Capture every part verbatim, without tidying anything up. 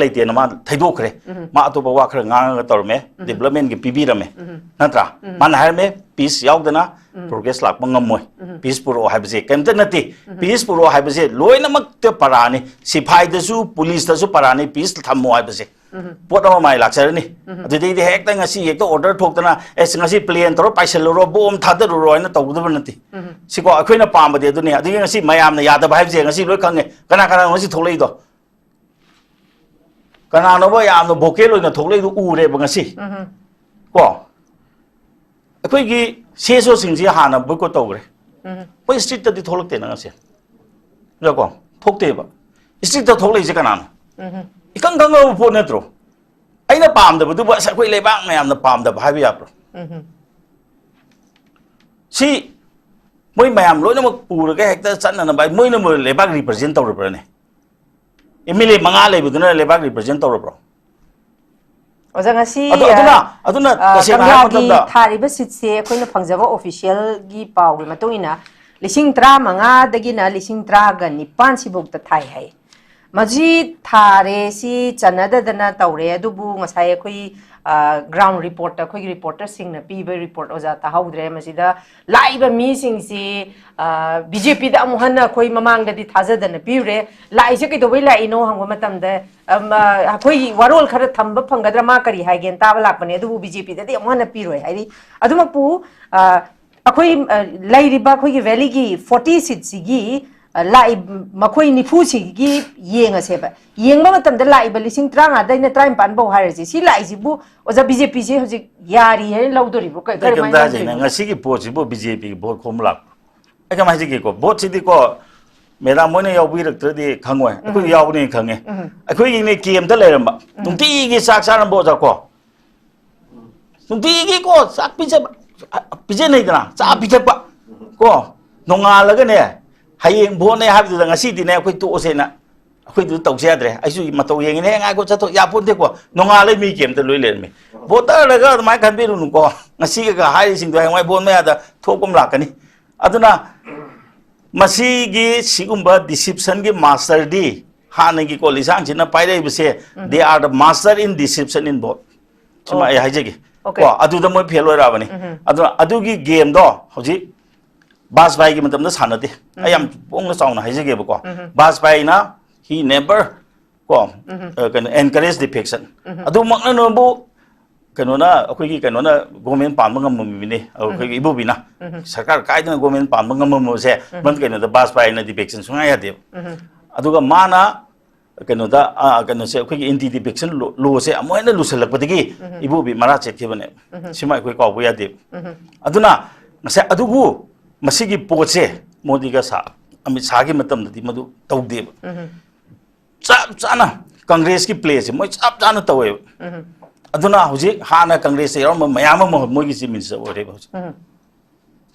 ꯂꯩꯇꯦꯅ ꯃꯥ ꯊꯩꯗꯣꯛꯈ꯭ꯔꯦ꯫ ꯃꯥ ꯑꯇꯣꯞꯄ ꯋꯥ ꯈꯔ ꯉꯥꯡꯉꯒ ꯇꯧꯔꯝꯃꯦ, ꯗꯤꯕ꯭ꯂꯞꯃꯦꯟꯒꯤ ꯄꯤꯕꯤꯔꯝꯃꯦ, ꯅꯠꯇ꯭ꯔꯥ? ꯃꯥꯅ ꯍꯥꯏꯔꯝꯃꯦ, ꯄꯤꯁ ꯌꯥꯎꯗꯅ ꯄ꯭ꯔꯣꯒ꯭ꯔꯦꯁ ꯂꯥꯛꯄ ꯉꯝꯃꯣꯏ, ꯄꯤꯁ ꯄꯨꯔꯛꯑꯣ ꯍꯥꯏꯕꯁꯦ ꯀꯩꯝꯇ ꯅꯠꯇꯦ꯫ ꯄꯤꯁ ꯄꯨꯔꯛꯑꯣ ꯍꯥꯏꯕꯁꯦ ꯂꯣꯏꯅꯃꯛꯇ ꯄꯔꯥꯅꯤ, ꯁꯤꯐꯥꯏꯗꯁꯨ ꯄꯨꯂꯤꯁꯇꯁꯨ ꯄꯔꯥꯅꯤ, ꯄꯤꯁ ꯊꯝꯃꯣ ꯍꯥꯏꯕꯁꯦ꯫ ꯄꯣꯠ ꯑꯃ ꯃꯥꯏ ꯂꯥꯛꯆꯔꯅꯤ꯫ ꯑꯗꯨꯗꯩꯗꯤ ꯍꯦꯛꯇ ꯉꯁꯤ ꯍꯦꯛꯇ ꯑꯣꯔꯗꯔ ꯊꯣꯛꯇꯅ, "ꯑꯦꯁ, ꯉꯁꯤ ꯄ꯭ꯂꯦꯟ ꯇꯧꯔ ꯄꯥꯏꯁꯤꯜꯂꯨꯔꯣ, ꯕꯣꯝ ꯊꯥꯗꯔꯨꯔꯣ" ꯍꯥꯏꯅ ꯇꯧꯒꯗꯕ ꯅꯠꯇꯦ꯫ ꯁꯤꯀꯣ ꯑꯩꯈꯣꯏꯅ ꯄꯥꯝꯕꯗꯤ ꯑꯗꯨꯅꯤ꯫ ꯑꯗꯨꯒꯤ ꯉꯁꯤ ꯃꯌꯥꯝꯅ ꯌꯥꯗꯕ ꯍꯥꯏꯕꯁꯦ ꯉꯁꯤ ꯂꯣꯏ ꯈꯪꯉꯦ꯫ ꯀꯅꯥ ꯀꯅꯥꯅꯣ ꯉꯁꯤ ꯊꯣꯛꯂꯛꯏꯗꯣ? ꯀꯅꯥꯅꯣꯕ ꯌꯥꯝꯅ ꯚꯣꯀꯦꯜ ꯑꯣꯏꯅ ꯊꯣꯛꯂꯛꯏꯗꯣ ꯎꯔꯦꯕ ꯉꯁꯤ꯫ ꯀꯣ ꯑꯩꯈꯣꯏꯒꯤ ꯁꯤ ꯑꯦꯁ ꯑꯣꯁꯤꯡꯁꯤ ꯍꯥꯟꯅ ꯕꯣꯏꯀꯣꯠ ꯇꯧꯈ꯭ꯔꯦ꯫ ꯑꯩꯈꯣꯏ ꯁ꯭ꯇ꯭ꯔꯤꯠꯇꯗꯤ ꯊꯣꯛꯂꯛꯇꯦꯅ ꯉꯁꯤ꯫ ꯀꯣ ꯊꯣꯛꯇꯦꯕ꯫ ꯁ꯭ꯇ꯭ꯔꯤꯠꯇ ꯊꯣꯛꯂꯛꯏꯁꯦ ꯀꯅꯥꯅꯣ? ꯏꯈꯪ ꯈꯪꯉꯕ ꯄꯣꯠ ꯅꯠꯇ꯭ꯔꯣ? ꯑꯩꯅ ꯄꯥꯝꯗꯕꯗꯨꯕꯨ ꯑꯁ ꯑꯩꯈꯣꯏ ꯂꯩꯕꯥꯛ ꯃꯌꯥꯝꯅ ꯄꯥꯝꯗꯕ ꯍꯥꯏꯕ ꯌꯥꯕ꯭ꯔꯣ? ꯁꯤ ꯃꯣꯏ ꯃꯌꯥꯝ ꯂꯣꯏꯅꯃꯛ ꯄꯨꯔꯒ ꯍꯦꯛꯇ ꯆꯠꯅꯅꯕ ꯃꯣꯏꯅ ꯃꯣꯏ ꯂꯩꯕꯥꯛ ꯔꯤꯄ꯭ꯔꯖꯦꯟ ꯇꯧꯔꯕ꯭ꯔꯅꯦ? ꯑꯦꯝ ꯑꯦꯜ ꯑꯦ ꯃꯉꯥ ꯂꯩꯕꯗꯨꯅ ꯂꯩꯕꯥꯛ ꯔꯤꯄ꯭ꯔꯖꯦꯟ ꯇꯧꯔꯕ꯭ꯔꯣ? ꯑꯣꯖꯥ, ꯉꯁꯤ ꯑꯗꯣ ꯑꯗꯨꯅ ꯑꯗꯨꯅ ꯑ, ꯇꯁꯦꯡꯅ ꯍꯥꯏꯕ ꯀꯪꯂꯥꯒꯤ ꯃꯇꯝꯗ ꯊꯥꯔꯤꯕ ꯁꯤꯠꯁꯦ ꯑꯩꯈꯣꯏꯅ ꯐꯪꯖꯕ ꯑꯣꯐꯤꯁꯤꯌꯦꯜꯒꯤ ꯄꯥꯎꯒꯤ ꯃꯇꯨꯡ ꯏꯟꯅ ꯂꯤꯁꯤꯡ ꯇꯔꯥꯃꯉꯥꯗꯒꯤꯅ ꯂꯤꯁꯤꯡ ꯇꯔꯥꯒ ꯅꯤꯄꯥꯟ ꯁꯤꯐꯧꯗ ꯊꯥꯏ ꯍꯥꯏ꯫ ꯃꯁꯤ ꯊꯥꯔꯦ, ꯁꯤ ꯆꯟꯅꯗꯗꯅ ꯇꯧꯔꯦ, ꯑꯗꯨꯕꯨ ꯉꯁꯥꯏ ꯑꯩꯈꯣꯏ, ꯑ, ꯒ꯭ꯔꯥꯎꯟ ꯔꯤꯄꯣꯔꯠꯇ ꯑꯩꯈꯣꯏꯒꯤ ꯔꯤꯄꯣꯔꯇꯔꯁꯤꯡꯅ ꯄꯤꯕ ꯔꯤꯄꯣꯔꯠ ꯑꯣꯖꯥ ꯇꯥꯍꯧꯗ꯭ꯔꯦ꯫ ꯃꯁꯤꯗ ꯂꯥꯛꯏꯕ ꯃꯤꯁꯤꯡꯁꯤ, ꯑ, ꯕꯤ ꯖꯦ ꯄꯤꯗ ꯑꯃꯨꯛ ꯍꯟꯅ ꯑꯩꯈꯣꯏ ꯃꯃꯥꯡꯗꯗꯤ ꯊꯥꯖꯗꯅ ꯄꯤꯔꯨꯔꯦ꯫ ꯂꯥꯛꯏꯁꯦ ꯀꯩꯗꯧꯕꯩ ꯂꯥꯛꯏꯅꯣ ꯍꯪꯕ ꯃꯇꯝꯗ, ꯑꯝ, ꯑ, ꯑꯩꯈꯣꯏꯒꯤ ꯋꯥꯔꯣꯜ ꯈꯔ ꯊꯝꯕ ꯐꯪꯒꯗ꯭ꯔꯥ, ꯃꯥ ꯀꯔꯤ ꯍꯥꯏꯒꯦꯅ ꯇꯥꯕ ꯂꯥꯛꯄꯅꯦ, ꯑꯗꯨꯕꯨ ꯕꯤ ꯖꯦ ꯄꯤꯗꯗꯤ ꯑꯃꯨꯛ ꯍꯟꯅ ꯄꯤꯔꯣꯏ ꯍꯥꯏꯔꯤ꯫ ꯑꯗꯨꯃꯛꯄꯨ, ꯑ, ꯑꯩꯈꯣꯏ, ꯑ, ꯂꯩꯔꯤꯕ ꯑꯩꯈꯣꯏꯒꯤ ꯚꯦꯂꯤꯒꯤ ꯐꯣꯔꯇꯤ ꯁꯤꯠꯁꯤꯒꯤ, ꯑ, ꯂꯥꯛꯏ, ꯃꯈꯣꯏ ꯅꯤꯐꯨꯁꯤꯒꯤ ꯌꯦꯡꯉꯁꯦꯕ꯫ ꯌꯦꯡꯕ ꯃꯇꯝꯗ ꯂꯥꯛꯏꯕ ꯂꯤꯁꯤꯡ ꯇꯔꯥꯃꯉꯥꯗꯩꯅ ꯇꯔꯥꯅꯤꯄꯥꯟ ꯐꯥꯎ ꯍꯥꯏꯔꯁꯤ, ꯁꯤ ꯂꯥꯛꯏꯁꯤꯕꯨ ꯑꯣꯖꯥ ꯕꯤ ꯖꯦ ꯄꯤꯁꯦ ꯍꯧꯖꯤꯛ ꯌꯥꯔꯤ ꯍꯥꯏꯅ ꯂꯧꯗꯣꯔꯤꯕ꯭ꯔꯣ? ꯀ-, ꯑꯩ ꯀꯩꯝꯇ ꯀꯔꯝꯍꯥꯏꯅ ꯍꯥꯏꯖꯩꯅꯦ, ꯂꯧꯗꯣꯔꯤꯕ꯭ꯔꯣ? ꯉꯁꯤꯒꯤ ꯄꯣꯠꯁꯤꯕꯨ ꯕꯤ ꯖꯦ ꯄꯤꯒꯤ ꯚꯣꯠ ꯈꯣꯝꯕ ꯂꯥꯛꯄ꯭ꯔꯣ? ꯑꯩ ꯀꯃꯥꯏꯅ ꯍꯥꯏꯖꯒꯦꯀꯣ, ꯚꯣꯠꯁꯤꯗꯤꯀꯣ ꯃꯦꯗꯥꯝ ꯃꯣꯏꯅ ꯌꯥꯎꯕꯤꯔꯛꯇ꯭ꯔꯗꯤ ꯈꯪꯉꯣꯏ, ꯑꯩꯈꯣꯏ ꯌꯥꯎꯕꯅꯤꯅ ꯈꯪꯉꯦ꯫ ꯑꯩꯈꯣꯏꯒꯤꯅꯦ ꯀꯦꯝꯇ ꯂꯩꯔꯝꯕ, ꯅꯨꯡꯇꯤꯒꯤ ꯆꯥꯛ ꯆꯥꯔꯝꯕ ꯑꯣꯖꯥ ꯀꯣ, ꯅꯨꯡꯇꯤꯒꯤꯀꯣ ꯆꯥꯛ ꯄꯤꯖꯕ, ꯄꯤꯖꯅꯩꯗꯅ, ꯆꯥ ꯄꯤꯊꯛꯄ ꯀꯣ, ꯅꯣꯡꯉꯥꯜꯂꯒꯅꯦ ꯍꯌꯦꯡ ꯚꯣꯠꯅꯦ ꯍꯥꯏꯕꯗꯨꯗ ꯉꯁꯤꯗꯤꯅꯦ ꯑꯩꯈꯣꯏ ꯇꯣꯛꯑꯁꯦꯅ ꯑꯩꯈꯣꯏꯗꯨ ꯇꯧꯁꯦ ꯌꯥꯗ꯭ꯔꯦ꯫ ꯑꯩꯁꯨ ꯃꯇꯧ ꯌꯦꯡꯉꯤꯅꯦ, "ꯍꯦ, ꯉꯥꯏꯈꯣ, ꯆꯠꯊꯣꯛ ꯌꯥꯄꯣꯟꯇꯦꯀꯣ", ꯅꯣꯡꯉꯥꯜꯂꯦ ꯃꯤ ꯀꯦꯝꯇ ꯂꯣꯏ ꯂꯩꯔꯝꯃꯤ꯫ ꯚꯣꯇꯔꯗꯒ ꯑꯗꯨꯃꯥꯏꯅ ꯈꯟꯕꯤꯔꯨꯅꯨꯀꯣ, ꯉꯁꯤꯒ ꯍꯥꯏꯔꯤꯁꯤꯡꯗꯣ ꯍꯌꯦꯡꯋꯥꯏ ꯚꯣꯠ ꯃꯌꯥꯗ ꯊꯣꯛꯄ ꯑꯃ ꯂꯥꯛꯀꯅꯤ꯫ ꯑꯗꯨꯅ ꯃꯁꯤꯒꯤ ꯁꯤꯒꯨꯝꯕ ꯗꯤꯁꯤꯞꯁꯟꯒꯤ ꯃꯥꯁꯇꯔꯗꯤ ꯍꯥꯟꯅꯒꯤꯀꯣ ꯂꯤꯁꯥꯡꯁꯤꯠꯅ ꯄꯥꯏꯔꯛꯏꯕꯁꯦ, they are the master in deception in vote. ꯁꯤꯃ ꯑꯩ ꯍꯥꯏꯖꯒꯦ꯫ Okay. ꯀꯣ, ꯑꯗꯨꯗ ꯃꯣꯏ ꯐꯦꯜ ꯑꯣꯏꯔꯛꯑꯕꯅꯤ꯫ ꯑꯗꯨꯅ ꯑꯗꯨꯒꯤ ꯒꯦꯝꯗꯣ ꯍꯧꯖꯤꯛ ꯕꯥꯖꯄꯥꯏꯒꯤ ꯃꯇꯝꯗ ꯁꯥꯟꯅꯗꯦ꯫ ꯑꯩ ꯌꯥꯝ ꯄꯣꯡꯅ ꯆꯥꯎꯅ ꯍꯥꯏꯖꯒꯦꯕꯀꯣ꯫ ꯕꯥꯖꯄꯥꯏꯅ he never ꯀꯣ, ꯑ, ꯀꯩꯅꯣ, encourage defection꯫ ꯑꯗꯨꯃꯛꯅ ꯅꯣꯏꯕꯨ ꯀꯩꯅꯣꯅ, ꯑꯩꯈꯣꯏꯒꯤ ꯀꯩꯅꯣꯅ ꯒꯣꯔꯃꯦꯟ ꯄꯥꯟꯕ ꯉꯝꯃꯝꯃꯤꯕꯅꯤ, ꯑꯩꯈꯣꯏꯒꯤ ꯏꯕꯣꯕꯤꯅ ꯁꯔꯀꯥꯔ ꯀꯥꯏꯗꯅ ꯒꯣꯔꯃꯦꯟ ꯄꯥꯟꯕ ꯉꯝꯃꯝꯕꯁꯦ ꯃꯔꯝ ꯀꯩꯅꯣꯗ ꯕꯥꯖꯄꯥꯏꯅ ꯗꯤꯐꯦꯛꯁꯟ ꯁꯨꯡꯌꯥ ꯌꯥꯗꯦꯕ꯫ ꯑꯗꯨꯒ ꯃꯥꯅ ꯀꯩꯅꯣꯗ, ꯑ, ꯀꯩꯅꯣꯁꯦ, ꯑꯩꯈꯣꯏꯒꯤ ꯑꯦꯟꯇꯤ ꯗꯤꯐꯦꯛꯁꯟ ꯂꯣꯁꯦ ꯑꯃꯨꯛ ꯍꯦꯟꯅ ꯂꯨꯁꯜꯂꯛꯄꯗꯒꯤ ꯏꯕꯣꯕꯤ ꯃꯔꯥ ꯆꯦꯠꯈꯤꯕꯅꯦꯕ꯫ ꯁꯤꯃ ꯑꯩꯈꯣꯏ ꯀꯥꯎꯕ ꯌꯥꯗꯦꯕ꯫ ꯑꯗꯨꯅ ꯉꯁꯥꯏ ꯑꯗꯨꯕꯨ ꯃꯁꯤꯒꯤ ꯄꯣꯠꯁꯦ ꯃꯣꯗꯤꯒ ꯁꯥ-, ꯑꯃꯤꯠ ꯁꯥꯍꯒꯤ ꯃꯇꯝꯗꯗꯤ ꯃꯗꯨ ꯇꯧꯗꯦꯕ꯫ ꯆꯞ ꯆꯥꯅ ꯀꯪꯒ꯭ꯔꯦꯁꯀꯤ ꯄ꯭ꯂꯦꯁꯦ ꯃꯣꯏ ꯆꯞ ꯆꯥꯅ ꯇꯧꯋꯦꯕ꯫ ꯑꯗꯨꯅ ꯍꯧꯖꯤꯛ ꯍꯥꯟꯅ ꯀꯪꯒ꯭ꯔꯦꯁꯇ ꯌꯥꯎꯔꯝꯕ ꯃꯌꯥꯝ ꯑꯃ ꯃꯣꯏꯒꯤ ꯆꯤꯐ ꯃꯤꯅꯤꯁꯇꯔ ꯑꯣꯏꯔꯦꯕ ꯍꯧꯖꯤꯛ꯫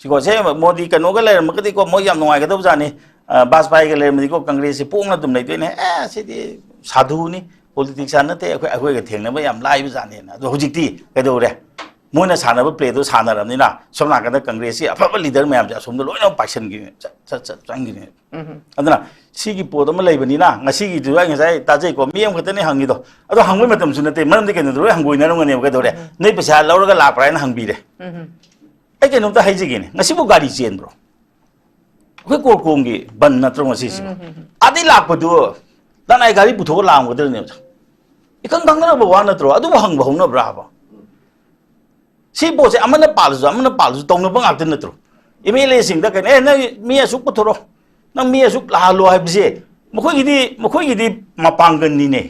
ꯁꯤꯀꯣ, ꯁꯦ ꯃꯣꯗꯤ ꯀꯩꯅꯣꯒ ꯂꯩꯔꯝꯃꯒꯗꯤꯀꯣ ꯃꯣꯏ ꯌꯥꯝ ꯅꯨꯡꯉꯥꯏꯒꯗꯕꯖꯥꯠꯅꯤ꯫ ꯑ, ꯕꯥꯖꯄꯥꯏꯒ ꯂꯩꯔꯝꯃꯗꯤꯀꯣ ꯀꯪꯒ꯭ꯔꯦꯁꯁꯦ ꯄꯣꯛꯅ ꯑꯗꯨꯝ ꯂꯩꯗꯣꯏꯅꯦ꯫ ꯑꯦ, ꯁꯤꯗꯤ ꯁꯥꯙꯨꯅꯤ, ꯄꯣꯂꯤꯇꯤꯛꯁꯤꯌꯥꯟ ꯅꯠꯇꯦ, ꯑꯩꯈꯣꯏ, ꯑꯩꯈꯣꯏꯒ ꯊꯦꯡꯅꯕ ꯌꯥꯝ ꯂꯥꯏꯕꯖꯥꯠꯅꯦꯅ꯫ ꯑꯗꯣ ꯍꯧꯖꯤꯛꯇꯤ ꯀꯩꯗꯧꯔꯦ? ꯃꯣꯏꯅ ꯁꯥꯟꯅꯕ ꯄ꯭ꯂꯦꯗꯣ ꯁꯥꯟꯅꯔꯕꯅꯤꯅ ꯁꯣꯝ ꯅꯥꯀꯟꯗ ꯀꯪꯒ꯭ꯔꯦꯁꯀꯤ ꯑꯐꯕ ꯂꯤꯗꯔ ꯃꯌꯥꯝꯁꯦ ꯑꯁꯣꯝꯗ ꯂꯣꯏꯅꯃꯛ ꯄꯥꯏꯁꯟꯈꯤꯕꯅꯦ, ꯆꯠ ꯆꯠ ꯆꯠ ꯆꯪꯈꯤꯕꯅꯦ꯫ ꯑꯗꯨꯅ ꯁꯤꯒꯤ ꯄꯣꯠ ꯑꯃ ꯂꯩꯕꯅꯤꯅ ꯉꯁꯤꯒꯤꯗꯨ ꯑꯩ ꯉꯁꯥꯏ ꯇꯥꯖꯩꯀꯣ, ꯃꯤ ꯑꯃꯈꯛꯇꯅꯦ ꯍꯪꯉꯤꯗꯣ꯫ ꯑꯗꯣ ꯍꯪꯕꯩ ꯃꯇꯝꯁꯨ ꯅꯠꯇꯦ, ꯃꯔꯝꯗꯤ ꯀꯩꯅꯣꯗꯣ ꯂꯣꯏ ꯍꯪꯒꯣꯏꯅꯔꯝꯒꯅꯦꯕ꯫ ꯀꯩꯗꯧꯔꯦ? ꯅꯣꯏ ꯄꯩꯁꯥ ꯂꯧꯔꯒ ꯂꯥꯛꯄ꯭ꯔꯥ ꯍꯥꯏꯅ ꯍꯪꯕꯤꯔꯦ꯫ ꯑꯩ ꯀꯩꯅꯣꯝꯇ ꯍꯥꯏꯖꯒꯦꯅꯦ, ꯉꯁꯤꯕꯨ ꯒꯥꯔꯤ ꯆꯦꯟꯕ꯭ꯔꯣ? ꯑꯩꯈꯣꯏ ꯀꯣꯔꯀꯣꯡꯒꯤ ꯕꯟ ꯅꯠꯇ꯭ꯔꯣ ꯉꯁꯤꯁꯤꯕꯨ? ꯑꯗꯩ ꯂꯥꯛꯄꯗꯨ ꯂꯅꯥꯏ ꯒꯥꯔꯤ ꯄꯨꯊꯣꯛꯑ ꯂꯥꯛꯑꯝꯒꯗ꯭ꯔꯅꯦ ꯑꯣꯖꯥ? ꯏꯈꯪ ꯈꯪꯅꯔꯕ ꯋꯥ ꯅꯠꯇ꯭ꯔꯣ? ꯑꯗꯨꯕꯨ ꯍꯪꯕ ꯍꯧꯅꯕ꯭ꯔꯥ ꯍꯥꯏꯕ? ꯁꯤ ꯄꯣꯠꯁꯦ ꯑꯃꯅ ꯄꯥꯜꯂꯁꯨ ꯑꯃꯅ ꯄꯥꯜꯂꯁꯨ ꯇꯧꯅꯕ ꯉꯥꯛꯇ ꯅꯠꯇ꯭ꯔꯣ? ꯑꯦꯝ ꯑꯦꯜ ꯑꯦꯁꯤꯡꯗ ꯀꯩꯅꯣ, "ꯑꯦ, ꯅꯪ ꯃꯤ ꯑꯁꯨꯛ ꯄꯨꯊꯣꯔꯛꯑꯣ, ꯅꯪ ꯃꯤ ꯑꯁꯨꯛ ꯂꯥꯛꯍꯜꯂꯣ" ꯍꯥꯏꯕꯁꯦ ꯃꯈꯣꯏꯒꯤꯗꯤ, ꯃꯈꯣꯏꯒꯤꯗꯤ ꯃꯄꯥꯡꯒꯜꯅꯤꯅꯦ,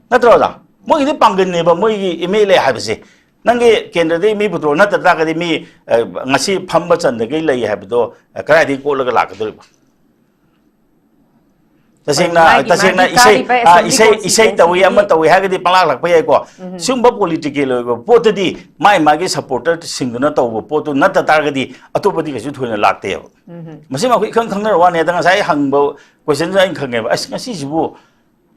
ꯅꯠꯇ꯭ꯔꯣ ꯑꯣꯖꯥ? ꯃꯣꯏꯒꯤꯗꯤ ꯄꯥꯡꯒꯜꯅꯦꯕ, ꯃꯣꯏꯒꯤ ꯑꯦꯝ ꯑꯦꯜ ꯑꯦ ꯍꯥꯏꯕꯁꯦ꯫ ꯅꯪꯒꯤ ꯀꯦꯟꯗ꯭ꯔꯗꯒꯤ ꯃꯤ ꯄꯨꯊꯣꯔꯛꯑꯣ, ꯅꯠꯇ ꯇꯥꯔꯒꯗꯤ ꯃꯤ, ꯑ, ꯉꯁꯤ ꯐꯝꯕ ꯆꯟꯗꯒꯩ ꯂꯩ ꯍꯥꯏꯕꯗꯣ, ꯑ, ꯀꯗꯥꯏꯗꯒꯤ ꯀꯣꯠꯂꯒ ꯂꯥꯛꯀꯗꯧꯔꯤꯕ? ꯇꯁꯦꯡꯅ, ꯃꯥꯒꯤ, ꯇꯁꯦꯡꯅ ꯃꯥꯒꯤ ꯏꯁꯩ, ꯀꯥꯔꯤꯕ ꯑ, assembly ꯏꯁꯩ, ꯏꯁꯩ ꯇꯧꯏ, constituencyꯗꯨꯒꯤ ꯑꯃ ꯇꯧꯏ ꯍꯥꯏꯔꯒꯗꯤ ꯄꯪꯂꯥꯛ ꯂꯥꯛꯄ ꯌꯥꯏꯀꯣ꯫ ꯁꯤꯒꯨꯝꯕ ꯄꯣꯂꯤꯇꯤꯀꯦꯜ ꯑꯣꯏꯕ ꯄꯣꯠꯇꯨꯗꯤ ꯃꯥꯏ ꯃꯥꯒꯤ ꯁꯄꯣꯔꯇꯔꯁꯤꯡꯗꯨꯅ ꯇꯧꯕ ꯄꯣꯠꯇꯨ ꯅꯠꯇ ꯇꯥꯔꯒꯗꯤ ꯑꯇꯣꯞꯄꯗꯤ ꯀꯩꯁꯨ ꯊꯣꯏꯅ ꯂꯥꯛꯇꯦꯕ꯫ ꯃꯁꯤꯃ ꯑꯩꯈꯣꯏ ꯏꯈꯪ ꯈꯪꯅꯔ ꯋꯥꯅꯤ꯫ ꯑꯗ ꯉꯁꯥꯏ ꯍꯪꯕ ꯀꯣꯏꯁꯟꯁꯨ ꯑꯩꯅ ꯈꯪꯉꯦꯕ, "ꯑꯁ, ꯉꯁꯤꯁꯤꯕꯨ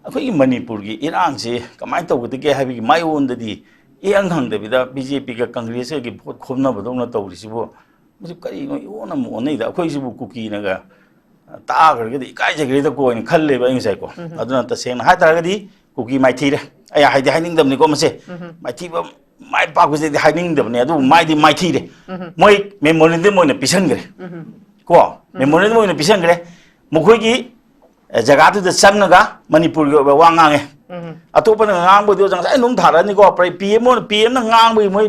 ꯑꯩꯈꯣꯏꯒꯤ ꯃꯅꯤꯄꯨꯔꯒꯤ ꯏꯔꯥꯡꯁꯤ ꯀꯃꯥꯏꯅ ꯇꯧꯒꯗꯒꯦ?" ꯍꯥꯏꯕꯒꯤ ꯃꯥꯏꯑꯣꯟꯗꯗꯤ ꯏꯍꯪ ꯍꯪꯗꯕꯤꯗ ꯕꯤ ꯖꯦ ꯄꯤꯒ ꯀꯪꯒ꯭ꯔꯦꯁꯀꯒꯤ ꯚꯣꯠ ꯈꯣꯝꯅꯕꯗꯧꯅ ꯇꯧꯔꯤꯁꯤꯕꯨ, ꯃꯁꯤ ꯀꯔꯤꯅꯣ ꯏꯑꯣꯟ ꯑꯃ ꯑꯣꯟꯅꯩꯗ꯫ ꯑꯩꯈꯣꯏꯁꯤꯕꯨ ꯀꯨꯀꯤꯅꯒ ꯇꯥꯈ꯭ꯔꯒꯗꯤ ꯏꯀꯥꯏꯖꯈ꯭ꯔꯦꯗꯀꯣ ꯍꯥꯏꯅ ꯈꯜꯂꯦꯕ ꯑꯩ ꯉꯁꯥꯏꯀꯣ꯫ ꯑꯗꯨꯅ ꯇꯁꯦꯡꯅ ꯍꯥꯏꯇꯥꯔꯒꯗꯤ ꯀꯨꯀꯤ ꯃꯥꯏꯊꯤꯔꯦ꯫ ꯑꯩ ꯍꯥꯏꯗꯤ ꯍꯥꯏꯅꯤꯡꯗꯕꯅꯤꯀꯣ ꯃꯁꯦ꯫ ꯃꯥꯏꯊꯤꯕ, ꯃꯥꯏ ꯄꯥꯛꯄꯁꯤꯗꯤ ꯍꯥꯏꯅꯤꯡꯗꯕꯅꯤ, ꯑꯗꯨꯕꯨ ꯃꯥꯏꯗꯤ ꯃꯥꯏꯊꯤꯔꯦ꯫ ꯃꯣꯏ memorandum ꯑꯣꯏꯅ ꯄꯤꯁꯟꯈ꯭ꯔꯦ꯫ ꯀꯣ, memorandum ꯑꯣꯏꯅ ꯄꯤꯁꯟꯈ꯭ꯔꯦ꯫ ꯃꯈꯣꯏꯒꯤ, ꯑꯦ, ꯖꯒꯥꯗꯨꯗ ꯆꯪꯉꯒ ꯃꯅꯤꯄꯨꯔꯒꯤ ꯑꯣꯏꯕ ꯋꯥ ꯉꯥꯡꯉꯦ꯫ ꯑꯇꯣꯞꯄꯅ ꯉꯥꯡꯕꯗꯤ ꯑꯣꯖꯥ ꯉꯁꯥꯏ ꯑꯗꯨꯝ ꯊꯥꯔꯛꯑꯅꯤꯀꯣ꯫ ꯄ꯭ꯔ-, PM ꯑꯃꯅ, PM ꯑꯃꯅ ꯉꯥꯡꯕꯒꯤ ꯃꯣꯏ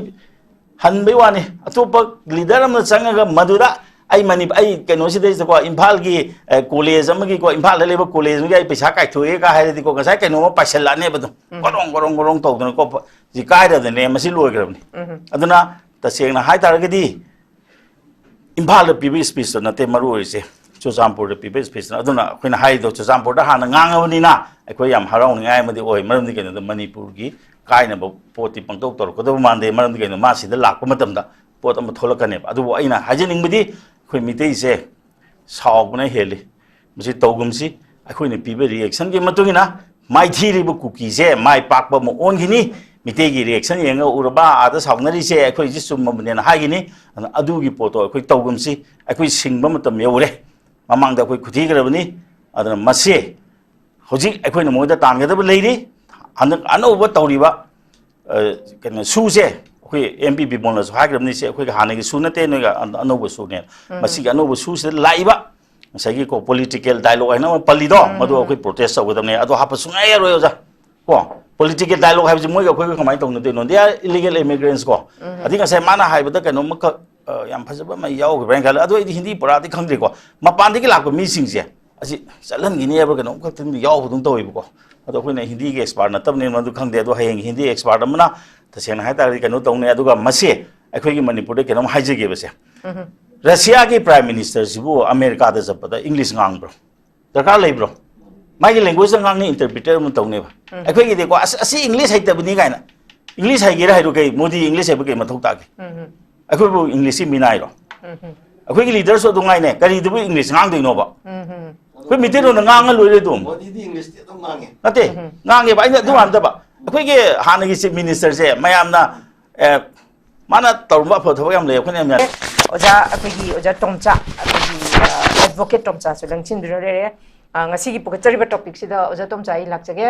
ꯍꯟꯕꯩ ꯋꯥꯅꯤ꯫ ꯑꯇꯣꯞꯄ leader ꯑꯃꯅ ꯆꯪꯉꯒ ꯃꯗꯨꯗ ꯑꯩ ꯃꯅꯤ-, ꯑꯩ ꯀꯩꯅꯣꯁꯤꯗꯩꯁꯤꯗꯀꯣ, ꯏꯝꯐꯥꯜꯒꯤ, ꯑꯦ, college ꯑꯃꯒꯤꯀꯣ, ꯏꯝꯐꯥꯜꯗ ꯂꯩꯕ college ꯑꯃꯒꯤ ꯑꯩ ꯄꯩꯁꯥ ꯀꯥꯏꯊꯣꯛꯑꯦꯒ ꯍꯥꯏꯔꯗꯤꯀꯣ, ꯉꯁꯥꯏ ꯀꯩꯅꯣꯝꯃ ꯄꯥꯏꯁꯜꯂꯛꯑꯅꯦꯕ ꯑꯗꯨꯝ꯫ ꯒꯣꯔꯣꯡ, ꯒꯣꯔꯣꯡ, ꯒꯣꯔꯣꯡ ꯇꯧꯗꯅꯀꯣ, ꯄ-, ꯁꯤ ꯀꯥꯏꯔꯗꯅꯦ ꯃꯁꯤ ꯂꯣꯏꯈ꯭ꯔꯕꯅꯤ꯫ ꯑꯗꯨꯅ ꯇꯁꯦꯡꯅ ꯍꯥꯏꯇꯥꯔꯒꯗꯤ ꯏꯝꯐꯥꯜꯗ ꯄꯤꯕ speechꯇ ꯅꯠꯇꯦ ꯃꯔꯨ ꯑꯣꯏꯔꯤꯁꯦ, ꯆꯨꯔꯆꯥꯟꯄꯨꯔꯗ ꯄꯤꯕ speechꯇ꯫ ꯑꯗꯨꯅ ꯑꯩꯈꯣꯏꯅ ꯍꯥꯏꯔꯤꯗꯣ ꯆꯨꯔꯆꯥꯟꯄꯨꯔꯗ ꯍꯥꯟꯅ ꯉꯥꯡꯉꯕꯅꯤꯅ ꯑꯩꯈꯣꯏ ꯌꯥꯝ ꯍꯔꯥꯎꯅꯤꯡꯉꯥꯏ ꯑꯃꯗꯤ ꯑꯣꯏ꯫ ꯃꯔꯝꯗꯤ ꯀꯩꯅꯣꯗ ꯃꯅꯤꯄꯨꯔꯒꯤ ꯀꯥꯏꯅꯕ ꯄꯣꯠꯇꯤ ꯄꯪꯇꯧ ꯇꯧꯔꯛꯀꯗꯕ ꯃꯥꯟꯗꯦ꯫ ꯃꯔꯝꯗꯤ ꯀꯩꯅꯣ, ꯃꯥ ꯁꯤꯗ ꯂꯥꯛꯄ ꯃꯇꯝꯗ ꯄꯣꯠ ꯑꯃ ꯊꯣꯛꯂꯛꯀꯅꯦꯕ꯫ ꯑꯗꯨꯕꯨ ꯑꯩꯅ ꯍꯥꯏꯖꯅꯤꯡꯕꯗꯤ ꯑꯩꯈꯣꯏ ꯃꯤꯇꯩꯁꯦ ꯁꯥꯎꯕꯅ ꯍꯦꯜꯂꯤ꯫ ꯃꯁꯤ ꯇꯧꯒꯨꯝꯁꯤ꯫ ꯑꯩꯈꯣꯏꯅ ꯄꯤꯕ reactionꯒꯤ ꯃꯇꯨꯡ ꯏꯟꯅ ꯃꯥꯏꯊꯤꯔꯤꯕ ꯀꯨꯀꯤꯁꯦ ꯃꯥꯏ ꯄꯥꯛꯄ ꯑꯃ ꯑꯣꯟꯈꯤꯅꯤ꯫ ꯃꯤꯇꯩꯒꯤ reaction ꯌꯦꯡꯉ ꯎꯔꯕ ꯑꯥꯗ ꯁꯥꯎꯅꯔꯤꯁꯦ ꯑꯩꯈꯣꯏꯁꯤ ꯆꯨꯝꯃꯕꯅꯦꯅ ꯍꯥꯏꯈꯤꯅꯤ꯫ ꯑꯗꯨꯅ ꯑꯗꯨꯒꯤ ꯄꯣꯠꯇꯣ ꯑꯩꯈꯣꯏ ꯇꯧꯒꯨꯝꯁꯤ꯫ ꯑꯩꯈꯣꯏ ꯁꯤꯡꯕ ꯃꯇꯝ ꯌꯧꯔꯦ꯫ ꯃꯃꯥꯡꯗ ꯑꯩꯈꯣꯏ ꯈꯨꯊꯤꯈ꯭ꯔꯕꯅꯤ꯫ ꯑꯗꯨꯅ ꯃꯁꯤ ꯍꯧꯖꯤꯛ ꯑꯩꯈꯣꯏꯅ ꯃꯣꯏꯗ ꯇꯥꯟꯒꯗꯕ ꯂꯩꯔꯤ꯫ ꯍꯟꯗꯛ ꯑꯅꯧꯕ ꯇꯧꯔꯤꯕ, ꯑ, ꯀꯩꯅꯣ, ꯁꯨꯁꯦ ꯑꯩꯈꯣꯏ MP ꯕꯤꯃꯣꯜꯅꯁꯨ ꯍꯥꯏꯈ꯭ꯔꯕꯅꯤ, ꯁꯤ ꯑꯩꯈꯣꯏꯒꯤ ꯍꯥꯟꯅꯒꯤ ꯁꯨ ꯅꯠꯇꯦ, ꯅꯣꯏꯒ ꯑꯅ-, ꯑꯅꯧꯕ ꯁꯨꯅꯦ꯫ ꯃꯁꯤꯒꯤ ꯑꯅꯧꯕ ꯁꯨꯁꯤꯗ ꯂꯥꯛꯏꯕ ꯉꯁꯥꯏꯒꯤ ꯀꯣ political dialogue ꯍꯥꯏꯅ ꯑꯃ ꯄꯜꯂꯤꯗꯣ, ꯃꯗꯨ ꯑꯩꯈꯣꯏ protest ꯇꯧꯒꯗꯕꯅꯦ꯫ ꯑꯗꯣ ꯍꯥꯞꯄ ꯁꯨꯡꯌꯥ ꯌꯥꯔꯣꯏ ꯑꯣꯖꯥ꯫ ꯀꯣ, political dialogue ꯍꯥꯏꯕꯁꯤ ꯃꯣꯏꯒ ꯑꯩꯈꯣꯏꯒ ꯀꯃꯥꯏꯅ ꯇꯧꯅꯗꯣꯏꯅꯣ? They are illegal immigrants ꯀꯣ꯫ ꯑꯗꯩ ꯉꯁꯥꯏ ꯃꯥꯅ ꯍꯥꯏꯕꯗ ꯀꯩꯅꯣꯝꯃꯈꯛ, ꯑ, ꯌꯥꯝ ꯐꯖꯕ ꯑꯃ ꯌꯥꯎꯈꯤꯕ꯭ꯔꯥ ꯍꯥꯏꯅ ꯈꯜꯂꯦ꯫ ꯑꯗꯣ ꯑꯩꯗꯤ ꯍꯤꯟꯗꯤ ꯄꯨꯔꯥꯗꯤ ꯈꯪꯗ꯭ꯔꯤꯀꯣ꯫ ꯃꯄꯥꯟꯗꯒꯤ ꯂꯥꯛꯄ ꯃꯤꯁꯤꯡꯁꯦ ꯑꯁꯤ ꯆꯠꯍꯟꯈꯤꯅꯤ ꯍꯥꯏꯕ꯭ꯔꯥ ꯀꯩꯅꯣꯝ ꯈꯛꯇꯪꯗꯤ ꯌꯥꯎꯕꯗꯧ ꯇꯧꯋꯦꯕꯀꯣ꯫ ꯑꯗꯣ ꯑꯩꯈꯣꯏꯅ ꯍꯤꯟꯗꯤꯒꯤ expert ꯅꯠꯇꯕꯅꯤꯅ ꯃꯗꯨ ꯈꯪꯗꯦ꯫ ꯑꯗꯣ ꯍꯌꯦꯡ ꯍꯤꯟꯗꯤ expert ꯑꯃꯅ ꯇꯁꯦꯡꯅ ꯍꯥꯏꯇꯥꯔꯒꯗꯤ ꯀꯩꯅꯣ ꯇꯧꯅꯤ꯫ ꯑꯗꯨꯒ ꯃꯁꯤ ꯑꯩꯈꯣꯏꯒꯤ ꯃꯅꯤꯄꯨꯔꯗ ꯀꯩꯅꯣꯝ ꯍꯥꯏꯖꯒꯦꯕꯁꯦ꯫ ꯔꯁꯤꯌꯥꯒꯤ Prime Minister ꯁꯤꯕꯨ ꯑꯃꯦꯔꯤꯀꯥꯗ ꯆꯠꯄꯗ English ꯉꯥꯡꯕ꯭ꯔꯣ? ꯗꯔꯀꯥꯔ ꯂꯩꯕ꯭ꯔꯣ? ꯃꯥꯒꯤ language ꯗ ꯉꯥꯡꯅꯤ, interpreter ꯑꯃ ꯇꯧꯅꯦꯕ꯫ ꯑꯩꯈꯣꯏꯒꯤꯗꯤꯀꯣ, "ꯑꯁ, ꯑꯁꯤ English ꯍꯩꯇꯕꯅꯤ" ꯀꯥꯏꯅ꯫ English ꯍꯩꯒꯦꯔꯥ ꯍꯩꯔꯣ, ꯀꯩ, ꯃꯣꯗꯤ English ꯍꯩꯕ ꯀꯩ ꯃꯊꯧ ꯇꯥꯒꯦ? ꯑꯩꯈꯣꯏꯕꯨ English ꯀꯤ ꯃꯤꯅꯥꯏꯔꯣ? ꯑꯩꯈꯣꯏꯒꯤ leader ꯁꯨ ꯑꯗꯨ ꯉꯥꯏꯅꯦ, ꯀꯔꯤꯗꯕꯨ English ꯉꯥꯡꯗꯣꯏꯅꯣꯕ? ꯑꯩꯈꯣꯏ ꯃꯤꯇꯩꯂꯣꯟꯗ ꯉꯥꯡꯉ ꯂꯣꯏꯔꯦ ꯑꯗꯨꯝ꯫ ꯃꯣꯗꯤꯗꯤ English ꯇꯤ ꯑꯗꯨꯝ ꯉꯥꯡꯉꯦ꯫ ꯅꯠꯇꯦ, ꯉꯥꯡꯉꯦꯕ꯫ ꯑꯩꯅ ꯑꯗꯨ ꯃꯥꯟꯅꯗꯕ꯫ ꯑꯩꯈꯣꯏꯒꯤ ꯍꯥꯟꯅꯒꯤ Chief Minister ꯁꯦ ꯃꯌꯥꯝꯅ, ꯑꯦ, ꯃꯥꯅ ꯇꯧꯔꯝꯕ ꯑꯐꯕ ꯊꯕꯛ ꯌꯥꯝ ꯂꯩ, ꯑꯩꯈꯣꯏꯅ ꯌꯥꯝ ꯌꯥꯅꯤ꯫ ꯑꯣꯖꯥ, ꯑꯩꯈꯣꯏꯒꯤ ꯑꯣꯖꯥ ꯇꯣꯝꯆꯥ, ꯑꯩꯈꯣꯏꯒꯤ, ꯑ, ꯑꯦꯗꯚꯣꯀꯦꯠ ꯇꯣꯝꯆꯥꯁꯨ ꯂꯦꯡꯁꯤꯟꯗꯨꯅ ꯂꯩꯔꯦ꯫ ꯑ, ꯉꯁꯤꯒꯤ ꯄꯨꯈꯠꯆꯔꯤꯕ ꯇꯣꯄꯤꯛꯁꯤꯗ ꯑꯣꯖꯥ ꯇꯣꯝꯆꯥ ꯑꯩ ꯂꯥꯛꯆꯒꯦ꯫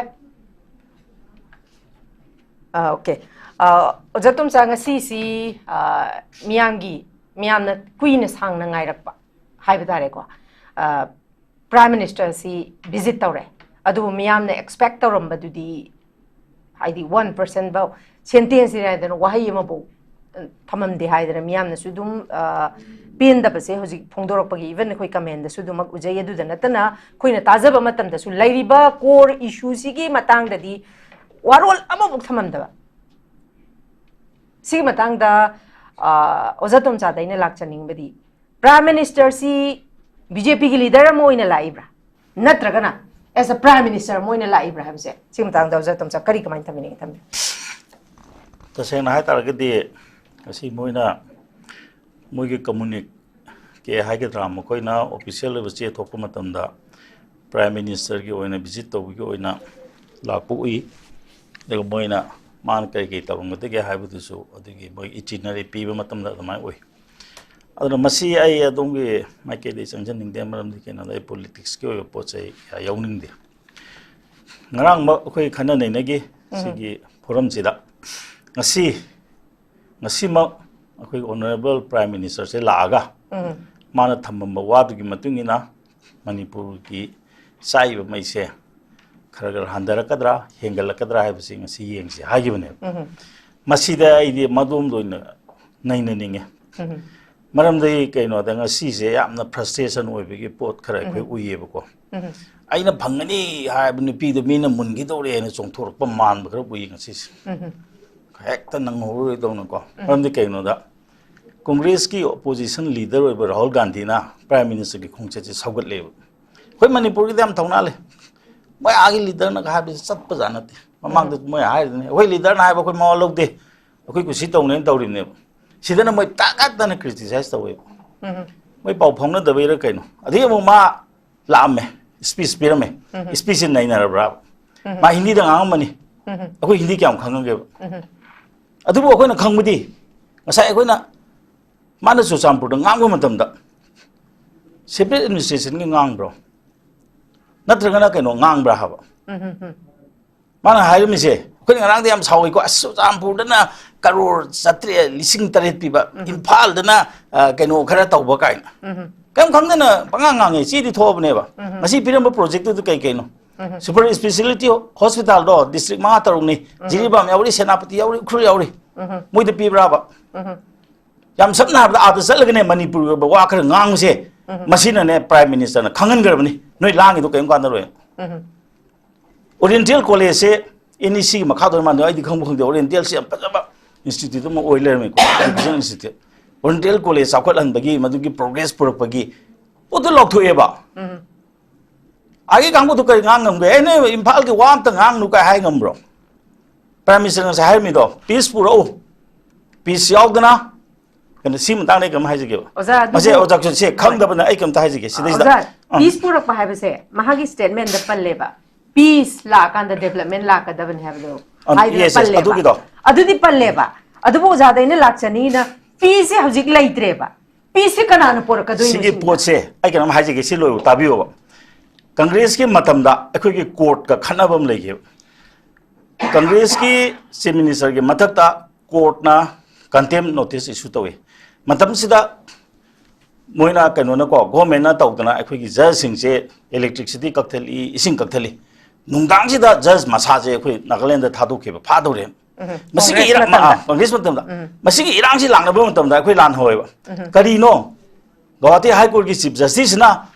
ꯑ, ꯑꯣꯀꯦ꯫ ꯑ, ꯑꯣꯖꯥ ꯇꯣꯝꯆꯥ, ꯉꯁꯤꯁꯤ, ꯑ, ꯃꯤꯌꯥꯝꯒꯤ, ꯃꯤꯌꯥꯝꯅ ꯀꯨꯏꯅ ꯁꯥꯡꯅ ꯉꯥꯏꯔꯛꯄ ꯍꯥꯏꯕ ꯇꯥꯔꯦꯀꯣ꯫ ꯑ, ꯄ꯭ꯔꯥꯏꯝ ꯃꯤꯅꯤꯁꯇꯔꯁꯤ ꯚꯤꯖꯤꯠ ꯇꯧꯔꯦ, ꯑꯗꯨꯕꯨ ꯃꯤꯌꯥꯝꯅ ꯑꯦꯛꯁꯄꯦꯛ ꯇꯧꯔꯝꯕꯗꯨꯗꯤ, ꯍꯥꯏꯗꯤ ꯋꯥꯟ ꯄꯔꯁꯦꯟ ꯐꯥꯎ, ꯁꯦꯟꯇꯦꯟꯁꯁꯤ ꯍꯥꯏꯗꯅ ꯋꯥꯍꯩ ꯑꯃꯐꯥꯎ, ꯑ, ꯊꯝꯃꯝꯗꯦ ꯍꯥꯏꯗꯅ ꯃꯤꯌꯥꯝꯅꯁꯨ ꯑꯗꯨꯝ, ꯑ, ꯄꯦꯟꯗꯕꯁꯦ ꯍꯧꯖꯤꯛ ꯐꯣꯡꯗꯣꯔꯛꯄꯒꯤ, ꯏꯚꯟ ꯑꯩꯈꯣꯏ ꯀꯃꯦꯟꯗꯁꯨ ꯑꯗꯨꯃꯛ ꯎꯖꯩ꯫ ꯑꯗꯨꯗ ꯅꯠꯇꯅ ꯑꯩꯈꯣꯏꯅ ꯇꯥꯖꯕ ꯃꯇꯝꯗꯁꯨ ꯂꯩꯔꯤꯕ ꯀꯣꯔ ꯏꯁꯨꯁꯤꯒꯤ ꯃꯇꯥꯡꯗꯗꯤ ꯋꯥꯔꯣꯜ ꯑꯃꯐꯥꯎ ꯊꯝꯃꯝꯗꯕ꯫ ꯁꯤꯒꯤ ꯃꯇꯥꯡꯗ, ꯑ, ꯑꯣꯖꯥ ꯇꯣꯝꯆꯥꯗ ꯑꯩꯅ ꯂꯥꯛꯆꯅꯤꯡꯕꯗꯤ, ꯄ꯭ꯔꯥꯏꯝ ꯃꯤꯅꯤꯁꯇꯔꯁꯤ ꯕꯤ ꯖꯦ ꯄꯤꯒꯤ ꯂꯤꯗꯔ ꯑꯃ ꯑꯣꯏꯅ ꯂꯥꯛꯏꯕ꯭ꯔꯥ, ꯅꯠꯇ꯭ꯔꯒꯅ ꯑꯦꯁ ꯑ ꯄ꯭ꯔꯥꯏꯝ ꯃꯤꯅꯤꯁꯇꯔ ꯑꯃ ꯑꯣꯏꯅ ꯂꯥꯛꯏꯕ꯭ꯔꯥ ꯍꯥꯏꯕꯁꯦ, ꯁꯤ ꯃꯇꯥꯡꯗ ꯑꯣꯖꯥ ꯇꯣꯝꯆꯥ ꯀꯔꯤ, ꯀꯃꯥꯏꯅ ꯊꯝꯕꯤꯅꯤꯡꯉꯤ? ꯊꯝꯕꯤꯌꯨ꯫ ꯇꯁꯦꯡꯅ ꯍꯥꯏꯇꯥꯔꯒꯗꯤ, ꯉꯁꯤ ꯃꯣꯏꯅ, ꯃꯣꯏꯒꯤ ꯀꯝꯃꯨꯅꯤꯀꯦ ꯍꯥꯏꯒꯗ꯭ꯔꯥ, ꯃꯈꯣꯏꯅ ꯑꯣꯐꯤꯁꯤꯌꯦꯜ ꯑꯣꯏꯕ ꯆꯦ ꯊꯣꯛꯄ ꯃꯇꯝꯗ ꯄ꯭ꯔꯥꯏꯝ ꯃꯤꯅꯤꯁꯇꯔꯒꯤ ꯑꯣꯏꯅ ꯚꯤꯖꯤꯠ ꯇꯧꯕꯒꯤ ꯑꯣꯏꯅ ꯂꯥꯛꯄ ꯎꯏ꯫ ꯑꯗꯨꯒ ꯃꯣꯏꯅ, ꯃꯥꯅ ꯀꯔꯤ ꯀꯔꯤ ꯇꯧꯔꯝꯒꯗꯒꯦ ꯍꯥꯏꯕꯗꯨꯁꯨ, ꯑꯗꯨꯒꯤ ꯃꯣꯏ ꯏꯇꯤꯅꯔꯤ ꯄꯤꯕ ꯃꯇꯝꯗ ꯑꯗꯨꯃꯥꯏꯅ ꯎꯏ꯫ ꯑꯗꯨꯅ ꯃꯁꯤ ꯑꯩ ꯑꯗꯣꯝꯒꯤ ꯃꯥꯏꯀꯩꯗꯒꯤ ꯆꯪꯁꯤꯟꯅꯤꯡꯗꯦ, ꯃꯔꯝꯗꯤ ꯀꯩꯅꯣꯗ ꯑꯩ ꯄꯣꯂꯤꯇꯤꯛꯁꯀꯤ ꯑꯣꯏꯕ ꯄꯣꯠ ꯆꯩ ꯀꯌꯥ ꯌꯥꯎꯅꯤꯡꯗꯦ꯫ ꯉꯔꯥꯡꯃꯛ ꯑꯩꯈꯣꯏ ꯈꯟꯅ ꯅꯩꯅꯈꯤ ꯎꯝ꯫ ꯁꯤꯒꯤ ꯐꯣꯔꯝꯁꯤꯗ꯫ ꯉꯁꯤ, ꯉꯁꯤꯃꯛ ꯑꯩꯈꯣꯏ ꯑꯣꯅꯔꯦꯕꯜ ꯄ꯭ꯔꯥꯏꯝ ꯃꯤꯅꯤꯁꯇꯔꯁꯦ ꯂꯥꯛꯑꯒ ꯎꯝ꯫ ꯃꯥꯅ ꯊꯝꯃꯝꯕ ꯋꯥꯗꯨꯒꯤ ꯃꯇꯨꯡ ꯏꯟꯅ ꯃꯅꯤꯄꯨꯔꯒꯤ ꯆꯥꯛꯏꯕ ꯃꯩꯁꯦ ꯈꯔ ꯈꯔ ꯍꯟꯊꯔꯛꯀꯗ꯭ꯔꯥ, ꯍꯦꯟꯒꯠꯂꯛꯀꯗ꯭ꯔꯥ ꯍꯥꯏꯕꯁꯤ ꯉꯁꯤ ꯌꯦꯡꯁꯤ ꯍꯥꯏꯈꯤꯕꯅꯦꯕ꯫ ꯎꯝ꯫ ꯃꯁꯤꯗ ꯑꯩꯗꯤ ꯃꯗꯣꯝꯗ ꯑꯣꯏꯅ ꯅꯩꯅꯅꯤꯡꯉꯦ꯫ ꯎꯝ꯫ ꯃꯔꯝꯗꯤ ꯀꯩꯅꯣꯗ, ꯉꯁꯤꯁꯦ ꯌꯥꯝꯅ ꯐ꯭ꯔꯁꯇ꯭ꯔꯦꯁꯟ ꯑꯣꯏꯕꯒꯤ ꯄꯣꯠ ꯈꯔ ꯑꯩꯈꯣꯏ ꯎꯝ꯫ ꯎꯏꯌꯦꯕꯀꯣ꯫ ꯎꯝ꯫ ꯑꯩꯅ ꯐꯪꯒꯅꯤ ꯍꯥꯏꯕ ꯅꯨꯄꯤꯗꯣ ꯃꯤꯅ ꯃꯨꯟꯈꯤꯗꯧꯔꯦ ꯍꯥꯏꯅ ꯆꯣꯡꯊꯣꯔꯛꯄ ꯃꯥꯟꯕ ꯈꯔ ꯎꯏ ꯉꯁꯤꯁꯦ꯫ ꯎꯝ꯫ ꯍꯦꯛꯇ ꯅꯪꯍꯧꯔꯣꯏꯗꯧꯅꯀꯣ꯫ ꯎꯝ꯫ ꯃꯔꯝꯗꯤ ꯀꯩꯅꯣꯗ, ꯀꯣꯡꯒ꯭ꯔꯦꯁꯀꯤ ꯑꯣꯄꯣꯖꯤꯁꯟ ꯂꯤꯗꯔ ꯑꯣꯏꯕ ꯔꯥꯍꯨꯜ ꯒꯥꯟꯙꯤꯅ ꯄ꯭ꯔꯥꯏꯝ ꯃꯤꯅꯤꯁꯇꯔꯒꯤ ꯈꯣꯡꯆꯠꯁꯦ ꯁꯧꯒꯠꯂꯦꯕ꯫ ꯑꯩꯈꯣꯏ ꯃꯅꯤꯄꯨꯔꯒꯤꯗꯤ ꯌꯥꯝ ꯊꯧꯅꯥ ꯂꯩ꯫ ꯃꯣꯏ ꯑꯥꯒꯤ ꯂꯤꯗꯔꯅꯒ ꯍꯥꯏꯕꯁꯦ ꯆꯠꯄꯖꯥꯠ ꯅꯠꯇꯦ꯫ ꯃꯃꯥꯡꯗ ꯎꯝ꯫ ꯃꯣꯏ ꯍꯥꯏꯔꯤꯗꯨꯅꯤ, "ꯑꯩꯈꯣꯏ ꯂꯤꯗꯔꯅ ꯍꯥꯏꯕ ꯑꯩꯈꯣꯏ ꯃꯋꯥ ꯂꯧꯗꯦ, ꯑꯩꯈꯣꯏ ꯀꯨꯁꯤ ꯇꯧꯅꯦꯅ" ꯇꯧꯔꯤꯕꯅꯦꯕ꯫ ꯁꯤꯗꯅ ꯃꯣꯏ ꯇꯥꯀꯠꯇꯅ ꯀ꯭ꯔꯤꯇꯤꯁꯥꯏꯁ ꯇꯧꯋꯦꯕ꯫ ꯎꯝ꯫ ꯃꯣꯏ ꯄꯥꯎ ꯐꯥꯎꯅꯗꯕꯩꯔꯥ ꯀꯩꯅꯣ꯫ ꯑꯗꯩ ꯑꯃꯨꯛ ꯃꯥ ꯂꯥꯛꯑꯝꯃꯦ, ꯁ꯭ꯄꯤꯆ ꯄꯤꯔꯝꯃꯦ꯫ ꯎꯝ꯫ ꯁ꯭ꯄꯤꯆꯁꯦ ꯅꯩꯅꯔꯕ꯭ꯔꯥ? ꯎꯝ꯫ ꯃꯥ ꯍꯤꯟꯗꯤꯗ ꯉꯥꯡꯉꯝꯕꯅꯤ꯫ ꯎꯝ꯫ ꯑꯩꯈꯣꯏ ꯍꯤꯟꯗꯤ ꯀꯌꯥꯝ ꯈꯪꯉꯒꯦꯕ? ꯎꯝ꯫ ꯑꯗꯨꯕꯨ ꯑꯩꯈꯣꯏꯅ ꯈꯪꯕꯗꯤ, ꯉꯁꯥꯏ ꯑꯩꯈꯣꯏꯅ, ꯃꯥꯅ ꯆꯨꯔꯆꯥꯟꯄꯨꯔꯗ ꯉꯥꯡꯕ ꯃꯇꯝꯗ, ꯁꯦꯄꯔꯦꯠ ꯑꯦꯗꯃꯤꯅꯤꯁꯇ꯭ꯔꯦꯁꯟꯒꯤ ꯉꯥꯡꯕ꯭ꯔꯣ, ꯅꯠꯇ꯭ꯔꯒꯅ ꯀꯩꯅꯣ ꯉꯥꯡꯕ꯭ꯔꯥ ꯍꯥꯏꯕ? ꯎꯝ, ꯎꯝ, ꯎꯝ꯫ ꯃꯥꯅ ꯍꯥꯏꯔꯝꯃꯤꯁꯦ, ꯑꯩꯈꯣꯏꯅ ꯉꯔꯥꯡꯗꯤ ꯌꯥꯝ ꯁꯥꯎꯏꯀꯣ, "ꯑꯁ, ꯆꯨꯔꯆꯥꯟꯄꯨꯔꯗꯅ ꯀꯔꯣꯔ ꯆꯥꯇ꯭ꯔꯦꯠ, ꯂꯤꯁꯤꯡ ꯇꯔꯦꯠ ꯄꯤꯕ, ꯎꯝ꯫ ꯏꯝꯐꯥꯜꯗꯅ, ꯑ, ꯀꯩꯅꯣ ꯈꯔ ꯇꯧꯕ" ꯀꯥꯏꯅ꯫ ꯎꯝ꯫ ꯀꯩꯝ ꯈꯪꯗꯅ ꯄꯉꯥꯡ ꯉꯥꯡꯉꯦ꯫ ꯆꯦꯗꯤ ꯊꯣꯛꯑꯕꯅꯦꯕ꯫ ꯎꯝ꯫ ꯉꯁꯤ ꯄꯤꯔꯝꯕ ꯄ꯭ꯔꯣꯖꯦꯛꯇꯨꯗ ꯀꯩ ꯀꯩꯅꯣ? ꯎꯝ꯫ ꯁꯨꯄꯔ ꯏꯁꯄꯦꯁꯤꯌꯦꯂꯤꯇꯤ ꯍꯣꯁꯄꯤꯇꯥꯜꯗꯣ ꯗꯤꯁꯇ꯭ꯔꯤꯛ ꯃꯉꯥ ꯇꯔꯨꯛꯅꯤ꯫ ꯎꯝ꯫ ꯖꯤꯔꯤꯕꯥꯝ ꯌꯥꯎꯔꯤ, ꯁꯦꯅꯥꯄꯇꯤ ꯌꯥꯎꯔꯤ, ꯎꯈ꯭ꯔꯨꯜ ꯌꯥꯎꯔꯤ꯫ ꯎꯝ꯫ ꯃꯣꯏꯗ ꯄꯤꯕ꯭ꯔꯥꯕ? ꯎꯝ꯫ ꯌꯥꯝ ꯁꯝꯅ ꯍꯥꯏꯔꯕꯗ, ꯑꯥꯗ ꯆꯠꯂꯒꯅꯦ ꯃꯅꯤꯄꯨꯔꯒꯤ ꯑꯣꯏꯕ ꯋꯥ ꯈꯔ ꯉꯥꯡꯕꯁꯦ, ꯎꯝ꯫ ꯃꯁꯤꯅꯅꯦ ꯄ꯭ꯔꯥꯏꯝ ꯃꯤꯅꯤꯁꯇꯔꯅ ꯈꯪꯍꯟꯈ꯭ꯔꯕꯅꯤ, "ꯅꯣꯏ ꯂꯥꯡꯉꯤꯗꯣ ꯀꯔꯤꯝ ꯀꯥꯟꯅꯔꯣꯏ"꯫ ꯎꯝ꯫ ꯑꯣꯔꯤꯌꯦꯟꯇꯦꯜ ꯀꯣꯂꯦꯖꯁꯦ ꯑꯦꯟ ꯏ ꯁꯤꯒꯤ ꯃꯈꯥꯗ ꯑꯣꯏꯔ ꯃꯥꯟꯗꯦ, ꯑꯩꯗꯤ ꯈꯪꯕ ꯈꯪꯗꯦ꯫ ꯑꯣꯔꯤꯌꯦꯟꯇꯦꯜꯁꯦ ꯌꯥꯝ ꯐꯖꯕ ꯏꯟꯁꯇꯤꯇ꯭ꯌꯨꯠ ꯑꯃ ꯑꯣꯏ ꯂꯩꯔꯝꯃꯦꯀꯣ, ꯏꯗꯨꯀꯦꯁꯟ ꯏꯟꯁꯇꯤꯇ꯭ꯌꯨꯠ꯫ ꯑꯣꯔꯤꯌꯦꯟꯇꯦꯜ ꯀꯣꯂꯦꯖ ꯆꯥꯎꯈꯠꯍꯟꯕꯒꯤ, ꯃꯗꯨꯒꯤ ꯄ꯭ꯔꯣꯒ꯭ꯔꯦꯁ ꯄꯨꯔꯛꯄꯒꯤ ꯄꯣꯠꯇꯨ ꯂꯥꯎꯊꯣꯛꯑꯦꯕ꯫ ꯎꯝ꯫ ꯑꯥꯒꯤ ꯀꯥꯡꯕꯨꯗꯨ ꯀꯔꯤ ꯉꯥꯡ ꯉꯝꯒꯦ? ꯑꯩꯅ ꯏꯝꯐꯥꯜꯒꯤ ꯋꯥ ꯑꯝꯇ ꯉꯥꯡꯅꯨ ꯀꯥꯏ ꯍꯥꯏ ꯉꯝꯕ꯭ꯔꯣ? ꯄ꯭ꯔꯥꯏꯝ ꯃꯤꯅꯤꯁꯇꯔ ꯉꯁꯥꯏ ꯍꯥꯏꯔꯝꯃꯤꯗꯣ, "ꯄꯤꯁ ꯄꯨꯔꯛꯎ"꯫ ꯄꯤꯁ ꯌꯥꯎꯗꯅ ꯀꯩꯅꯣ, ꯁꯤ ꯃꯇꯥꯡꯗ ꯑꯩ ꯀꯩꯅꯣꯝ ꯍꯥꯏꯖꯒꯦꯕ꯫ ꯑꯣꯖꯥ, ꯑꯗꯨꯕꯨ ꯃꯁꯦ ꯑꯣꯖꯥ ꯁꯦ ꯍꯣꯏ꯫ ꯈꯪꯗꯕꯅ ꯑꯩ ꯀꯩꯝꯇ ꯍꯥꯏꯖꯒꯦ ꯁꯤꯗꯩꯁꯤꯗ꯫ ꯑꯣꯖꯥ, ꯑꯥ꯫ ꯄꯤꯁ ꯄꯨꯔꯛꯄ ꯍꯥꯏꯕꯁꯦ ꯃꯍꯥꯛꯀꯤ ꯁ꯭ꯇꯦꯠꯃꯦꯟꯗ ꯄꯜꯂꯦꯕ, "ꯄꯤꯁ ꯂꯥꯛꯑꯀꯥꯟꯗ ꯗꯦꯕꯂꯞꯃꯦꯟ ꯂꯥꯛꯀꯗꯕꯅꯤ" ꯍꯥꯏꯕꯗꯣ ꯑꯥ, ꯍꯥꯏꯗꯅ ꯌꯦꯁ, ꯌꯦꯁ, ꯄꯜꯂꯦꯕ꯫ ꯑꯗꯨꯒꯤꯗꯣ꯫ ꯑꯗꯨꯗꯤ ꯄꯜꯂꯦꯕ꯫ ꯑꯗꯨꯕꯨ ꯑꯣꯖꯥꯗ ꯑꯩꯅ ꯂꯥꯛꯆꯅꯤꯅ, ꯄꯤꯁꯁꯦ ꯍꯧꯖꯤꯛ ꯂꯩꯇ꯭ꯔꯦꯕ꯫ ꯄꯤꯁꯁꯦ ꯀꯅꯥꯅ ꯄꯨꯔꯛꯀꯗꯣꯏꯅꯣ ꯁꯤꯒꯤ ꯁꯤꯅ? ꯄꯣꯠꯁꯦ ꯑꯩ ꯀꯩꯅꯣꯝ ꯍꯥꯏꯖꯒꯦ, ꯁꯤ ꯂꯣꯏꯕ ꯇꯥꯕꯤꯌꯣꯕ꯫ ꯀꯪꯒ꯭ꯔꯦꯁꯀꯤ ꯃꯇꯝꯗ ꯑꯩꯈꯣꯏꯒꯤ ꯀꯣꯔꯠꯀ ꯈꯠꯅꯕ ꯑꯃ ꯂꯩꯈꯤꯕ꯫ ꯀꯪꯒ꯭ꯔꯦꯁꯀꯤ ꯆꯤꯐ ꯃꯤꯅꯤꯁꯇꯔꯒꯤ ꯃꯊꯛꯇ ꯀꯣꯔꯠꯅ ꯀꯟꯇꯦꯝ ꯅꯣꯇꯤꯁ ꯏꯁꯨ ꯇꯧꯏ꯫ ꯃꯇꯝꯁꯤꯗ ꯃꯣꯏꯅ ꯀꯩꯅꯣꯅꯀꯣ, ꯒꯣꯔꯃꯦꯟꯅ ꯇꯧꯗꯅ ꯑꯩꯈꯣꯏꯒꯤ ꯖꯖꯁꯤꯡꯁꯦ ꯏꯂꯦꯛꯇ꯭ꯔꯤꯛꯁꯤꯇꯤ ꯀꯛꯊꯠꯂꯤ, ꯏꯁꯤꯡ ꯀꯛꯊꯠꯂꯤ꯫ ꯅꯨꯡꯗꯥꯡꯁꯤꯗ ꯖꯖ ꯃꯁꯥꯁꯦ ꯑꯩꯈꯣꯏ ꯅꯥꯒꯥꯂꯦꯟꯗ ꯊꯥꯗꯣꯛꯈꯤꯕ, ꯐꯥꯗꯧꯔꯦ꯫ ꯎꯝ꯫ ꯃꯁꯤꯒꯤ ꯀꯪꯒ꯭ꯔꯦꯁ ꯏꯔꯥꯡ, ꯃꯇꯝꯗ꯫ ꯑꯥ, ꯀꯪꯒ꯭ꯔꯦꯁ ꯃꯇꯝꯗ꯫ ꯎꯝ꯫ ꯃꯁꯤꯒꯤ ꯏꯔꯥꯡꯁꯤ ꯂꯥꯛꯅꯕ ꯃꯇꯝꯗ ꯑꯩꯈꯣꯏ ꯂꯥꯟ ꯍꯧꯋꯦꯕ꯫ ꯎꯝ꯫ ꯀꯔꯤꯅꯣ? ꯒꯧꯍꯥꯇꯤ ꯍꯥꯏ ꯀꯣꯔꯠꯀꯤ ꯆꯤꯐ ꯖꯁꯇꯤꯁꯁꯤꯅ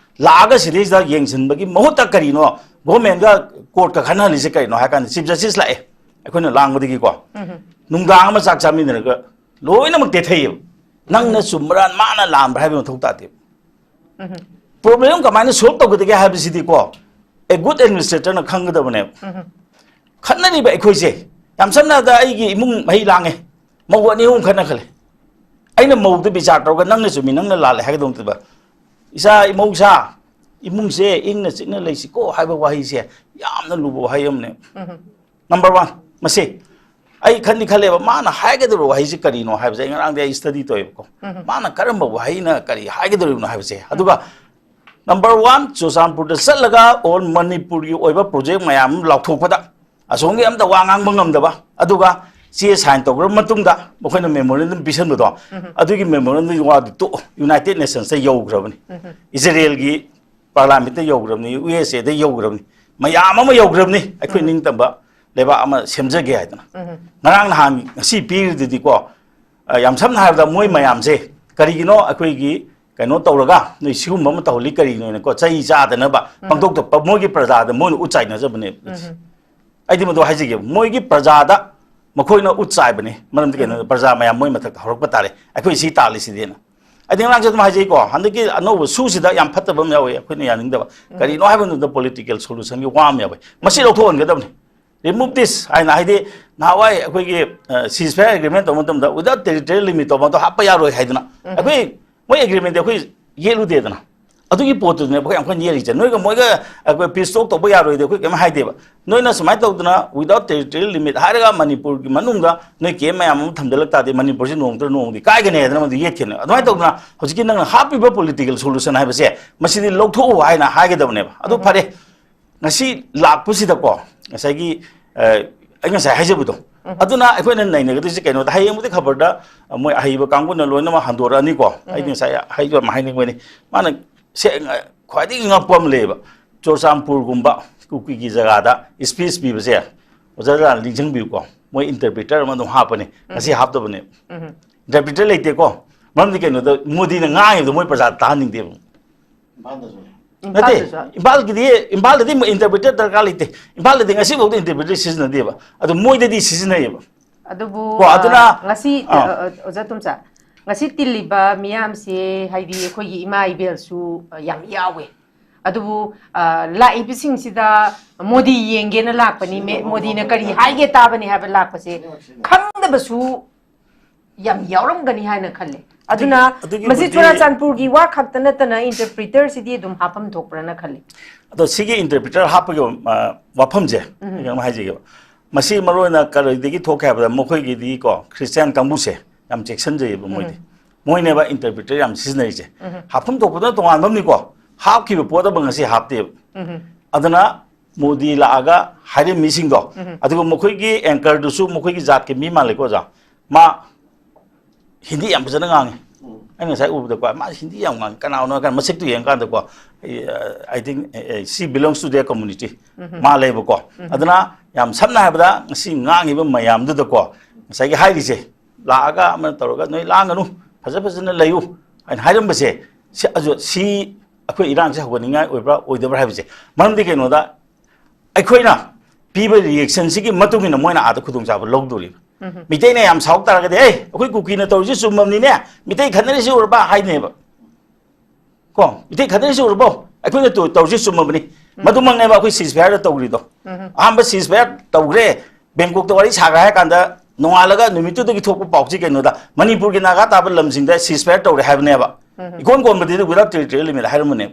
ꯂꯥꯛꯑꯒ ꯁꯤꯗꯩꯁꯤꯗ ꯌꯦꯡꯁꯤꯟꯕꯒꯤ ꯃꯍꯨꯠꯇ ꯀꯔꯤꯅꯣ ꯒꯣꯔꯃꯦꯟꯒ ꯀꯣꯔꯠꯀ ꯈꯠꯅꯍꯜꯂꯤꯁꯦ ꯀꯔꯤꯅꯣ ꯍꯥꯏ ꯀꯥꯟꯗ, ꯆꯤꯐ ꯖꯁꯇꯤꯁ ꯂꯥꯛꯑꯦ, ꯑꯩꯈꯣꯏꯅ ꯂꯥꯡꯕꯗꯒꯤꯀꯣ, ꯎꯝ꯫ ꯅꯨꯡꯗꯥꯡ ꯑꯃ ꯆꯥꯛ ꯆꯥꯃꯤꯟꯅꯔꯒ ꯂꯣꯏꯅꯃꯛ ꯇꯦꯊꯩꯌꯦꯕ꯫ ꯅꯪꯅ ꯎꯝ꯫ ꯆꯨꯝꯕ꯭ꯔꯥ, ꯃꯥꯅ ꯂꯥꯟꯕ꯭ꯔꯥ ꯍꯥꯏꯕꯒꯤ ꯃꯊꯧ ꯇꯥꯗꯦꯕ꯫ ꯎꯝ꯫ ꯄ꯭ꯔꯣꯕ꯭ꯂꯦꯝ ꯀꯃꯥꯏꯅ ꯁꯣꯜꯕ ꯇꯧꯒꯗꯒꯦ ꯍꯥꯏꯕꯁꯤꯗꯤꯀꯣ, ꯑꯦ ꯒꯨꯗ ꯑꯦꯗꯃꯤꯅꯤꯁꯇ꯭ꯔꯦꯇꯔꯅ ꯈꯪꯒꯗꯕꯅꯦꯕ꯫ ꯎꯝ꯫ ꯈꯠꯅꯔꯤꯕ ꯑꯩꯈꯣꯏꯁꯦ, ꯌꯥꯝ ꯁꯝꯅ ꯍꯥꯏꯔꯕꯗ, ꯑꯩꯒꯤ ꯏꯃꯨꯡ ꯃꯍꯤ ꯂꯥꯡꯉꯦ, ꯃꯧ ꯑꯅꯤ ꯑꯍꯨꯝ ꯈꯠꯅ ꯈꯜꯂꯦ꯫ ꯑꯩꯅ ꯃꯧꯗ ꯕꯤꯆꯥꯔ ꯇꯧꯔꯒ "ꯅꯪꯅ ꯆꯨꯝꯃꯤ, ꯅꯪꯅ ꯂꯥꯜꯂꯦ" ꯍꯥꯏꯒꯗꯧ ꯅꯠꯇꯕ, "ꯏꯆꯥ, ꯏꯃꯧꯁꯥ, ꯏꯃꯨꯡꯁꯦ ꯏꯪꯅ ꯆꯤꯛꯅ ꯂꯩꯁꯤꯀꯣ" ꯍꯥꯏꯕ ꯋꯥꯍꯩꯁꯦ ꯌꯥꯝꯅ ꯂꯨꯕ ꯋꯥꯍꯩ ꯑꯃꯅꯦ꯫ ꯎꯝ꯫ ꯅꯝꯕꯔ ꯋꯥꯟ, ꯃꯁꯤ ꯑꯩ ꯈꯟꯗꯤ ꯈꯜꯂꯦꯕ, ꯃꯥꯅ ꯍꯥꯏꯒꯗꯧꯔꯤꯕ ꯋꯥꯍꯩꯁꯤ ꯀꯔꯤꯅꯣ ꯍꯥꯏꯕꯁꯦ꯫ ꯑꯩ ꯉꯔꯥꯡꯗꯤ ꯑꯩ ꯁ꯭ꯇꯗꯤ ꯇꯧꯋꯦꯕꯀꯣ, ꯎꯝ꯫ ꯃꯥꯅ ꯀꯔꯝꯕ ꯋꯥꯍꯩꯅ ꯀꯔꯤ ꯍꯥꯏꯒꯗꯧꯔꯤꯕꯅꯣ ꯍꯥꯏꯕꯁꯦ꯫ ꯑꯗꯨꯒ ꯅꯝꯕꯔ ꯋꯥꯟ, ꯆꯨꯔꯆꯥꯟꯄꯨꯔꯗ ꯆꯠꯂꯒ ꯑꯣꯜ ꯃꯅꯤꯄꯨꯔꯒꯤ ꯑꯣꯏꯕ ꯄ꯭ꯔꯣꯖꯦꯛ ꯃꯌꯥꯝ ꯑꯃ ꯂꯥꯎꯊꯣꯛꯄꯗ ꯑꯁꯣꯝꯒꯤ ꯑꯝꯇ ꯋꯥ ꯉꯥꯡꯕ ꯉꯝꯗꯕ, ꯑꯗꯨꯒ ꯆꯦ ꯁꯥꯏꯟ ꯇꯧꯈ꯭ꯔꯕ ꯃꯇꯨꯡꯗ ꯃꯈꯣꯏꯅ ꯃꯦꯃꯣꯔꯦꯟꯗꯝ ꯄꯤꯁꯟꯕꯗꯣ, ꯑꯗꯨꯒꯤ ꯃꯦꯃꯣꯔꯦꯟꯗꯝꯒꯤ ꯋꯥꯗꯨ ꯇꯣꯛꯑꯣ, ꯌꯨꯅꯥꯏꯇꯦꯠ ꯅꯦꯁꯟꯁꯇ ꯌꯧꯈ꯭ꯔꯕꯅꯤ, ꯏꯖꯔꯦꯜꯒꯤ ꯄꯥꯔꯂꯥꯃꯦꯟꯠꯇ ꯌꯧꯈ꯭ꯔꯕꯅꯤ, ꯌꯨ ꯑꯦꯁ ꯑꯦꯗ ꯌꯧꯈ꯭ꯔꯕꯅꯤ, ꯃꯌꯥꯝ ꯑꯃ ꯌꯧꯈ꯭ꯔꯕꯅꯤ꯫ ꯑꯩꯈꯣꯏ ꯅꯤꯡꯇꯝꯕ ꯂꯩꯕꯥꯛ ꯑꯃ ꯁꯦꯝꯖꯒꯦ ꯍꯥꯏꯗꯅ꯫ ꯉꯔꯥꯡ ꯅꯍꯥꯟ ꯉꯁꯤ ꯄꯤꯔꯤꯗꯨꯗꯤꯀꯣ, ꯑ, ꯌꯥꯝ ꯁꯝꯅ ꯍꯥꯏꯔꯕꯗ ꯃꯣꯏ ꯃꯌꯥꯝꯁꯦ ꯀꯔꯤꯒꯤꯅꯣ ꯑꯩꯈꯣꯏꯒꯤ ꯀꯩꯅꯣ ꯇꯧꯔꯒ ꯅꯣꯏ ꯁꯤꯒꯨꯝꯕ ꯑꯃ ꯇꯧꯍꯜꯂꯤ ꯀꯔꯤꯒꯤꯅꯣꯅꯀꯣ, ꯆꯩ ꯆꯥꯗꯅꯕ ꯄꯥꯡꯊꯣꯛꯇ ꯄ-, ꯃꯣꯏꯒꯤ ꯄ꯭ꯔꯖꯥꯗ ꯃꯣꯏꯅ ꯎꯠ ꯆꯥꯏꯅꯖꯕꯅꯦꯕ꯫ ꯑꯩꯗꯤ ꯃꯗꯨ ꯍꯥꯏꯖꯒꯦ, ꯃꯣꯏꯒꯤ ꯄ꯭ꯔꯖꯥꯗ ꯃꯈꯣꯏꯅ ꯎꯠ ꯆꯥꯏꯕꯅꯤ꯫ ꯃꯔꯝꯗꯤ ꯀꯩꯅꯣꯗ ꯄ꯭ꯔꯖꯥ ꯃꯌꯥꯝ ꯃꯣꯏ ꯃꯊꯛꯇ ꯍꯧꯔꯛꯄ ꯇꯥꯔꯦ, ꯑꯩꯈꯣꯏ ꯁꯤ ꯇꯥꯜꯂꯤꯁꯤꯗꯤꯅ꯫ ꯑꯩꯗꯤ ꯉꯔꯥꯡꯁꯨ ꯑꯗꯨꯝ ꯍꯥꯏꯖꯩꯀꯣ, ꯍꯟꯗꯛꯀꯤ ꯑꯅꯧꯕ ꯁꯨꯁꯤꯗ ꯌꯥꯝ ꯐꯠꯇꯕ ꯑꯃ ꯌꯥꯎꯋꯦ, ꯑꯩꯈꯣꯏꯅ ꯌꯥꯅꯤꯡꯗꯕ꯫ ꯀꯔꯤꯅꯣ ꯍꯥꯏꯕ ꯃꯇꯝꯗ ꯄꯣꯂꯤꯇꯤꯀꯦꯜ ꯁꯣꯂꯨꯁꯟꯒꯤ ꯋꯥ ꯑꯃ ꯌꯥꯎꯋꯦ, ꯃꯁꯤ ꯂꯧꯊꯣꯛꯍꯟꯒꯗꯕꯅꯤ꯫ Remove this ꯍꯥꯏꯅ, ꯍꯥꯏꯗꯤ ꯅꯍꯥꯟꯋꯥꯏ ꯑꯩꯈꯣꯏꯒꯤ ceasefire agreement ꯇꯧꯕ ꯃꯇꯝꯗ without territorial limit ꯇꯧꯕ ꯑꯗꯨ ꯍꯥꯞꯄ ꯌꯥꯔꯣꯏ ꯍꯥꯏꯗꯅ, ꯑꯩꯈꯣꯏ ꯃꯣꯏ ꯑꯦꯒ꯭ꯔꯤꯃꯦꯟꯗꯤ ꯑꯩꯈꯣꯏ ꯌꯦꯠꯂꯨꯗꯦꯗꯅ꯫ ꯑꯗꯨꯒꯤ ꯄꯣꯠꯇꯨꯗꯅꯦꯕ ꯑꯩꯈꯣꯏ ꯌꯥꯝ ꯀꯟꯅ ꯌꯦꯠꯂꯤꯁꯦ꯫ ꯅꯣꯏꯒ ꯃꯣꯏꯒ ꯑꯩꯈꯣꯏ ꯄꯤꯁ ꯇꯣꯛ ꯇꯧꯕ ꯌꯥꯔꯣꯏꯗꯤ ꯑꯩꯈꯣꯏ ꯀꯩꯝ ꯍꯥꯏꯗꯦꯕ꯫ ꯅꯣꯏꯅ ꯁꯨꯃꯥꯏꯅ ꯇꯧꯗꯅ without territorial limit ꯍꯥꯏꯔꯒ ꯃꯅꯤꯄꯨꯔꯒꯤ ꯃꯅꯨꯡꯗ ꯅꯣꯏ ꯀꯦꯝ ꯃꯌꯥꯝ ꯑꯃ ꯊꯝꯖꯤꯜꯂꯛ ꯇꯥꯔꯗꯤ ꯃꯅꯤꯄꯨꯔꯁꯤ ꯅꯣꯡꯃꯗꯤ ꯅꯣꯡꯃꯗꯤ ꯀꯥꯏꯒꯅꯤ ꯍꯥꯏꯗꯅ ꯃꯗꯨ ꯌꯦꯠꯈꯤꯕꯅꯦ꯫ ꯑꯗꯨꯃꯥꯏꯅ ꯇꯧꯗꯅ ꯍꯧꯖꯤꯛꯀꯤ ꯅꯪꯅ ꯍꯥꯞꯄꯤꯕ ꯄꯣꯂꯤꯇꯤꯀꯦꯜ ꯁꯣꯂꯨꯁꯟ ꯍꯥꯏꯕꯁꯦ ꯃꯁꯤꯗꯤ ꯂꯧꯊꯣꯛꯎ ꯍꯥꯏꯅ ꯍꯥꯏꯒꯗꯕꯅꯦꯕ꯫ ꯑꯗꯨ ꯐꯔꯦ, ꯉꯁꯤ ꯂꯥꯛꯄꯁꯤꯗꯀꯣ, ꯉꯁꯥꯏꯒꯤ, ꯑ, ꯑꯩ ꯉꯁꯥꯏ ꯍꯥꯏꯖꯕꯗꯣ, ꯑꯗꯨꯅ ꯑꯩꯈꯣꯏꯅ ꯅꯩꯅꯒꯗꯣꯏꯁꯦ ꯀꯩꯅꯣꯗ, ꯍꯌꯦꯡꯕꯨꯗꯤ ꯈꯕꯔꯗ ꯃꯣꯏ ꯑꯍꯩꯕ ꯀꯥꯡꯕꯨꯅ ꯂꯣꯏꯅꯃꯛ ꯍꯟꯗꯣꯔꯛꯑꯅꯤꯀꯣ꯫ ꯑꯩꯗꯤ ꯉꯁꯥꯏ ꯍꯥꯏꯕ ꯑꯃ ꯍꯥꯏꯅꯤꯡꯕꯅꯤ, ꯃꯥꯅ ꯁꯦ-, ꯈ꯭ꯋꯥꯏꯗꯒꯤ ꯉꯛꯄ ꯑꯃ ꯂꯩꯌꯦꯕ, ꯆꯨꯔꯆꯥꯟꯄꯨꯔꯒꯨꯝꯕ ꯀꯨꯀꯤꯒꯤ ꯖꯒꯥꯗ ꯁ꯭ꯄꯤꯆ ꯄꯤꯕꯁꯦ, ꯑꯣꯖꯥ ꯖꯂꯥꯜ ꯅꯤꯡꯁꯤꯡꯕꯤꯌꯨꯀꯣ, ꯃꯣꯏ ꯏꯟꯇꯔꯄ꯭ꯔꯤꯇꯔ ꯑꯃ ꯑꯗꯨꯝ ꯍꯥꯞꯄꯅꯤ, ꯉꯁꯤ ꯍꯥꯞꯇꯕꯅꯦ꯫ ꯏꯟꯇꯔꯄ꯭ꯔꯤꯇꯔ ꯂꯩꯇꯦꯀꯣ, ꯃꯔꯝꯗꯤ ꯀꯩꯅꯣꯗ ꯃꯣꯗꯤꯅ ꯉꯥꯡꯉꯤꯕꯗꯣ ꯃꯣꯏ ꯄ꯭ꯔꯖꯥ ꯇꯥꯍꯟꯅꯤꯡꯗꯦꯕ꯫ ꯅꯠꯇꯦ, ꯏꯝꯐꯥꯜꯗꯁꯨ꯫ ꯏꯝꯐꯥꯜꯒꯤꯗꯤ, ꯏꯝꯐꯥꯜꯗꯗꯤ ꯃꯣꯏ ꯏꯟꯇꯔꯄ꯭ꯔꯤꯇꯔ ꯗꯔꯀꯥꯔ ꯂꯩꯇꯦ꯫ ꯏꯝꯐꯥꯜꯗꯗꯤ ꯉꯁꯤꯐꯥꯎꯗ ꯏꯟꯇꯔꯄ꯭ꯔꯤꯇꯔ ꯁꯤꯖꯤꯟꯅꯗꯦꯕ, ꯑꯗꯣ ꯃꯣꯏꯗꯗꯤ ꯁꯤꯖꯤꯟꯅꯩꯌꯦꯕ꯫ ꯑꯗꯨꯕꯨ, ꯀꯣ, ꯑꯗꯨꯅ, ꯑ, ꯉꯁꯤ, ꯑ, ꯑꯥ꯫ ꯑ, ꯑꯣꯖꯥ ꯇꯣꯝꯆꯥ, ꯉꯁꯤ ꯇꯤꯜꯂꯤꯕ ꯃꯤꯌꯥꯝꯁꯦ, ꯍꯥꯏꯗꯤ ꯑꯩꯈꯣꯏꯒꯤ ꯏꯃꯥ ꯏꯕꯦꯜꯁꯨ, ꯑ, ꯌꯥꯝ ꯌꯥꯎꯋꯦ꯫ ꯑꯗꯨꯕꯨ, ꯑ, ꯂꯥꯛꯏꯕꯁꯤꯡꯁꯤꯗ ꯃꯣꯗꯤ ꯌꯦꯡꯒꯦꯅ ꯂꯥꯛꯄꯅꯤ, ꯃꯦ-, ꯃꯣꯗꯤꯅ ꯀꯔꯤ ꯍꯥꯏꯒꯦ ꯇꯥꯕꯅꯤ ꯍꯥꯏꯕ ꯂꯥꯛꯄꯁꯦ ꯈꯪꯗꯕꯁꯨ ꯌꯥꯝ ꯌꯥꯎꯔꯝꯒꯅꯤ ꯍꯥꯏꯅ ꯈꯜꯂꯦ꯫ ꯑꯗꯨꯅ ꯑꯗꯨꯒꯤ, ꯃꯁꯤ ꯑꯗꯨꯒꯤꯕꯨꯗꯤ ꯆꯨꯔꯥꯆꯥꯟꯄꯨꯔꯒꯤ ꯋꯥ ꯈꯛꯇ ꯅꯠꯇꯅ ꯏꯟꯇꯔꯄ꯭ꯔꯤꯇꯔꯁꯤꯗꯤ ꯑꯗꯨꯝ ꯍꯥꯞꯐꯝ ꯊꯣꯛꯄ꯭ꯔꯅ ꯈꯜꯂꯤ꯫ ꯑꯗꯣ ꯁꯤꯒꯤ ꯏꯟꯇꯔꯄ꯭ꯔꯤꯇꯔ ꯍꯥꯞꯄꯒꯤ, ꯑ, ꯋꯥꯐꯝꯁꯦ ꯑꯩ ꯀꯩꯅꯣꯝ ꯍꯥꯏꯖꯒꯦꯕ꯫ ꯃꯁꯤ ꯃꯔꯨ ꯑꯣꯏꯅ ꯀꯔꯤꯗꯒꯤ ꯊꯣꯛꯀꯦ ꯍꯥꯏꯕꯗ ꯃꯈꯣꯏꯒꯤꯗꯤ ꯀꯣ, ꯈ꯭ꯔꯤꯁꯇꯤꯌꯥꯟ ꯀꯥꯡꯕꯨꯁꯦ ꯌꯥꯝ ꯆꯦꯛꯁꯤꯟꯖꯩꯌꯦꯕ ꯃꯣꯏꯗꯤ꯫ ꯃꯣꯏꯅꯦꯕ ꯏꯟꯇꯔꯄ꯭ꯔꯤꯇꯔ ꯌꯥꯝ ꯁꯤꯖꯤꯟꯅꯔꯤꯁꯦ꯫ ꯍꯥꯞꯐꯝ ꯊꯣꯛꯄꯗꯨꯅ ꯇꯣꯉꯥꯟꯕ ꯑꯃꯅꯤꯀꯣ꯫ ꯍꯥꯞꯈꯤꯕ ꯄꯣꯠ ꯑꯃ ꯉꯁꯤ ꯍꯥꯞꯇꯦꯕ꯫ ꯑꯗꯨꯅ ꯃꯣꯗꯤ ꯂꯥꯛꯑꯒ ꯍꯥꯏꯔꯤꯕ ꯃꯤꯁꯤꯡꯗꯣ, ꯑꯗꯨꯒ ꯃꯈꯣꯏꯒꯤ anchor ꯗꯨꯁꯨ ꯃꯈꯣꯏꯒꯤ ꯖꯥꯠꯀꯤ ꯃꯤ ꯃꯥꯜꯂꯦꯀꯣ ꯑꯣꯖꯥ꯫ ꯃꯥ ꯍꯤꯟꯗꯤ ꯌꯥꯝ ꯐꯖꯅ ꯉꯥꯡꯉꯤ꯫ ꯑꯩꯅ ꯉꯁꯥꯏ ꯎꯕꯗꯀꯣ, ꯃꯥ ꯍꯤꯟꯗꯤ ꯌꯥꯝ ꯉꯥꯡꯉꯤ, ꯀꯅꯥꯅꯣ ꯍꯥꯏ ꯀꯥꯟꯗ ꯃꯁꯛꯇꯨ ꯌꯦꯡꯉꯀꯥꯟꯗꯀꯣ, "I think she belongs to their community" ꯃꯥꯜꯂꯦꯕꯀꯣ꯫ ꯑꯗꯨꯅ ꯌꯥꯝ ꯁꯝꯅ ꯍꯥꯏꯔꯕꯗ ꯉꯁꯤ ꯉꯥꯡꯉꯤꯕ ꯃꯌꯥꯝꯗꯨꯗꯀꯣ, ꯉꯁꯥꯏꯒꯤ ꯍꯥꯏꯔꯤꯁꯦ, ꯂꯥꯛꯑꯒ ꯑꯃꯅ ꯇꯧꯔꯒ "ꯅꯣꯏ ꯂꯥꯡꯒꯅꯨ, ꯐꯖ ꯐꯖꯅ ꯂꯩꯌꯨ" ꯍꯥꯏꯅ ꯍꯥꯏꯔꯝꯕꯁꯦ, ꯁꯤ, ꯑꯗꯨ, ꯁꯤ ꯑꯩꯈꯣꯏ ꯏꯔꯥꯡꯁꯦ ꯍꯧꯒꯠꯅꯤꯡꯉꯥꯏ ꯑꯣꯏꯕ꯭ꯔꯥ ꯑꯣꯏꯗꯕ꯭ꯔꯥ ꯍꯥꯏꯕꯁꯦ꯫ ꯃꯔꯝꯗꯤ ꯀꯩꯅꯣꯗ, ꯑꯩꯈꯣꯏꯅ ꯄꯤꯕ reaction ꯁꯤꯒꯤ ꯃꯇꯨꯡ ꯏꯟꯅ ꯃꯣꯏꯅ ꯑꯥꯗ ꯈꯨꯗꯣꯡꯆꯥꯕ ꯂꯧꯗꯣꯔꯤꯕ꯫ ꯃꯤꯇꯩꯅ ꯌꯥꯝ ꯁꯥꯎꯔꯛ ꯇꯥꯔꯒꯗꯤ, "ꯑꯦ, ꯑꯩꯈꯣꯏ ꯀꯨꯀꯤꯅ ꯇꯧꯔꯤꯁꯤ ꯆꯨꯝꯃꯕꯅꯤꯅꯦ, ꯃꯤꯇꯩ ꯈꯠꯅꯔꯤꯁꯤ ꯎꯔꯕ?" ꯍꯥꯏꯅꯦꯕ꯫ ꯀꯣ, ꯃꯤꯇꯩ ꯈꯠꯅꯔꯤꯁꯤ ꯎꯔꯕꯣ? ꯑꯩꯈꯣꯏꯅ ꯇꯧ-, ꯇꯧꯔꯤꯁꯤ ꯆꯨꯝꯃꯕꯅꯤ꯫ ꯃꯗꯨꯃꯛꯅꯦꯕ ꯑꯩꯈꯣꯏ ceasefire ꯇꯧꯔꯤꯗꯣ꯫ ꯑꯍꯥꯟꯕ ceasefire ꯇꯧꯈ꯭ꯔꯦ, ꯕꯦꯡꯀꯣꯛꯇ ꯋꯥꯔꯤ ꯁꯥꯈ꯭ꯔꯦ ꯍꯥꯏ ꯀꯥꯟꯗ, ꯅꯣꯡꯉꯥꯜꯂꯒ ꯅꯨꯃꯤꯠꯇꯨꯗꯒꯤ ꯊꯣꯛꯄ ꯄꯥꯎꯁꯤ ꯀꯩꯅꯣꯗ, ꯃꯅꯤꯄꯨꯔꯒꯤ ꯅꯥꯒꯥ ꯇꯥꯕ ꯂꯝꯁꯤꯡꯗ ceasefire ꯇꯧꯔꯦ ꯍꯥꯏꯕꯅꯦꯕ꯫ ꯏꯀꯣꯟ ꯀꯣꯟꯕꯗꯤ without territorial limit ꯍꯥꯏꯔꯝꯕꯅꯦꯕ꯫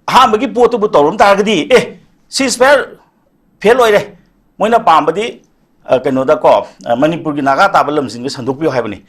ꯑꯍꯥꯟꯕꯒꯤ ꯄꯣꯠꯇꯨꯕꯨ ꯇꯧꯔꯝ ꯇꯥꯔꯒꯗꯤ, "ꯑꯦ, ceasefire fail ꯑꯣꯏꯔꯦ, ꯃꯣꯏꯅ ꯄꯥꯝꯕꯗꯤ, ꯑ, ꯀꯩꯅꯣꯗꯀꯣ, ꯑ, ꯃꯅꯤꯄꯨꯔꯒꯤ ꯅꯥꯒꯥ ꯇꯥꯕ ꯂꯝꯁꯤꯡꯗ ꯁꯟꯗꯣꯛꯄꯤꯌꯨ" ꯍꯥꯏꯕꯅꯤ꯫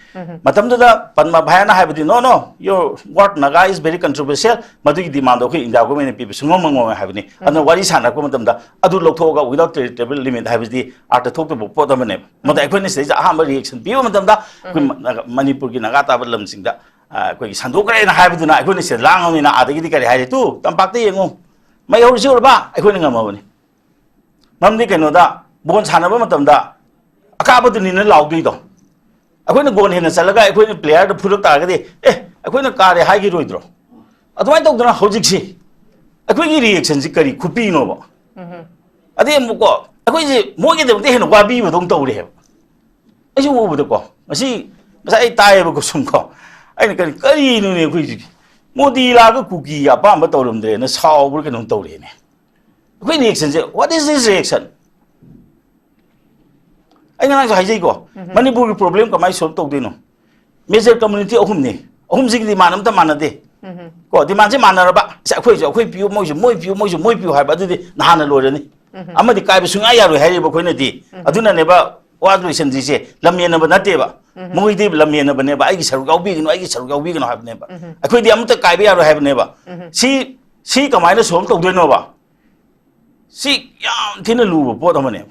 ꯃꯇꯝꯗꯨꯗ ꯄꯟꯃ ꯚꯥꯌꯥꯅ ꯍꯥꯏꯕꯗꯤ, "No, no, your word Naga is very controversial", ꯃꯗꯨꯒꯤ demand ꯗꯣ ꯑꯩꯈꯣꯏ ꯏꯟꯗꯤꯌꯥ ꯒꯣꯔꯃꯦꯟꯅ ꯄꯤꯕ ꯁꯨꯡꯉꯝ ꯉꯝꯃꯣꯏ ꯍꯥꯏꯕꯅꯤ꯫ ꯑꯗꯨꯅ ꯋꯥꯔꯤ ꯁꯥꯟꯅꯔꯛꯄ ꯃꯇꯝꯗ ꯑꯗꯨ ꯂꯧꯊꯣꯛꯑꯒ without territorial limit ꯍꯥꯏꯕꯁꯤꯗꯤ ꯑꯥꯔꯊ ꯊꯣꯛꯇꯕ ꯄꯣꯠ ꯑꯃꯅꯦꯕ꯫ ꯃꯗ ꯑꯩꯈꯣꯏꯅ ꯁꯤꯗꯩꯗ ꯑꯍꯥꯟꯕ reaction ꯄꯤꯕ ꯃꯇꯝꯗ ꯑꯩꯈꯣꯏ ꯃ-, ꯃꯅꯤꯄꯨꯔꯒꯤ ꯅꯥꯒꯥ ꯇꯥꯕ ꯂꯝꯁꯤꯡꯗ, ꯑ, ꯑꯩꯈꯣꯏꯒꯤ ꯁꯟꯗꯣꯛꯈ꯭ꯔꯦꯅ ꯍꯥꯏꯕꯗꯨꯅ ꯑꯩꯈꯣꯏꯅ ꯁꯤꯗ ꯂꯥꯡꯉꯕꯅꯤꯅ ꯑꯥꯗꯒꯤꯗꯤ ꯀꯔꯤ ꯍꯥꯏꯔꯤ? "ꯇꯨ, ꯇꯝꯄꯥꯛꯇ ꯌꯦꯡꯉꯨ, ꯃꯩ ꯍꯧꯔꯤꯁꯤ ꯎꯔꯕ?" ꯑꯩꯈꯣꯏꯅ ꯉꯝꯃꯕꯅꯤ꯫ ꯃꯔꯝꯗꯤ ꯀꯩꯅꯣꯗ, ꯕꯣꯜ ꯁꯥꯟꯅꯕ ꯃꯇꯝꯗ ꯑꯀꯥꯕꯗꯨꯅꯤꯅ ꯂꯥꯎꯗꯣꯏꯗꯣ꯫ ꯑꯩꯈꯣꯏꯅ ꯒꯣꯜ ꯍꯦꯟꯅ ꯆꯠꯂꯒ ꯑꯩꯈꯣꯏꯅ player ꯗ ꯐꯨꯔꯛ ꯇꯥꯔꯒꯗꯤ, "ꯑꯦ, ꯑꯩꯈꯣꯏꯅ ꯀꯥꯔꯦ" ꯍꯥꯏꯈꯤꯔꯣꯏꯗ꯭ꯔꯣ? ꯑꯗꯨꯃꯥꯏꯅ ꯇꯧꯗꯅ ꯍꯧꯖꯤꯛꯁꯤ ꯑꯩꯈꯣꯏꯒꯤ reaction ꯁꯤ ꯀꯔꯤ ꯈꯨꯄꯤꯅꯣꯕ? ꯑꯗꯩ ꯑꯃꯨꯛꯀꯣ, ꯑꯩꯈꯣꯏꯁꯦ ꯃꯣꯏꯒꯤꯗꯃꯛꯇ ꯍꯦꯟꯅ ꯋꯥꯕꯤꯕꯗꯧꯅ ꯇꯧꯔꯦꯕ꯫ ꯑꯩꯁꯨ ꯎꯕꯗꯀꯣ, ꯉꯁꯤ, ꯉꯁꯥꯏ ꯑꯩ ꯇꯥꯏꯌꯦꯕꯀꯣ ꯁꯨꯝ ꯀꯣ, ꯑꯩꯅ ꯀꯔꯤ, "ꯀꯔꯤꯅꯣꯅꯦ ꯑꯩꯈꯣꯏꯁꯤꯗꯤ? ꯃꯣꯗꯤ ꯂꯥꯛꯑꯒ ꯀꯨꯀꯤꯒꯤ ꯑꯄꯥꯝꯕ ꯇꯧꯔꯝꯗ꯭ꯔꯦꯅ ꯁꯥꯎꯕ꯭ꯔꯥ ꯀꯩꯅꯣꯝ ꯇꯧꯔꯦꯅꯦ"꯫ ꯑꯩꯈꯣꯏ reaction say, what is this reaction? ꯑꯩ ꯉꯔꯥꯡꯁꯨ ꯍꯥꯏꯖꯩꯀꯣ, ꯃꯅꯤꯄꯨꯔꯒꯤ problem ꯀꯃꯥꯏꯅ solve ꯇꯧꯗꯣꯏꯅꯣ? Major community ꯑꯍꯨꯝꯅꯤ, ꯑꯍꯨꯝꯁꯤꯒꯤ demand ꯑꯝꯇ ꯃꯥꯟꯅꯗꯦ꯫ ꯀꯣ, demand ꯁꯦ ꯃꯥꯟꯅꯔꯕ, "ꯑꯁ, ꯑꯩꯈꯣꯏꯁꯨ ꯑꯩꯈꯣꯏ ꯄꯤꯌꯨ, ꯃꯣꯏꯁꯨ ꯃꯣꯏ ꯄꯤꯌꯨ, ꯃꯣꯏꯁꯨ ꯃꯣꯏ ꯄꯤꯌꯨ" ꯍꯥꯏꯕ, ꯑꯗꯨꯗꯤ ꯅꯍꯥꯟꯅ ꯂꯣꯏꯔꯅꯤ꯫ ꯑꯃꯗꯤ ꯀꯥꯏꯕ ꯁꯨꯡꯌꯥ ꯌꯥꯔꯣꯏ ꯍꯥꯏꯔꯤꯕ ꯑꯩꯈꯣꯏꯅꯗꯤ꯫ ꯑꯗꯨꯅꯅꯦꯕ ꯋꯥ ꯂꯣꯏꯁꯟꯗ꯭ꯔꯤꯁꯦ, ꯂꯝ ꯌꯦꯟꯅꯕ ꯅꯠꯇꯦꯕ꯫ ꯃꯣꯏꯗꯤ ꯂꯝꯍꯦꯟꯅꯕꯅꯦꯕ, "ꯑꯩꯒꯤ ꯁꯔꯨꯛ ꯌꯥꯎꯕꯤꯒꯅꯨ, ꯑꯩꯒꯤ ꯁꯔꯨꯛ ꯌꯥꯎꯕꯤꯒꯅꯨ" ꯍꯥꯏꯕꯅꯦꯕ꯫ ꯑꯩꯈꯣꯏꯗꯤ ꯑꯃꯠꯇ ꯀꯥꯏꯕ ꯌꯥꯔꯣꯏ ꯍꯥꯏꯕꯅꯦꯕ꯫ ꯁꯤ, ꯁꯤ ꯀꯃꯥꯏꯅ ꯁꯣꯜꯕ ꯇꯧꯗꯣꯏꯅꯣꯕ? ꯁꯤ ꯌꯥꯝ ꯊꯤꯅ ꯂꯨꯕ ꯄꯣꯠ ꯑꯃꯅꯦꯕ꯫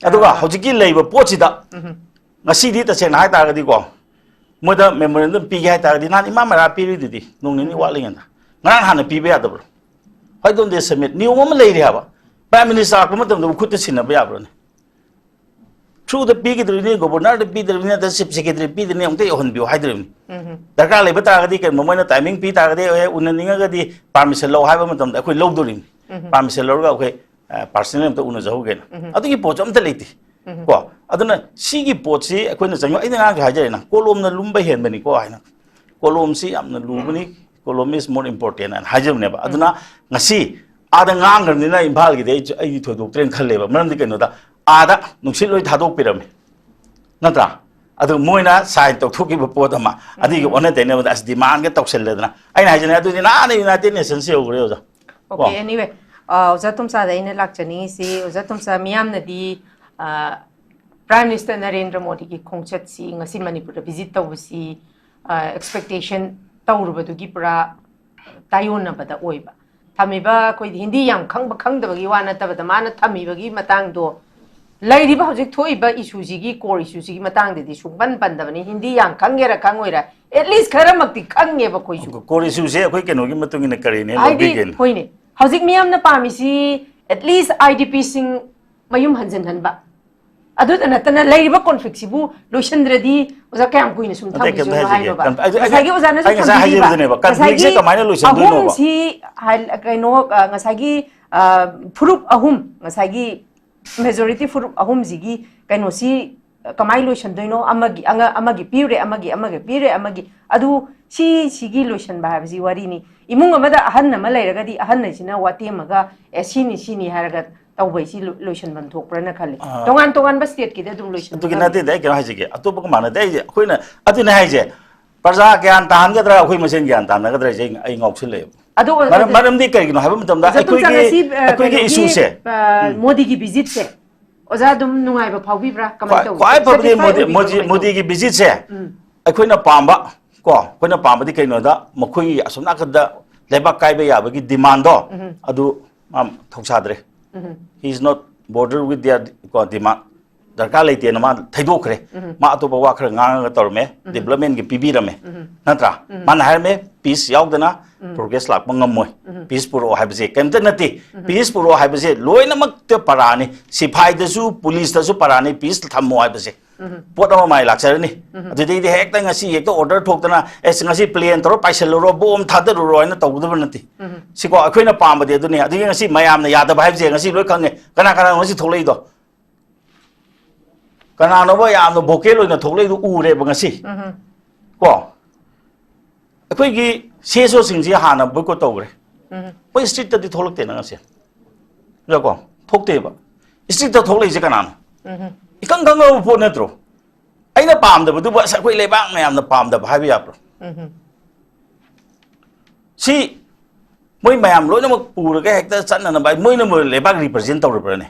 ꯑꯗꯨꯒ ꯍꯧꯖꯤꯛꯀꯤ ꯂꯩꯕ ꯄꯣꯠꯁꯤꯗ ꯉꯁꯤꯗꯤ ꯇꯁꯦꯡꯅ ꯍꯥꯏꯇꯥꯔꯒꯗꯤꯀꯣ, ꯃꯣꯏꯗ memorandum ꯄꯤꯒꯦ ꯍꯥꯏꯇꯥꯔꯒꯗꯤ ꯅꯍꯥꯟ ꯏꯃꯥ ꯃꯔꯥ ꯄꯤꯔꯤꯗꯨꯗꯤ ꯅꯣꯡ ꯅꯤꯅꯤ ꯋꯥꯠꯂꯤꯉꯩꯗ꯫ ꯉꯔꯥꯡ ꯍꯥꯟꯅ ꯄꯤꯕ ꯌꯥꯗꯕ꯭ꯔꯣ? Why don't they submit? ꯅꯤꯌꯣꯝ ꯑꯃ ꯂꯩꯔꯦ ꯍꯥꯏꯕ꯫ Prime Minister ꯂꯥꯛꯄ ꯃꯇꯝꯗ ꯈꯨꯠꯇ ꯁꯤꯟꯅꯕ ꯌꯥꯕ꯭ꯔꯣꯅꯦ? Through ꯗ ꯄꯤꯒꯗꯧꯔꯤꯅꯤ, Governor ꯗ ꯄꯤꯗꯧꯔꯤꯕꯅꯤ, ꯅꯠꯇ꯭ꯔꯒ Chief Secretary ꯄꯤꯗꯣꯏꯅꯤ, ꯑꯃꯨꯛꯇ ꯌꯧꯍꯟꯕꯤꯌꯨ ꯍꯥꯏꯗꯧꯔꯤꯕꯅꯤ꯫ ꯗꯔꯀꯥꯔ ꯂꯩꯕ ꯇꯥꯔꯒꯗꯤ ꯀꯩꯒꯨꯝꯕ ꯃꯣꯏꯅ timing ꯄꯤ ꯇꯥꯔꯒꯗꯤ, "ꯑꯦ, ꯎꯅꯅꯤꯡꯉꯒꯗꯤ permission ꯂꯧ" ꯍꯥꯏꯕ ꯃꯇꯝꯗ ꯑꯩꯈꯣꯏ ꯂꯧꯗꯣꯔꯤꯕꯅꯤ꯫ Permission ꯂꯧꯔꯒ ꯑꯩꯈꯣꯏ, ꯑ, personal ꯑꯝꯇ ꯎꯅꯖꯍꯧꯒꯦꯅ꯫ ꯑꯗꯨꯒꯤ ꯄꯣꯠꯁꯨ ꯑꯝꯇ ꯂꯩꯇꯦ꯫ ꯀꯣ? ꯑꯗꯨꯅ ꯁꯤꯒꯤ ꯄꯣꯠꯁꯤ ꯑꯩꯈꯣꯏꯅ ꯆꯪꯉ-, ꯑꯩꯅ ꯉꯔꯥꯡꯁꯨ ꯍꯥꯏꯖꯔꯦꯅ, ꯀꯣꯂꯣꯝꯅ ꯂꯨꯝꯕ ꯍꯦꯟꯕꯅꯤꯀꯣ ꯍꯥꯏꯅ꯫ ꯀꯣꯂꯣꯝꯁꯤ ꯌꯥꯝꯅ ꯂꯨꯕꯅꯤ, column is more important ꯍꯥꯏꯅ ꯍꯥꯏꯖꯕꯅꯦꯕ꯫ ꯑꯗꯨꯅ ꯉꯁꯤ ꯑꯥꯗ ꯉꯥꯡꯈ꯭ꯔꯕꯅꯤꯅ ꯏꯝꯐꯥꯜꯒꯤꯗꯤ ꯑꯩ, ꯑꯩꯗꯤ ꯊꯣꯏꯗꯣꯛꯇ꯭ꯔꯦꯅ ꯈꯜꯂꯦꯕ꯫ ꯃꯔꯝꯗꯤ ꯀꯩꯅꯣꯗ, ꯑꯥꯗ ꯅꯨꯡꯁꯤꯠ ꯂꯣꯏ ꯊꯥꯗꯣꯛꯄꯤꯔꯝꯃꯦ, ꯅꯠꯇ꯭ꯔꯥ? ꯑꯗꯨ ꯃꯣꯏꯅ sign ꯇꯧꯊꯣꯛꯈꯤꯕ ꯄꯣꯠ ꯑꯃ, ꯑꯗꯨꯒꯤ ꯑꯣꯟꯅ ꯇꯩꯅꯕꯗ ꯑꯁ demandꯒ ꯇꯧꯁꯜꯂꯦꯗꯅ꯫ ꯑꯩꯅ ꯍꯥꯏꯖꯅꯦ, ꯑꯗꯨꯗꯤ ꯅꯍꯥꯟꯅ United Nations ꯌꯧꯈ꯭ꯔꯦ, ꯑꯣꯖꯥ꯫ Okay, ꯀꯣ? Anyway, ꯑ, ꯑꯣꯖꯥ ꯇꯣꯝꯆꯥꯗ ꯑꯩꯅ ꯂꯥꯛꯆꯅꯤꯡꯉꯤꯁꯤ, ꯑꯣꯖꯥ ꯇꯣꯝꯆꯥ, ꯃꯤꯌꯥꯝꯅꯗꯤ, ꯑ, Prime Minister ꯅꯔꯦꯟꯗ꯭ꯔ ꯃꯣꯗꯤꯒꯤ ꯈꯣꯡꯆꯠꯁꯤ, ꯉꯁꯤ ꯃꯅꯤꯄꯨꯔꯗ visit ꯇꯧꯕꯁꯤ, ꯑ, expectation ꯇꯧꯔꯨꯕꯗꯨꯒꯤ ꯄꯨꯔꯥ ꯇꯥꯏꯌꯣꯟꯅꯕꯗ ꯑꯣꯏꯕ꯫ ꯊꯝꯃꯤꯕ ꯑꯩꯈꯣꯏꯗꯤ ꯍꯤꯟꯗꯤ ꯌꯥꯝ ꯈꯪꯕ ꯈꯪꯗꯕꯒꯤ ꯋꯥ ꯅꯠꯇꯕꯗ, ꯃꯥꯅ ꯊꯝꯃꯤꯕꯒꯤ ꯃꯇꯥꯡꯗꯣ, ꯂꯩꯔꯤꯕ ꯍꯧꯖꯤꯛ ꯊꯣꯛꯏꯕ issueꯁꯤꯒꯤ, core issueꯁꯤꯒꯤ ꯃꯇꯥꯡꯗꯗꯤ ꯁꯨꯡꯄꯟ ꯄꯟꯗꯕꯅꯤ꯫ ꯍꯤꯟꯗꯤ ꯌꯥꯝ ꯈꯪꯒꯦꯔꯥ ꯈꯪꯉꯣꯏꯔꯥ, at least ꯈꯔꯃꯛꯇꯤ ꯈꯪꯉꯦꯕ ꯑꯩꯈꯣꯏꯁꯨ꯫ Core issueꯁꯦ ꯑꯩꯈꯣꯏ ꯀꯩꯅꯣꯒꯤ ꯃꯇꯨꯡ ꯏꯟꯅ ꯀꯔꯤꯅꯦ ꯍꯥꯏꯗꯤ, ꯂꯧꯕꯤꯒꯦꯅ? ꯍꯣꯏꯅꯦ, ꯍꯧꯖꯤꯛ ꯃꯤꯌꯥꯝꯅ ꯄꯥꯝꯃꯤꯁꯤ at least IDPꯁꯤꯡ ꯃꯌꯨꯝ ꯍꯟꯖꯤꯟꯍꯟꯕ꯫ ꯑꯗꯨꯇ ꯅꯠꯇꯅ ꯂꯩꯔꯤꯕ conflictꯁꯤꯕꯨ ꯂꯣꯏꯁꯤꯟꯗ꯭ꯔꯗꯤ, ꯑꯣꯖꯥ, ꯀꯌꯥꯝ ꯀꯨꯏꯅ ꯁꯨꯝ ꯅꯠꯇꯦ, ꯀꯩꯝꯇ ꯊꯝꯈꯤꯗꯣꯏꯅꯣ ꯍꯥꯏꯖꯒꯦ꯫ ꯍꯥꯏꯅꯣꯕ? ꯀꯟ-, ꯑꯩ, ꯑꯩ, ꯉꯁꯥꯏꯒꯤ ꯑꯣꯖꯥꯅꯁꯨ ꯑꯩ ꯉꯁꯥꯏ ꯊꯝꯕꯤꯔꯤꯕ, ꯍꯥꯏꯖꯕꯗꯨꯅꯦꯕ, conflictꯁꯦ ꯉꯁꯥꯏꯒꯤ ꯀꯃꯥꯏꯅ ꯂꯣꯏꯁꯤꯟꯗꯣꯏꯅꯣꯕ? ꯑꯍꯨꯝꯁꯤ ꯍꯥꯏ-, ꯀꯩꯅꯣ, ꯑ, ꯉꯁꯥꯏꯒꯤ, ꯑ, ꯐꯨꯔꯨꯞ ꯑꯍꯨꯝ, ꯉꯁꯥꯏꯒꯤ majority ꯐꯨꯔꯨꯞ ꯑꯍꯨꯝꯁꯤꯒꯤ ꯀꯩꯅꯣꯁꯤ, ꯑ, ꯀꯃꯥꯏꯅ ꯂꯣꯏꯁꯤꯟꯗꯣꯏꯅꯣ? ꯑꯃꯒꯤ, ꯑꯉ-, ꯑꯃꯒꯤ ꯄꯤꯔꯨꯔꯦ, ꯑꯃꯒꯤ, ꯑꯃꯒꯤ ꯄꯤꯔꯦ, ꯑꯃꯒꯤ꯫ ꯑꯗꯨ ꯁꯤ, ꯁꯤꯒꯤ ꯂꯣꯏꯁꯤꯟꯕ ꯍꯥꯏꯕꯁꯤ ꯋꯥꯔꯤꯅꯤ꯫ ꯏꯃꯨꯡ ꯑꯃꯗ ꯑꯍꯟ ꯑꯃ ꯂꯩꯔꯒꯗꯤ ꯑꯍꯟ ꯑꯁꯤꯅ ꯋꯥꯇꯦꯝꯃꯒ, "ꯑꯦ, ꯁꯤꯅꯤ, ꯁꯤꯅꯤ" ꯍꯥꯏꯔꯒ ꯇꯧꯕꯩꯁꯤ ꯂꯣ-, ꯂꯣꯏꯁꯤꯟꯐꯝ ꯊꯣꯛꯄ꯭ꯔꯅ ꯈꯜꯂꯤ꯫ ꯑꯥ꯫ ꯇꯣꯉꯥꯟ ꯇꯣꯉꯥꯟꯕ stateꯀꯤꯗ ꯑꯗꯨꯝ ꯑꯗꯨꯒꯤ ꯂꯣꯏꯁꯤꯟꯒꯗꯕꯅꯤ꯫ ꯅꯠꯇꯦꯗ, ꯑꯩ ꯀꯩꯅꯣ ꯍꯥꯏꯖꯒꯦ, ꯑꯇꯣꯞꯄꯒ ꯃꯥꯟꯅꯗꯦ꯫ ꯑꯩꯁꯦ, ꯑꯩꯈꯣꯏꯅ ꯑꯗꯨꯅꯦ ꯍꯥꯏꯁꯦ, ꯄ꯭ꯔꯖꯥ ꯒ꯭ꯌꯥꯟ ꯇꯥꯍꯟꯒꯗ꯭ꯔꯥ, ꯑꯩꯈꯣꯏ ꯃꯁꯦꯟ ꯒ꯭ꯌꯥꯟ ꯇꯥꯍꯟꯒꯗ꯭ꯔꯥ ꯍꯥꯏꯁꯦ ꯑꯩ, ꯑꯩ ꯉꯥꯎꯁꯜꯂꯛꯑꯦꯕ꯫ ꯑꯗꯣ, ꯃꯔꯝ-, ꯑꯗꯨ ꯃꯔꯝꯗꯤ ꯀꯩꯒꯤꯅꯣ ꯍꯥꯏꯕ ꯃꯇꯝꯗ ꯑꯣꯖꯥ ꯇꯣꯝꯆꯥ, ꯑꯩꯈꯣꯏꯒꯤ, ꯉꯁꯤ, ꯑ, ꯑꯩꯈꯣꯏꯒꯤ ꯀꯩꯅꯣꯒꯤ, issueꯁꯦ꯫ ꯑ, ꯎꯝ꯫ ꯃꯣꯗꯤꯒꯤ visitꯁꯦ, ꯑꯣꯖꯥ ꯑꯗꯨꯝ ꯅꯨꯡꯉꯥꯏꯕ ꯐꯥꯎꯕꯤꯕ꯭ꯔꯥ? ꯀꯃꯥꯏꯅ ꯈ꯭ꯋꯥꯏ ꯇꯧꯒꯦ? ꯈ꯭ꯋꯥꯏ ꯐꯕꯗꯤ Satisfy ꯃꯣꯗꯤ ꯑꯣꯏꯕꯤꯕ꯭ꯔꯥ? ꯃꯣꯗꯤ ꯀꯃꯥꯏꯅ ꯇꯧꯒꯦ? ꯃꯣꯗꯤꯒꯤ ꯚꯤꯖꯤꯠꯁꯦ ꯑꯩꯈꯣꯏꯅ ꯄꯥꯝꯕ ꯀꯣ ꯑꯩꯈꯣꯏꯅ ꯄꯥꯝꯕꯗꯤ ꯀꯩꯅꯣꯗ ꯃꯈꯣꯏꯒꯤ ꯑꯁꯣꯝ ꯅꯥꯀꯟꯗ ꯂꯩꯕꯥꯛ ꯀꯥꯏꯕ ꯌꯥꯕꯒꯤ ꯗꯤꯃꯥꯟꯗꯣ ꯑꯗꯨ ꯃꯥ ꯊꯧꯁꯥꯗ꯭ꯔꯦ꯫ He is not border with their ꯀꯣ ꯗꯤꯃꯥꯟ ꯗꯔꯀꯥꯔ ꯂꯩꯇꯦꯅ ꯃꯥ ꯊꯩꯗꯣꯛꯈ꯭ꯔꯦ꯫ ꯃꯥ ꯑꯇꯣꯞꯄ ꯋꯥ ꯈꯔ ꯉꯥꯡꯉꯒ ꯇꯧꯔꯝꯃꯦ꯫ ꯗꯤꯕꯂꯞꯃꯦꯟꯒꯤ ꯄꯤꯕꯤꯔꯝꯃꯦ꯫ ꯅꯠꯇ꯭ꯔꯥ? ꯃꯥꯅ ꯍꯥꯏꯔꯝꯃꯦ ꯄꯤꯁ ꯌꯥꯎꯗꯅ ꯄ꯭ꯔꯣꯒ꯭ꯔꯦꯁ ꯂꯥꯛꯄ ꯉꯝꯃꯣꯏ꯫ ꯄꯤꯁ ꯄꯨꯔꯛꯑꯣ ꯍꯥꯏꯕꯁꯦ ꯀꯩꯝꯇ ꯅꯠꯇꯦ꯫ ꯄꯤꯁ ꯄꯨꯔꯛꯑꯣ ꯍꯥꯏꯕꯁꯦ ꯂꯣꯏꯅꯃꯛꯇ ꯄꯔꯥꯅꯤ꯫ ꯁꯤꯐꯥꯏꯗꯁꯨ ꯄꯨꯂꯤꯁꯇꯁꯨ ꯄꯔꯥꯅꯤ ꯄꯤꯁ ꯊꯝꯃꯣ ꯍꯥꯏꯕꯁꯦ꯫ ꯄꯣꯠ ꯑꯃ ꯃꯥꯏ ꯂꯥꯛꯆꯔꯅꯤ꯫ ꯑꯗꯨꯗꯩꯗꯤ ꯍꯦꯛꯇ ꯉꯁꯤ ꯍꯦꯛꯇ ꯑꯣꯔꯗꯔ ꯊꯣꯛꯇꯅ ꯑꯦꯁ ꯉꯁꯤ ꯄ꯭ꯂꯦꯟ ꯇꯧꯔ ꯄꯥꯏꯁꯤꯜꯂꯨꯔꯣ ꯕꯣꯝ ꯊꯥꯗꯔꯨꯔꯣ ꯍꯥꯏꯅ ꯇꯧꯒꯗꯕ ꯅꯠꯇꯦ꯫ ꯁꯤꯀꯣ ꯑꯩꯈꯣꯏꯅ ꯄꯥꯝꯕꯗꯤ ꯑꯗꯨꯅꯤ꯫ ꯑꯗꯨꯒꯤ ꯉꯁꯤ ꯃꯌꯥꯝꯅ ꯌꯥꯗꯕ ꯍꯥꯏꯕꯁꯦ ꯉꯁꯤ ꯂꯣꯏ ꯈꯪꯉꯦ꯫ ꯀꯅꯥ ꯀꯅꯥꯅꯣ ꯉꯁꯤ ꯊꯣꯛꯂꯛꯏꯗꯣ? ꯀꯅꯥꯅꯣꯕ ꯌꯥꯝꯅ ꯚꯣꯀꯦꯜ ꯑꯣꯏꯅ ꯊꯣꯛꯂꯛꯏꯗꯣ ꯎꯔꯦꯕ ꯉꯁꯤ꯫ ꯀꯣ ꯑꯩꯈꯣꯏꯒꯤ ꯁꯤ ꯑꯦꯁ ꯑꯣꯁꯤꯡꯁꯤ ꯍꯥꯟꯅ ꯕꯣꯏꯀꯣꯠ ꯇꯧꯈ꯭ꯔꯦ꯫ ꯑꯩꯈꯣꯏ ꯁ꯭ꯇ꯭ꯔꯤꯠꯇꯗꯤ ꯊꯣꯛꯂꯛꯇꯦꯅ ꯉꯁꯤ꯫ ꯀꯣ ꯊꯣꯛꯇꯦꯕ꯫ ꯁ꯭ꯇ꯭ꯔꯤꯠꯇ ꯊꯣꯛꯂꯛꯏꯁꯦ ꯀꯅꯥꯅꯣ? ꯏꯈꯪ ꯈꯪꯉꯕ ꯄꯣꯠ ꯅꯠꯇ꯭ꯔꯣ? ꯑꯩꯅ ꯄꯥꯝꯗꯕꯗꯨꯕꯨ ꯑꯁ ꯑꯩꯈꯣꯏ ꯂꯩꯕꯥꯛ ꯃꯌꯥꯝꯅ ꯄꯥꯝꯗꯕ ꯍꯥꯏꯕ ꯌꯥꯕ꯭ꯔꯣ? ꯁꯤ ꯃꯣꯏ ꯃꯌꯥꯝ ꯂꯣꯏꯅꯃꯛ ꯄꯨꯔꯒ ꯍꯦꯛꯇ ꯆꯠꯅꯅꯕ ꯃꯣꯏꯅ ꯃꯣꯏ ꯂꯩꯕꯥꯛ ꯔꯤꯄ꯭ꯔꯖꯦꯟ ꯇꯧꯔꯕ꯭ꯔꯅꯦ?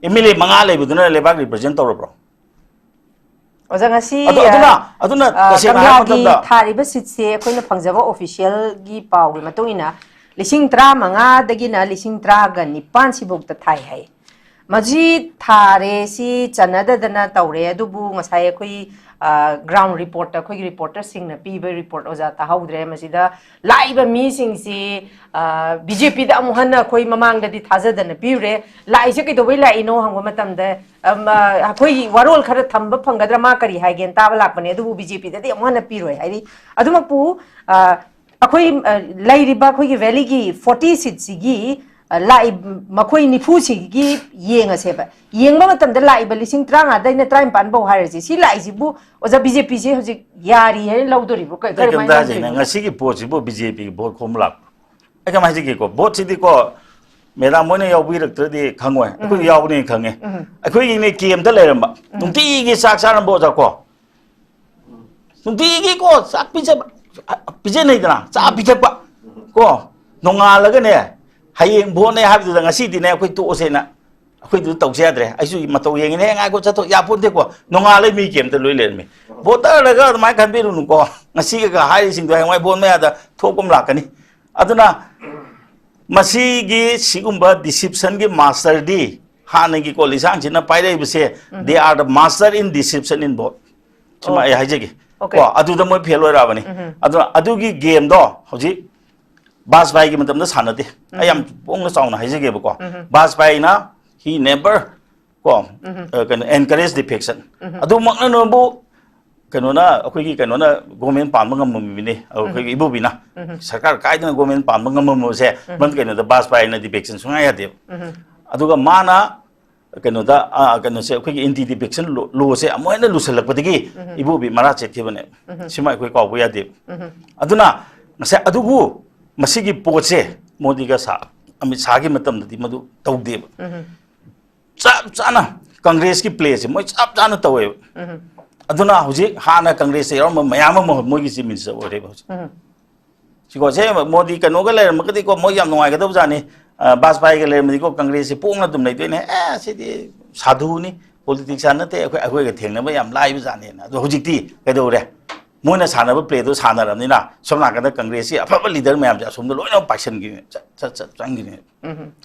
ꯑꯦꯝ ꯑꯦꯜ ꯑꯦ ꯃꯉꯥ ꯂꯩꯕꯗꯨꯅ ꯂꯩꯕꯥꯛ ꯔꯤꯄ꯭ꯔꯖꯦꯟ ꯇꯧꯔꯕ꯭ꯔꯣ? ꯑꯣꯖꯥ, ꯉꯁꯤ ꯑꯗꯨ ꯑꯗꯨꯅ ꯑꯗꯨꯅ ꯑ, ꯇꯁꯦꯡꯅ ꯍꯥꯏꯔꯕ ꯀꯪꯂꯥꯒꯤ ꯃꯇꯝꯗ ꯊꯥꯔꯤꯕ ꯁꯤꯠꯁꯦ ꯑꯩꯈꯣꯏꯅ ꯐꯪꯖꯕ ꯑꯣꯐꯤꯁꯤꯌꯦꯜꯒꯤ ꯄꯥꯎꯒꯤ ꯃꯇꯨꯡ ꯏꯟꯅ ꯂꯤꯁꯤꯡ ꯇꯔꯥꯃꯉꯥꯗꯒꯤꯅ ꯂꯤꯁꯤꯡ ꯇꯔꯥꯒ ꯅꯤꯄꯥꯟ ꯁꯤꯐꯧꯗ ꯊꯥꯏ ꯍꯥꯏ꯫ ꯃꯁꯤ ꯊꯥꯔꯦ, ꯁꯤ ꯆꯟꯅꯗꯗꯅ ꯇꯧꯔꯦ, ꯑꯗꯨꯕꯨ ꯉꯁꯥꯏ ꯑꯩꯈꯣꯏ, ꯑ, ꯒ꯭ꯔꯥꯎꯟ ꯔꯤꯄꯣꯔꯠꯇ ꯑꯩꯈꯣꯏꯒꯤ ꯔꯤꯄꯣꯔꯇꯔꯁꯤꯡꯅ ꯄꯤꯕ ꯔꯤꯄꯣꯔꯠ ꯑꯣꯖꯥ ꯇꯥꯍꯧꯗ꯭ꯔꯦ꯫ ꯃꯁꯤꯗ ꯂꯥꯛꯏꯕ ꯃꯤꯁꯤꯡꯁꯤ, ꯑ, ꯕꯤ ꯖꯦ ꯄꯤꯗ ꯑꯃꯨꯛ ꯍꯟꯅ ꯑꯩꯈꯣꯏ ꯃꯃꯥꯡꯗꯗꯤ ꯊꯥꯖꯗꯅ ꯄꯤꯔꯨꯔꯦ꯫ ꯂꯥꯛꯏꯁꯦ ꯀꯩꯗꯧꯕꯩ ꯂꯥꯛꯏꯅꯣ ꯍꯪꯕ ꯃꯇꯝꯗ, ꯑꯝ, ꯑ, ꯑꯩꯈꯣꯏꯒꯤ ꯋꯥꯔꯣꯜ ꯈꯔ ꯊꯝꯕ ꯐꯪꯒꯗ꯭ꯔꯥ, ꯃꯥ ꯀꯔꯤ ꯍꯥꯏꯒꯦꯅ ꯇꯥꯕ ꯂꯥꯛꯄꯅꯦ, ꯑꯗꯨꯕꯨ ꯕꯤ ꯖꯦ ꯄꯤꯗꯗꯤ ꯑꯃꯨꯛ ꯍꯟꯅ ꯄꯤꯔꯣꯏ ꯍꯥꯏꯔꯤ꯫ ꯑꯗꯨꯃꯛꯄꯨ, ꯑ, ꯑꯩꯈꯣꯏ, ꯑ, ꯂꯩꯔꯤꯕ ꯑꯩꯈꯣꯏꯒꯤ ꯚꯦꯂꯤꯒꯤ ꯐꯣꯔꯇꯤ ꯁꯤꯠꯁꯤꯒꯤ, ꯑ, ꯂꯥꯛꯏ ꯃꯈꯣꯏ ꯅꯤꯐꯨꯁꯤꯒꯤ ꯌꯦꯡꯉꯁꯦꯕ꯫ ꯌꯦꯡꯕ ꯃꯇꯝꯗ ꯂꯥꯛꯏꯕ ꯂꯤꯁꯤꯡ ꯇꯔꯥꯃꯉꯥꯗꯩꯅ ꯇꯔꯥꯅꯤꯄꯥꯟ ꯐꯥꯎ ꯍꯥꯏꯔꯁꯤ꯫ ꯁꯤ ꯂꯥꯛꯏꯁꯤꯕꯨ ꯑꯣꯖꯥ ꯕꯤ ꯖꯦ ꯄꯤꯁꯦ ꯍꯧꯖꯤꯛ ꯌꯥꯔꯤ ꯍꯥꯏꯅ ꯂꯧꯗꯣꯔꯤꯕ꯭ꯔꯣ? ꯀ-, ꯑꯇꯩ ꯀꯩꯝꯇ ꯀꯔꯝꯍꯥꯏꯅ ꯍꯥꯏꯁꯤꯅꯦ, ꯂꯧꯗꯣꯔꯤꯕꯅꯣ? ꯉꯁꯤꯒꯤ ꯄꯣꯠꯁꯤꯕꯨ ꯕꯤ ꯖꯦ ꯄꯤꯒꯤ ꯚꯣꯠ ꯈꯣꯝꯕ ꯂꯥꯛꯄ꯫ ꯑꯩ ꯀꯃꯥꯏꯅ ꯍꯥꯏꯖꯒꯦꯀꯣ, ꯚꯣꯠꯁꯤꯗꯤꯀꯣ ꯃꯦꯗꯥꯝ ꯍꯣꯏꯅ ꯌꯥꯎꯕꯤꯔꯛꯇ꯭ꯔꯗꯤ ꯈꯪꯉꯣꯏ, ꯑꯩꯈꯣꯏ ꯌꯥꯎꯕꯅꯤꯅ ꯈꯪꯉꯦ꯫ ꯑꯩꯈꯣꯏꯒꯤꯅꯦ ꯀꯦꯝꯇ ꯂꯩꯔꯝꯕ, ꯅꯨꯡꯇꯤꯒꯤ ꯆꯥꯛ ꯆꯥꯔꯝꯕ ꯑꯣꯖꯥ ꯀꯣ, ꯅꯨꯡꯇꯤꯒꯤꯀꯣ ꯆꯥꯛ ꯄꯤꯖꯕ, ꯄꯤꯖꯅꯩꯗꯅ ꯆꯥꯛ ꯄꯤꯊꯛꯄ ꯀꯣ, ꯅꯣꯡꯉꯥꯜꯂꯒꯅꯦ ꯍꯌꯦꯡ ꯚꯣꯠꯅꯦ ꯍꯥꯏꯕꯗꯨꯗ ꯉꯁꯤꯗꯤꯅꯦ ꯑꯩꯈꯣꯏ ꯇꯣꯛꯑꯁꯦꯅ ꯑꯩꯈꯣꯏꯗꯨ ꯇꯧꯁꯦ ꯌꯥꯗ꯭ꯔꯦ, ꯑꯩꯁꯨ ꯃꯇꯧ ꯌꯦꯡꯉꯤꯅꯦ, ꯉꯥꯏꯈꯣ ꯆꯠꯊꯣꯛ ꯌꯥꯄꯣꯟꯇꯦꯀꯣ, ꯅꯣꯡꯉꯥꯜꯂꯩ ꯃꯤ ꯀꯦꯝꯇ ꯂꯣꯏ ꯂꯩꯔꯝꯃꯤ꯫ ꯚꯣꯇꯔꯗꯒ ꯑꯗꯨꯃꯥꯏꯅ ꯈꯟꯕꯤꯔꯨꯅꯨꯀꯣ, ꯉꯁꯤꯒ ꯍꯥꯏꯔꯤꯁꯤꯡꯗꯣ ꯍꯌꯦꯡꯋꯥꯏ ꯚꯣꯠ ꯃꯌꯥꯗ ꯊꯣꯛꯄ ꯑꯃ ꯂꯥꯛꯀꯅꯤ꯫ ꯑꯗꯨꯅ ꯃꯁꯤꯒꯤ ꯁꯤꯒꯨꯝꯕ ꯗꯤꯁꯤꯞꯁꯟꯒꯤ ꯃꯥꯁꯇꯔꯗꯤ ꯍꯥꯟꯅꯒꯤꯀꯣ ꯂꯤꯁꯥꯡꯁꯤꯟꯅ ꯄꯥꯏꯔꯛꯏꯕꯁꯦ, they are the master in deception in vote꯫ ꯁꯤꯃ ꯑꯩ ꯍꯥꯏꯖꯒꯦ꯫ ꯀꯣ ꯑꯗꯨꯗ ꯃꯣꯏ ꯐꯦꯜ ꯑꯣꯏꯔꯛꯑꯕꯅꯤ꯫ ꯑꯗꯨꯅ ꯑꯗꯨꯒꯤ ꯒꯦꯝꯗꯣ ꯍꯧꯖꯤꯛ ꯕꯥꯖꯄꯥꯏꯒꯤ ꯃꯇꯝꯗ ꯁꯥꯟꯅꯗꯦ꯫ ꯑꯩ ꯌꯥꯝ ꯄꯣꯡꯅ ꯆꯥꯎꯅ ꯍꯥꯏꯖꯒꯦꯕꯀꯣ꯫ ꯕꯥꯖꯄꯥꯏꯅ he never ꯀꯣ ꯑ, ꯀꯩꯅꯣ encourage defection꯫ ꯑꯗꯨꯃꯛꯅꯕꯨ ꯀꯩꯅꯣꯅ ꯑꯩꯈꯣꯏꯒꯤ ꯀꯩꯅꯣꯅ ꯒꯣꯔꯃꯦꯟ ꯄꯥꯟꯕ ꯉꯝꯃꯝꯃꯤꯕꯅꯤ ꯑꯩꯈꯣꯏꯒꯤ ꯏꯕꯣꯕꯤꯅ꯫ ꯁꯔꯀꯥꯔ ꯀꯥꯏꯗꯅ ꯒꯣꯔꯃꯦꯟ ꯄꯥꯟꯕ ꯉꯝꯃꯝꯕꯁꯦ ꯃꯔꯝ ꯀꯩꯅꯣꯗ ꯕꯥꯖꯄꯥꯏꯅ defection ꯁꯨꯡꯌꯥ ꯌꯥꯗꯦꯕ꯫ ꯑꯗꯨꯒ ꯃꯥꯅ ꯀꯩꯅꯣꯗ ꯑ, ꯀꯩꯅꯣꯁꯦ ꯑꯩꯈꯣꯏꯒꯤ anti defection law ꯁꯦ ꯑꯃꯨꯛ ꯍꯦꯟꯅ ꯂꯨꯁꯜꯂꯛꯄꯗꯒꯤ ꯏꯕꯣꯕꯤ ꯃꯔꯥ ꯆꯦꯠꯈꯤꯕꯅꯦꯕ꯫ ꯁꯤꯃ ꯑꯩꯈꯣꯏ ꯀꯥꯎꯕ ꯌꯥꯗꯦꯕ꯫ ꯑꯗꯨꯅ ꯉꯁꯥꯏ ꯑꯗꯨꯕꯨ ꯃꯁꯤꯒꯤ ꯄꯣꯠꯁꯦ ꯃꯣꯗꯤꯒ ꯁꯥ ꯑꯃꯤꯠ ꯁꯥꯒꯤ ꯃꯇꯝꯗꯗꯤ ꯃꯗꯨ ꯇꯧꯗꯦꯕ꯫ ꯆꯞ ꯆꯥꯅ ꯀꯪꯒ꯭ꯔꯦꯁꯀꯤ ꯄ꯭ꯂꯦꯁꯦ ꯃꯣꯏ ꯆꯞ ꯆꯥꯅ ꯇꯧꯋꯦꯕ꯫ ꯑꯗꯨꯅ ꯍꯧꯖꯤꯛ ꯍꯥꯟꯅ ꯀꯪꯒ꯭ꯔꯦꯁꯇ ꯌꯥꯎꯔꯝꯕ ꯃꯌꯥꯝ ꯑꯃ ꯃꯣꯏꯒꯤ ꯆꯤꯐ ꯃꯤꯅꯤꯁꯇꯔ ꯑꯣꯏꯔꯦꯕ ꯍꯧꯖꯤꯛ꯫ ꯁꯤꯀꯣ ꯁꯦ ꯃꯣꯗꯤ ꯀꯩꯅꯣꯒ ꯂꯩꯔꯝꯃꯒꯗꯤꯀꯣ ꯃꯣꯏ ꯌꯥꯝ ꯅꯨꯡꯉꯥꯏꯒꯗꯧꯕ ꯖꯥꯠꯅꯤ꯫ ꯑ, ꯕꯥꯖꯄꯥꯏꯒ ꯂꯩꯔꯝꯃꯗꯤꯀꯣ ꯀꯪꯒ꯭ꯔꯦꯁꯁꯦ ꯄꯣꯡꯅ ꯑꯗꯨꯝ ꯂꯩꯗꯣꯏꯅꯦ꯫ ꯑꯦ, ꯁꯤꯗꯤ ꯁꯥꯙꯨꯅꯤ, ꯄꯣꯂꯤꯇꯤꯛꯁꯤꯌꯥꯟ ꯅꯠꯇꯦ, ꯑꯩꯈꯣꯏ, ꯑꯩꯈꯣꯏꯒ ꯊꯦꯡꯅꯕ ꯌꯥꯝ ꯂꯥꯏꯕ ꯖꯥꯠꯅꯦꯅ꯫ ꯑꯗꯣ ꯍꯧꯖꯤꯛꯇꯤ ꯀꯩꯗꯧꯔꯦ? ꯃꯣꯏꯅ ꯁꯥꯟꯅꯕ ꯄ꯭ꯂꯦꯗꯣ ꯁꯥꯟꯅꯔꯕꯅꯤꯅ ꯁꯣꯝ ꯅꯥꯀꯟꯗ ꯀꯪꯒ꯭ꯔꯦꯁꯀꯤ ꯑꯐꯕ ꯂꯤꯗꯔ ꯃꯌꯥꯝꯁꯦ ꯑꯁꯣꯝꯗ ꯂꯣꯏꯅꯃꯛ ꯄꯥꯏꯁꯟꯈꯤꯅꯦ, ꯆꯠ, ꯆꯠ, ꯆꯠ ꯆꯪꯈꯤꯅꯦ꯫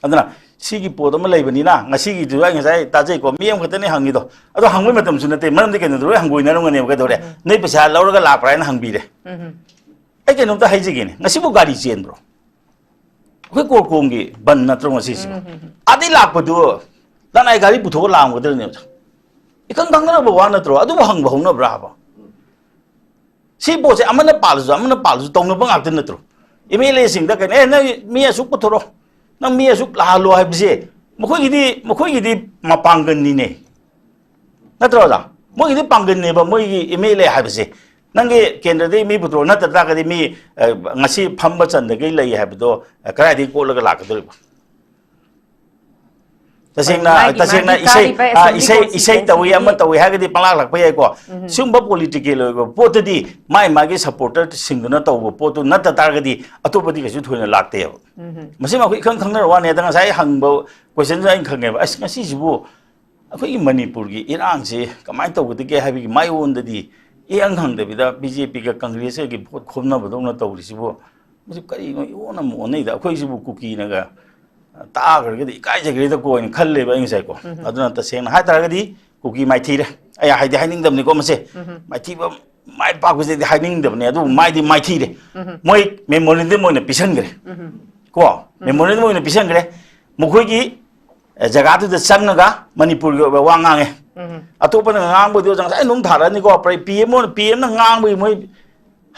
ꯑꯗꯨꯅ ꯁꯤꯒꯤ ꯄꯣꯠ ꯑꯃ ꯂꯩꯕꯅꯤꯅ ꯉꯁꯤꯒꯤꯗꯨ ꯑꯩ ꯉꯁꯥꯏ ꯇꯥꯖꯩꯀꯣ, ꯃꯤ ꯑꯃꯈꯛꯇꯅꯦ ꯍꯪꯉꯤꯗꯣ꯫ ꯑꯗꯣ ꯍꯪꯕꯩ ꯃꯇꯝꯁꯨ ꯅꯠꯇꯦ, ꯃꯔꯝꯗꯤ ꯀꯩꯅꯣꯗꯣ ꯂꯣꯏ ꯍꯪꯒꯣꯏꯅꯔꯝꯒꯅꯦꯕ꯫ ꯀꯩꯗꯧꯔꯦ? ꯅꯣꯏ ꯄꯩꯁꯥ ꯂꯧꯔꯒ ꯂꯥꯛꯄ꯭ꯔꯥ ꯍꯥꯏꯅ ꯍꯪꯕꯤꯔꯦ꯫ ꯑꯩ ꯀꯩꯅꯣꯝꯇ ꯍꯥꯏꯖꯒꯦꯅꯦ, ꯉꯁꯤꯕꯨ ꯒꯥꯔꯤ ꯆꯦꯟꯕ꯭ꯔꯣ? ꯑꯩꯈꯣꯏ ꯀꯣꯔꯀꯣꯡꯒꯤ ꯕꯟ ꯅꯠꯇ꯭ꯔꯣ ꯉꯁꯤꯁꯤꯕꯣ? ꯑꯗꯩ ꯂꯥꯛꯄꯗꯨ ꯂꯅꯥꯏ ꯒꯥꯔꯤ ꯄꯨꯊꯣꯛꯑ ꯂꯥꯛꯑꯝꯒꯗ꯭ꯔꯅꯦꯕ? ꯏꯈꯪ ꯈꯪꯅꯔꯕ ꯋꯥ ꯅꯠꯇ꯭ꯔꯣ? ꯑꯗꯨꯕꯨ ꯍꯪꯕ ꯍꯧꯅꯕ꯭ꯔꯥ ꯍꯥꯏꯕ? ꯁꯤ ꯄꯣꯠꯁꯦ ꯑꯃꯅ ꯄꯥꯜꯂꯁꯨ ꯑꯃꯅ ꯄꯥꯜꯂꯁꯨ ꯇꯧꯅꯕ ꯉꯥꯛꯇ ꯅꯠꯇ꯭ꯔꯣ? ꯑꯦꯝ ꯑꯦꯜ ꯑꯦꯁꯤꯡꯗ ꯀꯩꯅꯣ, "ꯑꯦ, ꯅꯪ ꯃꯤ ꯑꯁꯨꯛ ꯄꯨꯊꯣꯔꯛꯑꯣ, ꯅꯪ ꯃꯤ ꯑꯁꯨꯛ ꯂꯥꯛꯍꯜꯂꯣ" ꯍꯥꯏꯕꯁꯦ ꯃꯈꯣꯏꯒꯤꯗꯤ, ꯃꯈꯣꯏꯒꯤꯗꯤ ꯃꯄꯥꯡꯒꯜꯅꯤꯅꯦ, ꯅꯠꯇ꯭ꯔꯣ ꯑꯣꯖꯥ? ꯃꯣꯏꯒꯤꯗꯤ ꯄꯥꯡꯒꯜꯅꯦꯕ, ꯃꯣꯏꯒꯤ ꯑꯦꯝ ꯑꯦꯜ ꯑꯦ ꯍꯥꯏꯕꯁꯦ꯫ ꯅꯪꯒꯤ ꯀꯦꯟꯗ꯭ꯔꯗꯒꯤ ꯃꯤ ꯄꯨꯊꯣꯔꯛꯑꯣ, ꯅꯠꯇ ꯇꯥꯔꯒꯗꯤ ꯃꯤ, ꯑ, ꯉꯁꯤ ꯐꯝꯕ ꯆꯟꯗꯒꯩ ꯂꯩ ꯍꯥꯏꯕꯗꯣ, ꯑ, ꯀꯗꯥꯏꯗꯒꯤ ꯀꯣꯠꯂꯒ ꯂꯥꯛꯀꯗꯧꯔꯤꯕ? ꯇꯁꯦꯡꯅ ꯃꯥꯒꯤ- ꯇꯁꯦꯡꯅ ꯃꯥꯒꯤ ꯏꯁꯩ ꯀꯥꯔꯤꯕ ꯑ, assembly ꯏꯁꯩ ꯏꯁꯩ ꯇꯧꯏ, ꯑꯃ constituency-ꯗꯤ- ꯇꯧꯏ ꯍꯥꯏꯔꯒꯗꯤ ꯄꯪꯂꯥꯛ ꯂꯥꯛꯄ ꯌꯥꯏꯀꯣ꯫ ꯁꯤꯒꯨꯝꯕ ꯄꯣꯂꯤꯇꯤꯀꯦꯜ ꯑꯣꯏꯕ ꯄꯣꯠꯇꯨꯗꯤ ꯃꯥꯏ ꯃꯥꯒꯤ ꯁꯄꯣꯔꯇꯔꯁꯤꯡꯗꯨꯅ ꯇꯧꯕ ꯄꯣꯠꯇꯨ ꯅꯠꯇ ꯇꯥꯔꯒꯗꯤ ꯑꯇꯣꯞꯄꯗꯤ ꯀꯩꯁꯨ ꯊꯣꯏꯅ ꯂꯥꯛꯇꯦꯕ꯫ ꯃꯁꯤꯃ ꯑꯩꯈꯣꯏ ꯏꯈꯪ ꯈꯪꯅꯔ ꯋꯥꯅꯤ꯫ ꯑꯗ ꯉꯁꯥꯏ ꯍꯪꯕ ꯀꯣꯏꯁꯟꯁꯨ ꯑꯩꯅ ꯈꯪꯉꯦꯕ, ꯑꯁ, ꯉꯁꯤꯁꯤꯕꯨ ꯑꯩꯈꯣꯏꯒꯤ ꯃꯅꯤꯄꯨꯔꯒꯤ ꯏꯔꯥꯡꯁꯤ ꯀꯃꯥꯏꯅ ꯇꯧꯒꯗꯒꯦ ꯍꯥꯏꯕꯒꯤ ꯃꯥꯏꯑꯣꯟꯗꯗꯤ ꯏꯍꯪ ꯍꯪꯗꯕꯤꯗ ꯕꯤ ꯖꯦ ꯄꯤꯒ ꯀꯪꯒ꯭ꯔꯦꯁꯀꯒꯤ ꯚꯣꯠ ꯈꯣꯝꯅꯕꯗꯧꯅ ꯇꯧꯔꯤꯁꯤꯕꯨ, ꯃꯁꯤ ꯀꯔꯤꯅꯣ ꯏꯑꯣꯟ ꯑꯃ ꯑꯣꯟꯅꯩꯗ꯫ ꯑꯩꯈꯣꯏꯁꯤꯕꯨ ꯀꯨꯀꯤꯅꯒ ꯇꯥꯈ꯭ꯔꯒꯗꯤ ꯏꯀꯥꯏꯖꯈ꯭ꯔꯦꯗꯀꯣ ꯍꯥꯏꯅ ꯈꯜꯂꯦꯕ ꯑꯩ ꯉꯁꯥꯏꯀꯣ꯫ ꯑꯗꯨꯅ ꯇꯁꯦꯡꯅ ꯍꯥꯏꯇꯥꯔꯒꯗꯤ ꯀꯨꯀꯤ ꯃꯥꯏꯊꯤꯔꯦ꯫ ꯑꯩ ꯍꯥꯏꯗꯤ ꯍꯥꯏꯅꯤꯡꯗꯕꯅꯤꯀꯣ ꯃꯁꯦ꯫ ꯃꯥꯏꯊꯤꯕ ꯃꯥꯏ ꯄꯥꯛꯄꯁꯤꯗꯤ ꯍꯥꯏꯅꯤꯡꯗꯕꯅꯦ, ꯑꯗꯨꯕꯨ ꯃꯥꯏꯗꯤ ꯃꯥꯏꯊꯤꯔꯦ꯫ ꯃꯣꯏ ꯃꯦꯃꯣꯔꯦꯟꯗꯝ ꯑꯣꯏꯅ ꯄꯤꯁꯟꯈ꯭ꯔꯦ꯫ ꯀꯣ, ꯃꯦꯃꯣꯔꯦꯟꯗꯝ ꯑꯣꯏꯅ ꯄꯤꯁꯟꯈ꯭ꯔꯦ꯫ ꯃꯈꯣꯏꯒꯤ ꯑꯦ, ꯖꯒꯥꯗꯨꯗ ꯆꯪꯉꯒ ꯃꯅꯤꯄꯨꯔꯒꯤ ꯑꯣꯏꯕ ꯋꯥ ꯉꯥꯡꯉꯦ꯫ ꯑꯇꯣꯞꯄꯅ ꯉꯥꯡꯕꯗꯤ ꯑꯣꯖꯥ ꯉꯁꯥꯏ ꯑꯗꯨꯝ ꯊꯥꯔꯛꯑꯅꯤꯀꯣ꯫ ꯄꯤ ꯑꯦꯝ ꯑꯣꯏꯅ, ꯄꯤ ꯑꯦꯝꯅ ꯉꯥꯡꯕꯒꯤ ꯃꯣꯏ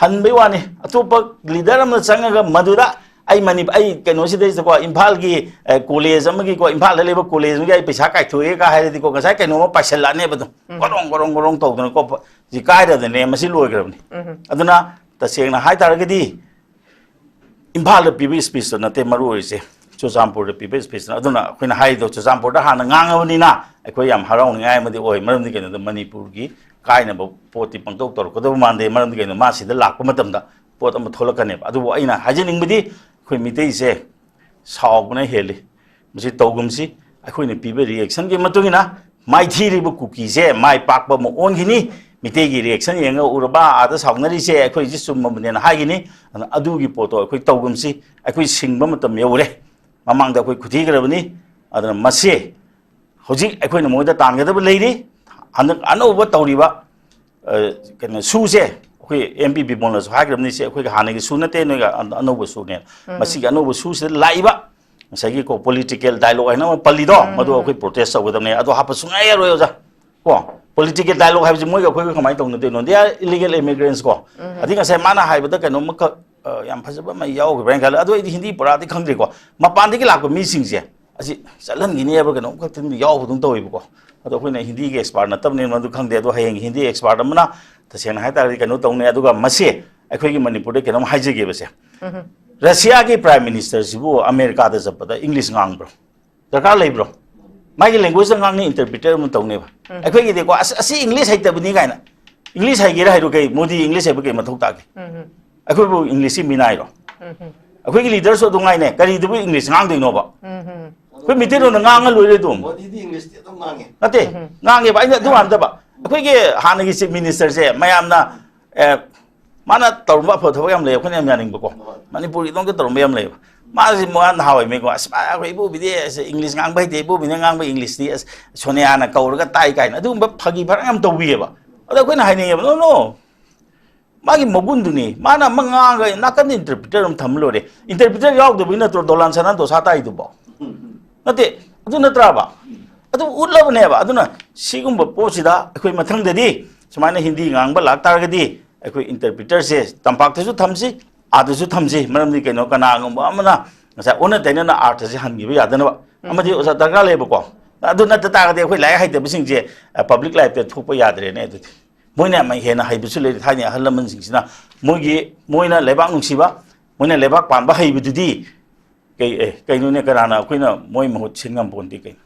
ꯍꯟꯕꯩ ꯋꯥꯅꯤ꯫ ꯑꯇꯣꯞꯄ ꯂꯤꯗꯔ ꯑꯃꯅ ꯆꯪꯉꯒ ꯃꯗꯨꯗ ꯑꯩ ꯃꯅꯤ-, ꯑꯩ ꯀꯩꯅꯣꯁꯤꯗꯩꯁꯤꯗꯀꯣ, ꯏꯝꯐꯥꯜꯒꯤ, ꯑꯦ, ꯀꯣꯂꯦꯖ ꯑꯃꯒꯤꯀꯣ, ꯏꯝꯐꯥꯜꯗ ꯂꯩꯕ ꯀꯣꯂꯦꯖ ꯑꯃꯒꯤ ꯑꯩ ꯄꯩꯁꯥ ꯀꯥꯏꯊꯣꯛꯑꯦꯒ ꯍꯥꯏꯔꯗꯤꯀꯣ, ꯉꯁꯥꯏ ꯀꯩꯅꯣꯝꯃ ꯄꯥꯏꯁꯜꯂꯛꯑꯅꯦꯕ ꯑꯗꯨꯝ꯫ ꯒꯣꯔꯣꯡ, ꯒꯣꯔꯣꯡ, ꯒꯣꯔꯣꯡ ꯇꯧꯗꯅꯀꯣ, ꯁꯤ ꯀꯥꯏꯔꯗꯅꯦ ꯃꯁꯤ ꯂꯣꯏꯈ꯭ꯔꯕꯅꯤ꯫ ꯑꯗꯨꯅ ꯇꯁꯦꯡꯅ ꯍꯥꯏꯇꯥꯔꯒꯗꯤ ꯏꯝꯐꯥꯜꯗ ꯄꯤꯕ ꯏꯁꯄꯤꯁꯇꯣ ꯅꯠꯇꯦ ꯃꯔꯨ ꯑꯣꯏꯔꯤꯁꯦ, ꯆꯨꯔꯆꯥꯟꯄꯨꯔꯗ ꯄꯤꯕ ꯏꯁꯄꯤꯁꯅ꯫ ꯑꯗꯨꯅ ꯑꯩꯈꯣꯏꯅ ꯍꯥꯏꯔꯤꯗꯣ ꯆꯨꯔꯆꯥꯟꯄꯨꯔꯗ ꯍꯥꯟꯅ ꯉꯥꯡꯉꯕꯅꯤꯅ ꯑꯩꯈꯣꯏ ꯌꯥꯝ ꯍꯔꯥꯎꯅꯤꯡꯉꯥꯏ ꯑꯃꯗꯤ ꯑꯣꯏ꯫ ꯃꯔꯝꯗꯤ ꯀꯩꯅꯣꯗ ꯃꯅꯤꯄꯨꯔꯒꯤ ꯀꯥꯏꯅꯕ ꯄꯣꯠꯇꯤ ꯄꯪꯇꯧ ꯇꯧꯔꯛꯀꯗꯕ ꯃꯥꯟꯗꯦ꯫ ꯃꯔꯝꯗꯤ ꯀꯩꯅꯣ, ꯃꯥ ꯁꯤꯗ ꯂꯥꯛꯄ ꯃꯇꯝꯗ ꯄꯣꯠ ꯑꯃ ꯊꯣꯛꯂꯛꯀꯅꯦꯕ꯫ ꯑꯗꯨꯕꯨ ꯑꯩꯅ ꯍꯥꯏꯖꯅꯤꯡꯕꯗꯤ ꯑꯩꯈꯣꯏ ꯃꯤꯇꯩꯁꯦ ꯁꯥꯎꯕꯅ ꯍꯦꯜꯂꯤ꯫ ꯃꯁꯤ ꯇꯧꯒꯨꯝꯁꯤ, ꯑꯩꯈꯣꯏꯅ ꯄꯤꯕ ꯔꯤꯌꯦꯛꯁꯟꯒꯤ ꯃꯇꯨꯡ ꯏꯟꯅ ꯃꯥꯏꯊꯤꯔꯤꯕ ꯀꯨꯀꯤꯁꯦ ꯃꯥꯏ ꯄꯥꯛꯄ ꯑꯃ ꯑꯣꯟꯈꯤꯅꯤ꯫ ꯃꯤꯇꯩꯒꯤ ꯔꯤꯌꯦꯛꯁꯟ ꯌꯦꯡꯉ ꯎꯔꯕ ꯑꯥꯗ ꯁꯥꯎꯅꯔꯤꯁꯦ ꯑꯩꯈꯣꯏꯁꯦ ꯆꯨꯝꯃꯕꯅꯦꯅ ꯍꯥꯏꯒꯅꯤ꯫ ꯑꯗꯨꯅ ꯑꯗꯨꯒꯤ ꯄꯣꯠꯇꯣ ꯑꯩꯈꯣꯏ ꯇꯧꯒꯨꯝꯁꯤ꯫ ꯑꯩꯈꯣꯏ ꯁꯤꯡꯕ ꯃꯇꯝ ꯌꯧꯔꯦ꯫ ꯃꯃꯥꯡꯗ ꯑꯩꯈꯣꯏ ꯈꯨꯊꯤꯈ꯭ꯔꯕꯅꯤ꯫ ꯑꯗꯨꯅ ꯃꯁꯤ ꯍꯧꯖꯤꯛ ꯑꯩꯈꯣꯏꯅ ꯃꯣꯏꯗ ꯇꯥꯟꯒꯗꯕ ꯂꯩꯔꯤ꯫ ꯍꯟꯗꯛ ꯑꯅꯧꯕ ꯇꯧꯔꯤꯕ, ꯑ, ꯀꯩꯅꯣ, ꯁꯨꯁꯦ ꯑꯩꯈꯣꯏ ꯑꯦꯝ ꯄꯤ ꯕꯤꯃꯣꯜꯅꯁꯨ ꯍꯥꯏꯈ꯭ꯔꯕꯅꯤ, ꯁꯤ ꯑꯩꯈꯣꯏꯒꯤ ꯍꯥꯟꯅꯒꯤ ꯁꯨ ꯅꯠꯇꯦ, ꯅꯣꯏꯒ ꯑꯅ-, ꯑꯅꯧꯕ ꯁꯨꯅꯦ꯫ ꯃꯁꯤꯒꯤ ꯑꯅꯧꯕ ꯁꯨꯁꯤꯗ ꯂꯥꯛꯏꯕ ꯉꯁꯥꯏꯒꯤ ꯀꯣ ꯄꯣꯂꯤꯇꯤꯀꯦꯜ ꯗꯥꯏꯂꯣꯛ ꯍꯥꯏꯅ ꯑꯃ ꯄꯜꯂꯤꯗꯣ, ꯃꯗꯨ ꯑꯩꯈꯣꯏ ꯄ꯭ꯔꯣꯇꯦꯁ ꯇꯧꯒꯗꯕꯅꯦ꯫ ꯑꯗꯣ ꯍꯥꯞꯄ ꯁꯨꯡꯌꯥ ꯌꯥꯔꯣꯏ, ꯑꯣꯖꯥ꯫ ꯀꯣ, ꯄꯣꯂꯤꯇꯤꯀꯦꯜ ꯗꯥꯏꯂꯣꯛ ꯍꯥꯏꯕꯁꯤ ꯃꯣꯏꯒ ꯑꯩꯈꯣꯏꯒ ꯀꯃꯥꯏꯅ ꯇꯧꯅꯗꯣꯏꯅꯣ? They are illegal immigrants ꯀꯣ꯫ ꯑꯗꯩ ꯉꯁꯥꯏ ꯃꯥꯅ ꯍꯥꯏꯕꯗ ꯀꯩꯅꯣꯝꯃꯈꯛ, ꯑ, ꯌꯥꯝ ꯐꯖꯕ ꯑꯃ ꯌꯥꯎꯈꯤꯕ꯭ꯔꯥ ꯍꯥꯏꯅ ꯈꯜꯂꯦ꯫ ꯑꯗꯨ ꯑꯩꯗꯤ ꯍꯤꯟꯗꯤ ꯄꯨꯔꯥꯗꯤ ꯈꯪꯗ꯭ꯔꯦꯀꯣ꯫ ꯃꯄꯥꯟꯗꯒꯤ ꯂꯥꯛꯄ ꯃꯤꯁꯤꯡꯁꯦ ꯑꯁꯤ ꯆꯠꯍꯟꯈꯤꯅꯤ ꯍꯥꯏꯕ꯭ꯔꯥ ꯀꯩꯅꯣꯝ ꯈꯛꯇꯪꯗꯤ ꯌꯥꯎꯕꯗꯧꯅ ꯇꯧꯋꯦꯕꯀꯣ꯫ ꯑꯗꯣ ꯑꯩꯈꯣꯏꯅ ꯍꯤꯟꯗꯤꯒꯤ ꯑꯦꯛꯁꯄꯥꯔꯠ ꯅꯠꯇꯕꯅꯤꯅ ꯃꯗꯨ ꯈꯪꯗꯦ꯫ ꯑꯗꯣ ꯍꯌꯦꯡ ꯍꯤꯟꯗꯤ ꯑꯦꯛꯁꯄꯥꯔꯠ ꯑꯃꯅ ꯇꯁꯦꯡꯅ ꯍꯥꯏꯇꯥꯔꯒꯗꯤ ꯀꯩꯅꯣ ꯇꯧꯅꯤ꯫ ꯑꯗꯨꯒ ꯃꯁꯤ ꯑꯩꯈꯣꯏꯒꯤ ꯃꯅꯤꯄꯨꯔꯗ ꯀꯩꯅꯣꯝ ꯍꯥꯏꯖꯒꯦꯕꯁꯦ꯫ ꯔꯁꯤꯌꯥꯒꯤ ꯄ꯭ꯔꯥꯏꯝ ꯃꯤꯅꯤꯁꯇꯔꯁꯤꯕꯨ ꯑꯃꯦꯔꯤꯀꯥꯗ ꯆꯠꯄꯗ ꯏꯪꯂꯤꯁ ꯉꯥꯡꯕ꯭ꯔꯣ? ꯗꯔꯀꯥꯔ ꯂꯩꯕ꯭ꯔꯣ? ꯃꯥꯒꯤ language ꯇ ꯉꯥꯡꯅꯤ, interpreter ꯑꯃ ꯇꯧꯅꯦꯕ꯫ ꯑꯩꯈꯣꯏꯒꯤꯗꯤꯀꯣ, "ꯑꯁ, ꯑꯁꯤ English ꯍꯩꯇꯕꯅꯤ" ꯀꯥꯏꯅ꯫ English ꯍꯩꯒꯦꯔꯥ ꯍꯩꯔꯣ, ꯀꯩ ꯃꯣꯗꯤ English ꯍꯩꯕ ꯀꯩ ꯃꯊꯧ ꯇꯥꯒꯦ? ꯑꯩꯈꯣꯏꯕꯨ English ꯀꯤ ꯃꯤꯅꯥꯏꯔꯣ? ꯑꯩꯈꯣꯏꯒꯤ leader ꯁꯨ ꯑꯗꯨ ꯉꯥꯏꯅꯦ, ꯀꯔꯤꯗꯕꯨ English ꯉꯥꯡꯗꯣꯏꯅꯣꯕ? ꯑꯩꯈꯣꯏ ꯃꯤꯇꯩꯂꯣꯟꯗ ꯉꯥꯡꯉ ꯂꯣꯏꯔꯦ ꯑꯗꯨꯝ꯫ ꯃꯣꯗꯤꯗꯤ English ꯇꯤ ꯑꯗꯨꯝ ꯉꯥꯡꯉꯦ꯫ ꯅꯠꯇꯦ, ꯉꯥꯡꯉꯦꯕ꯫ ꯑꯩꯅ ꯑꯗꯨ ꯍꯥꯟꯅꯗꯕ, ꯑꯩꯈꯣꯏꯒꯤ ꯍꯥꯟꯅꯒꯤ chief minister ꯁꯦ ꯃꯌꯥꯝꯅ, ꯑꯦ, ꯃꯥꯅ ꯇꯧꯔꯝꯕ ꯑꯐꯕ ꯊꯕꯛ ꯌꯥꯝ ꯂꯩ, ꯑꯩꯈꯣꯏꯅ ꯌꯥꯝ ꯌꯥꯅꯤꯡꯕꯀꯣ꯫ ꯍꯣꯏ꯫ ꯃꯅꯤꯄꯨꯔꯒꯤꯗꯃꯛꯇ ꯇꯧꯔꯝꯕ ꯌꯥꯝ ꯂꯩꯌꯦꯕ꯫ ꯃꯥꯁꯤ ꯃꯉꯥ ꯅꯍꯥ ꯑꯣꯏꯃꯤꯀꯣ, "ꯑꯁ, ꯚꯥꯏ, ꯑꯩꯈꯣꯏ ꯏꯕꯣꯕꯤꯗꯤ ꯑꯁ English ꯉꯥꯡꯕ ꯍꯩꯇꯦ, ꯏꯕꯣꯕꯤꯅ ꯉꯥꯡꯕ English ꯇꯤ ꯑꯁ ꯁꯣꯅꯤꯌꯥꯅ ꯀꯧꯔꯒ ꯇꯥꯏ" ꯀꯥꯏꯅ ꯑꯗꯨꯒꯨꯝꯕ ꯐꯥꯒꯤ ꯐꯔꯥꯡ ꯌꯥꯝ ꯇꯧꯕꯤꯌꯦꯕ꯫ ꯑꯗꯣ ꯑꯩꯈꯣꯏꯅ ꯍꯥꯏꯅꯤꯡꯉꯦꯕ, "No, no, ꯃꯥꯒꯤ ꯃꯒꯨꯟꯗꯨꯅꯤ, ꯃꯥꯅ ꯑꯃ ꯉꯥꯡꯉꯒ ꯅꯥꯀꯟꯗ interpreter ꯑꯃ ꯊꯝꯃ ꯂꯣꯏꯔꯦ꯫ Interpreter ꯌꯥꯎꯗꯕꯒꯤ ꯅꯠꯇ꯭ꯔꯣ ꯗꯣꯂꯥꯟ ꯁꯅꯥ ꯗꯣꯁꯥ ꯇꯥꯏꯗꯨꯕꯣ? ꯅꯠꯇꯦ, ꯑꯗꯨ ꯅꯠꯇ꯭ꯔꯕ? ꯑꯗꯨ ꯎꯠꯂꯕꯅꯦꯕ꯫ ꯑꯗꯨꯅ ꯁꯤꯒꯨꯝꯕ ꯄꯣꯠꯁꯤꯗ ꯑꯩꯈꯣꯏ ꯃꯊꯪꯗꯗꯤ ꯁꯨꯃꯥꯏꯅ ꯍꯤꯟꯗꯤ ꯉꯥꯡꯕ ꯂꯥꯛꯇꯥꯔꯒꯗꯤ ꯑꯩꯈꯣꯏ interpreter ꯁꯦ ꯇꯝꯄꯥꯛꯇꯁꯨ ꯊꯝꯁꯤ, ꯑꯥꯗꯁꯨ ꯊꯝꯁꯤ꯫ ꯃꯔꯝꯗꯤ ꯀꯩꯅꯣ, ꯀꯅꯥꯒꯨꯝꯕ ꯑꯃꯅ ꯉꯁꯥꯏ ꯑꯣꯟꯅ ꯇꯩꯅꯅ ꯑꯥꯔꯊꯁꯦ ꯍꯟꯈꯤꯕ ꯌꯥꯗꯅꯕ꯫ ꯑꯃꯗꯤ ꯑꯣꯖꯥ ꯗꯔꯀꯥꯔ ꯂꯩꯌꯦꯕꯀꯣ꯫ ꯑꯗꯨ ꯅꯠꯇ ꯇꯥꯔꯒꯗꯤ ꯑꯩꯈꯣꯏ ꯂꯥꯏꯔꯤꯛ ꯍꯩꯇꯕꯁꯤꯡꯁꯦ, ꯑ, public life ꯇ ꯊꯣꯛꯄ ꯌꯥꯗ꯭ꯔꯦꯅꯦ꯫ ꯑꯗꯨꯗꯤ ꯃꯣꯏꯅ ꯌꯥꯝ ꯍꯦꯟꯅ ꯍꯩꯕꯁꯨ ꯂꯩꯔꯤ꯫ ꯊꯥꯏꯅ ꯑꯍꯜ ꯂꯃꯟꯁꯤꯡꯁꯤꯅ ꯃꯣꯏꯒꯤ, ꯃꯣꯏꯅ ꯂꯩꯕꯥꯛ ꯅꯨꯡꯁꯤꯕ, ꯃꯣꯏꯅ ꯂꯩꯕꯥꯛ ꯄꯥꯟꯕ ꯍꯩꯕꯗꯨꯗꯤ ꯀꯩ, ꯑꯦ, ꯀꯩꯅꯣꯅꯦ, ꯀꯅꯥꯅ ꯑꯩꯈꯣꯏꯅ ꯃꯣꯏ ꯃꯍꯨꯠ ꯁꯤꯟ ꯉꯝꯄꯣꯟꯇꯦ ꯀꯩꯅꯣ꯫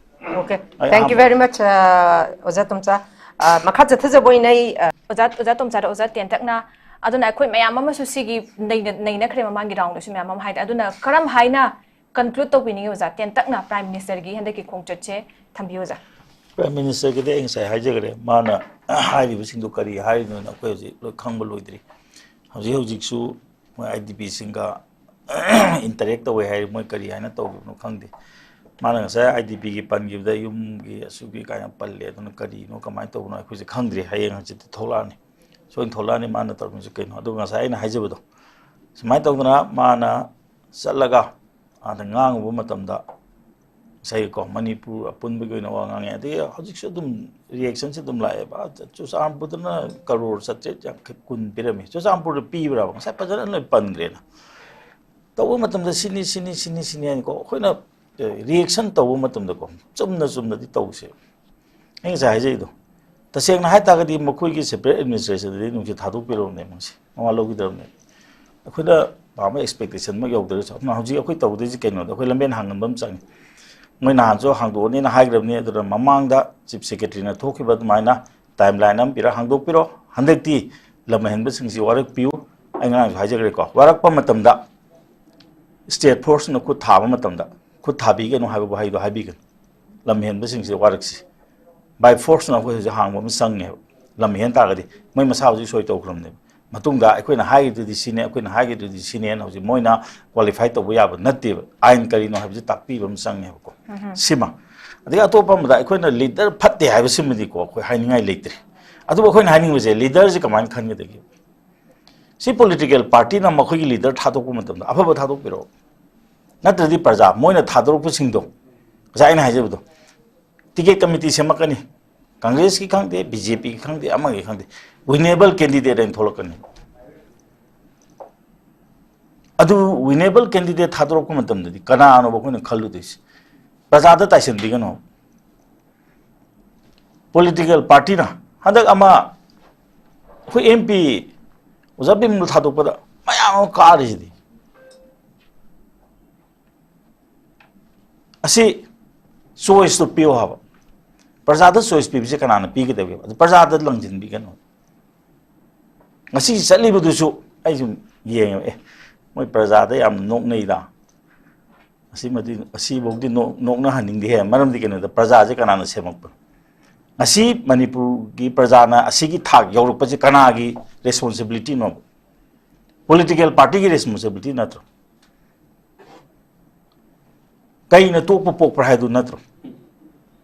Okay. ꯑꯩ Thank you ꯑꯍꯥꯟꯕ very much, ꯑ, ꯑꯣꯖꯥ ꯇꯣꯝꯆꯥ꯫ ꯑ, ꯃꯈꯥ ꯆꯠꯊꯖꯕ ꯑꯣꯏꯅ ꯑꯩ, ꯑ, ꯑꯣꯖꯥ, ꯑꯣꯖꯥ ꯇꯣꯝꯆꯥꯗ ꯑꯣꯖꯥ ꯇꯦꯟꯇꯛꯅ, ꯑꯗꯨꯅ ꯑꯩꯈꯣꯏ ꯃꯌꯥꯝ ꯑꯃꯁꯨ ꯁꯤꯒꯤ ꯅꯩꯅ-, ꯅꯩꯅꯈ꯭ꯔꯦ ꯃꯃꯥꯡꯒꯤ round ꯗꯁꯨ ꯃꯌꯥꯝ ꯑꯃ ꯍꯥꯏꯗꯤ, ꯑꯗꯨꯅ ꯀꯔꯝ ꯍꯥꯏꯅ conclude ꯇꯧꯕꯤꯅꯤꯡꯉꯤ ꯑꯣꯖꯥ ꯇꯦꯟꯇꯛꯅ Prime Minister ꯒꯤ ꯍꯟꯗꯛꯀꯤ ꯈꯣꯡꯆꯠꯁꯦ ꯊꯝꯕꯤꯌꯨ ꯑꯣꯖꯥ꯫ Prime Minister ꯒꯤꯗꯤ ꯑꯩ ꯉꯁꯥꯏ ꯍꯥꯏꯖꯈ꯭ꯔꯦ, ꯃꯥꯅ ꯍꯥꯏꯔꯤꯕꯁꯤꯡꯗꯣ ꯀꯔꯤ ꯍꯥꯏꯔꯤꯅꯣꯅ ꯑꯩꯈꯣꯏ ꯍꯧꯖꯤꯛ ꯂꯣꯏ ꯈꯪꯕ ꯂꯣꯏꯗ꯭ꯔꯤ꯫ ꯍꯧꯖꯤꯛ ꯍꯧꯖꯤꯛꯁꯨ ꯃꯣꯏ I D P ꯁꯤꯡꯒ interact ꯇꯧꯋꯦ ꯍꯥꯏ, ꯃꯣꯏ ꯀꯔꯤ ꯍꯥꯏꯅ ꯇꯧꯈꯤꯕꯅꯣ ꯈꯪꯗꯦ꯫ ꯃꯥꯅ ꯉꯁꯥꯏ I D P ꯒꯤ ꯄꯟꯈꯤꯕꯗ ꯌꯨꯝꯒꯤ ꯑꯁꯨꯛꯀꯤ ꯀꯥꯏꯅ ꯄꯜꯂꯦ, ꯑꯗꯨꯅ ꯀꯔꯤꯅꯣ ꯀꯃꯥꯏꯅ ꯇꯧꯕꯅꯣ ꯑꯩꯈꯣꯏꯁꯦ ꯈꯪꯗ꯭ꯔꯤ꯫ ꯍꯌꯦꯡ ꯍꯪꯆꯤꯠꯇꯤ ꯊꯣꯛꯂꯛꯑꯅꯤ, ꯁꯣꯏꯅ ꯊꯣꯛꯂꯛꯑꯅꯤ꯫ ꯃꯥꯅ ꯇꯧꯔꯝꯃꯤꯁꯦ ꯀꯩꯅꯣ? ꯑꯗꯨꯒ ꯉꯁꯥꯏ ꯑꯩꯅ ꯍꯥꯏꯖꯕꯗꯣ, ꯁꯨꯃꯥꯏꯅ ꯇꯧꯗꯅ ꯃꯥꯅ ꯆꯠꯂꯒ ꯑꯥꯗ ꯉꯥꯡꯉꯨꯕ ꯃꯇꯝꯗ ꯉꯁꯥꯏꯒꯤꯀꯣ ꯃꯅꯤꯄꯨꯔ ꯑꯄꯨꯟꯕꯒꯤ ꯑꯣꯏꯅ ꯋꯥ ꯉꯥꯡꯉꯦ꯫ ꯑꯗꯒꯤ ꯍꯧꯖꯤꯛꯁꯨ ꯑꯗꯨꯝ reaction ꯁꯦ ꯑꯗꯨꯝ ꯂꯥꯛꯑꯦꯕ, "ꯑ, ꯆꯨꯔꯆꯥꯟꯄꯨꯔꯗꯅ ꯀꯔꯣꯔ ꯆꯥꯇ꯭ꯔꯦꯠ ꯌꯥꯡꯈꯩ, ꯀꯨꯟ ꯄꯤꯔꯝꯃꯤ, ꯆꯨꯔꯆꯥꯟꯄꯨꯔꯗ ꯄꯤꯕ꯭ꯔꯥꯕ?" ꯉꯁꯥꯏ ꯐꯖꯅ ꯂꯣꯏ ꯄꯟꯈ꯭ꯔꯦꯅ꯫ ꯇꯧꯕ ꯃꯇꯝꯗ ꯁꯤꯅꯤ, ꯁꯤꯅꯤ, ꯁꯤꯅꯤ, ꯁꯤꯅꯤ ꯍꯥꯏꯅꯀꯣ ꯑꯩꯈꯣꯏꯅ, ꯑꯦ, reaction ꯇꯧꯕ ꯃꯇꯝꯗꯀꯣ ꯆꯨꯝꯅ ꯆꯨꯝꯅꯗꯤ ꯇꯧꯁꯦ꯫ ꯑꯩ ꯉꯁꯥꯏ ꯍꯥꯏꯖꯩꯗꯣ, ꯇꯁꯦꯡꯅ ꯍꯥꯏ ꯇꯥꯔꯒꯗꯤ ꯃꯈꯣꯏꯒꯤ separate administration ꯗꯗꯤ ꯅꯨꯡꯁꯤꯠ ꯊꯥꯗꯣꯛꯄꯤꯔꯕꯅꯦ ꯃꯣꯏꯁꯦ, ꯃꯋꯥ ꯂꯧꯈꯤꯗ꯭ꯔꯕꯅꯦ꯫ ꯑꯩꯈꯣꯏꯅ ꯄꯥꯝꯕ expectation ꯃꯛ ꯌꯧꯗ꯭ꯔꯒꯁꯨ, ꯑꯗꯨꯅ ꯍꯧꯖꯤꯛ ꯑꯩꯈꯣꯏ ꯇꯧꯗꯣꯏꯁꯤ ꯀꯩꯅꯣꯗ ꯑꯩꯈꯣꯏ ꯂꯝꯕꯦꯟ ꯍꯥꯡꯍꯟꯕ ꯑꯃ ꯆꯪꯉꯤ꯫ ꯃꯣꯏ ꯅꯍꯥꯟꯁꯨ ꯍꯥꯡꯗꯣꯛꯑꯅꯤꯅ ꯍꯥꯏꯈ꯭ꯔꯕꯅꯤ꯫ ꯑꯗꯨꯅ ꯃꯃꯥꯡꯗ ꯆꯤꯐ ꯁꯦꯀ꯭ꯔꯦꯇꯔꯤꯅ ꯊꯣꯛꯈꯤꯕ ꯑꯗꯨꯃꯥꯏꯅ ꯇꯥꯏꯝ ꯂꯥꯏꯟ ꯑꯃ ꯄꯤꯔꯒ ꯍꯥꯡꯗꯣꯛꯄꯤꯔꯣ꯫ ꯍꯟꯗꯛꯇꯤ ꯂꯝ ꯑꯍꯦꯟꯕꯁꯤꯡꯁꯤ ꯋꯥꯔꯛꯄꯤꯌꯨ꯫ ꯑꯩ ꯉꯔꯥꯡꯁꯨ ꯍꯥꯏꯖꯈ꯭ꯔꯦꯀꯣ, ꯋꯥꯔꯛꯄ ꯃꯇꯝꯗ ꯁ꯭ꯇꯦꯠ ꯐꯣꯔꯁꯅ ꯈꯨꯠ ꯊꯥꯕ ꯃꯇꯝꯗ ꯈꯨꯠ ꯊꯥꯕꯤꯒꯅꯨ ꯍꯥꯏꯕ ꯋꯥꯍꯩꯗꯣ ꯍꯥꯏꯕꯤꯒꯅꯨ꯫ ꯂꯝ ꯍꯦꯟꯕꯁꯤꯡꯁꯦ ꯋꯥꯔꯛꯁꯤ꯫ ꯕꯥꯏ ꯐꯣꯔꯁꯅ ꯑꯩꯈꯣꯏ ꯍꯧꯖꯤꯛ ꯍꯥꯡꯕ ꯑꯃ ꯆꯪꯉꯦꯕ꯫ ꯂꯝ ꯍꯦꯟ ꯇꯥꯔꯒꯗꯤ ꯃꯣꯏ ꯃꯁꯥ ꯍꯧꯖꯤꯛ ꯁꯣꯏ ꯇꯧꯈ꯭ꯔꯕꯅꯦꯕ꯫ ꯃꯇꯨꯡꯗ ꯑꯩꯈꯣꯏꯅ ꯍꯥꯏꯒꯤꯗꯨꯗꯤ ꯁꯤꯅꯦ, ꯑꯩꯈꯣꯏꯅ ꯍꯥꯏꯒꯤꯗꯨꯗꯤ ꯁꯤꯅꯦꯅ ꯍꯧꯖꯤꯛ ꯃꯣꯏꯅ ꯀ꯭ꯋꯥꯂꯤꯐꯥꯏ ꯇꯧꯕ ꯌꯥꯕ ꯅꯠꯇꯦꯕ꯫ ꯑꯥꯏꯟ ꯀꯔꯤꯅꯣ ꯍꯥꯏꯕꯁꯤ ꯇꯥꯛꯄꯤꯕ ꯑꯃ ꯆꯪꯉꯦꯕꯀꯣ꯫ ꯁꯤꯃ꯫ ꯑꯗꯒꯤ ꯑꯇꯣꯞꯄ ꯑꯃꯗ ꯑꯩꯈꯣꯏꯅ ꯂꯤꯗꯔ ꯐꯠꯇꯦ ꯍꯥꯏꯕꯁꯤꯃꯗꯤꯀꯣ ꯑꯩꯈꯣꯏ ꯍꯥꯏꯅꯤꯡꯉꯥꯏ ꯂꯩꯇ꯭ꯔꯦ꯫ ꯑꯗꯨꯕꯨ ꯑꯩꯈꯣꯏꯅ ꯍꯥꯏꯅꯤꯡꯕꯁꯦ ꯂꯤꯗꯔꯁꯦ ꯀꯃꯥꯏꯅ ꯈꯟꯒꯗꯒꯦ? ꯁꯤ ꯄꯣꯂꯤꯇꯤꯀꯦꯜ ꯄꯥꯔꯇꯤꯅ ꯃꯈꯣꯏꯒꯤ ꯂꯤꯗꯔ ꯊꯥꯗꯣꯛꯄ ꯃꯇꯝꯗ ꯑꯐꯕ ꯊꯥꯗꯣꯛꯄꯤꯔꯛꯑꯣ꯫ ꯅꯠꯇ꯭ꯔꯗꯤ ꯄ꯭ꯔꯖꯥ, ꯃꯣꯏꯅ ꯊꯥꯗꯣꯔꯛꯄꯁꯤꯡꯗꯣ, ꯉꯁꯥꯏ ꯑꯩꯅ ꯍꯥꯏꯖꯕꯗꯣ, ꯇꯤꯀꯦꯠ ꯀꯃꯤꯇꯤ ꯁꯦꯝꯃꯛꯀꯅꯤ꯫ ꯀꯪꯒ꯭ꯔꯦꯁꯀꯤ ꯈꯪꯗꯦ, ꯕꯤ ꯖꯦ ꯄꯤꯒꯤ ꯈꯪꯗꯦ, ꯑꯃꯒꯤ ꯈꯪꯗꯦ, ꯋꯤꯅꯦꯕꯜ ꯀꯦꯟꯗꯤꯗꯦꯠ ꯑꯣꯏꯅ ꯊꯣꯛꯂꯛꯀꯅꯤ꯫ ꯑꯗꯨ ꯋꯤꯅꯦꯕꯜ ꯀꯦꯟꯗꯤꯗꯦꯠ ꯊꯥꯗꯣꯔꯛꯄ ꯃꯇꯝꯗꯗꯤ ꯀꯅꯥꯅꯣꯕ ꯑꯩꯈꯣꯏꯅ ꯈꯜꯂꯨꯗꯣꯏꯁꯦ? ꯄ꯭ꯔꯖꯥꯗ ꯇꯥꯏꯁꯤꯟꯕꯤꯒꯅꯣ꯫ ꯄꯣꯂꯤꯇꯤꯀꯦꯜ ꯄꯥꯔꯇꯤꯅ ꯍꯟꯗꯛ ꯑꯃ ꯑꯩꯈꯣꯏ ꯑꯦꯝ ꯄꯤ ꯑꯣꯖꯥ ꯕꯤꯃꯜ ꯊꯥꯗꯣꯛꯄꯗ ꯃꯌꯥꯝ ꯑꯃ ꯀꯥꯔꯤꯁꯤꯗꯤ꯫ ꯑꯁꯤ ꯆꯣꯏꯁꯇꯣ ꯄꯤꯌꯣ ꯍꯥꯏꯕ꯫ ꯄ꯭ꯔꯖꯥꯗ ꯆꯣꯏꯁ ꯄꯤꯕꯁꯦ ꯀꯅꯥꯅ ꯄꯤꯒꯗꯒꯦꯕ? ꯑꯗꯨ ꯄ꯭ꯔꯖꯥꯗ ꯂꯪꯁꯤꯟꯕꯤꯒꯅꯣ꯫ ꯉꯁꯤ ꯆꯠꯂꯤꯕꯗꯨꯁꯨ ꯑꯩ ꯁꯨꯝ ꯌꯦꯡꯉꯦꯕ, ꯑꯦ, ꯃꯣꯏ ꯄ꯭ꯔꯖꯥꯗ ꯌꯥꯝ ꯅꯣꯛꯅꯩꯗ꯫ ꯑꯁꯤꯃꯗꯤ, ꯑꯁꯤꯐꯧꯗꯤ ꯅꯣꯛ-, ꯅꯣꯛꯅꯍꯟꯅꯤꯡꯗꯦꯍꯦ꯫ ꯃꯔꯝꯗꯤ ꯀꯩꯅꯣꯗ, ꯄ꯭ꯔꯖꯥꯁꯦ ꯀꯅꯥꯅ ꯁꯦꯝꯃꯛꯄꯅꯣ? ꯉꯁꯤ ꯃꯅꯤꯄꯨꯔꯒꯤ ꯄ꯭ꯔꯖꯥꯅ ꯑꯁꯤꯒꯤ ꯊꯥꯛ ꯌꯧꯔꯛꯄꯁꯦ ꯀꯅꯥꯒꯤ ꯔꯦꯁꯄꯣꯟꯁꯤꯕꯤꯂꯤꯇꯤꯅꯣ? ꯄꯣꯂꯤꯇꯤꯀꯦꯜ ꯄꯥꯔꯇꯤꯒꯤ ꯔꯦꯁꯄꯣꯟꯁꯤꯕꯤꯂꯤꯇꯤ ꯅꯠꯇ꯭ꯔꯣ? ꯀꯩꯅ ꯇꯣꯛꯄ ꯄꯣꯛꯄ꯭ꯔꯥ ꯍꯥꯏꯗꯨ ꯅꯠꯇ꯭ꯔꯣ?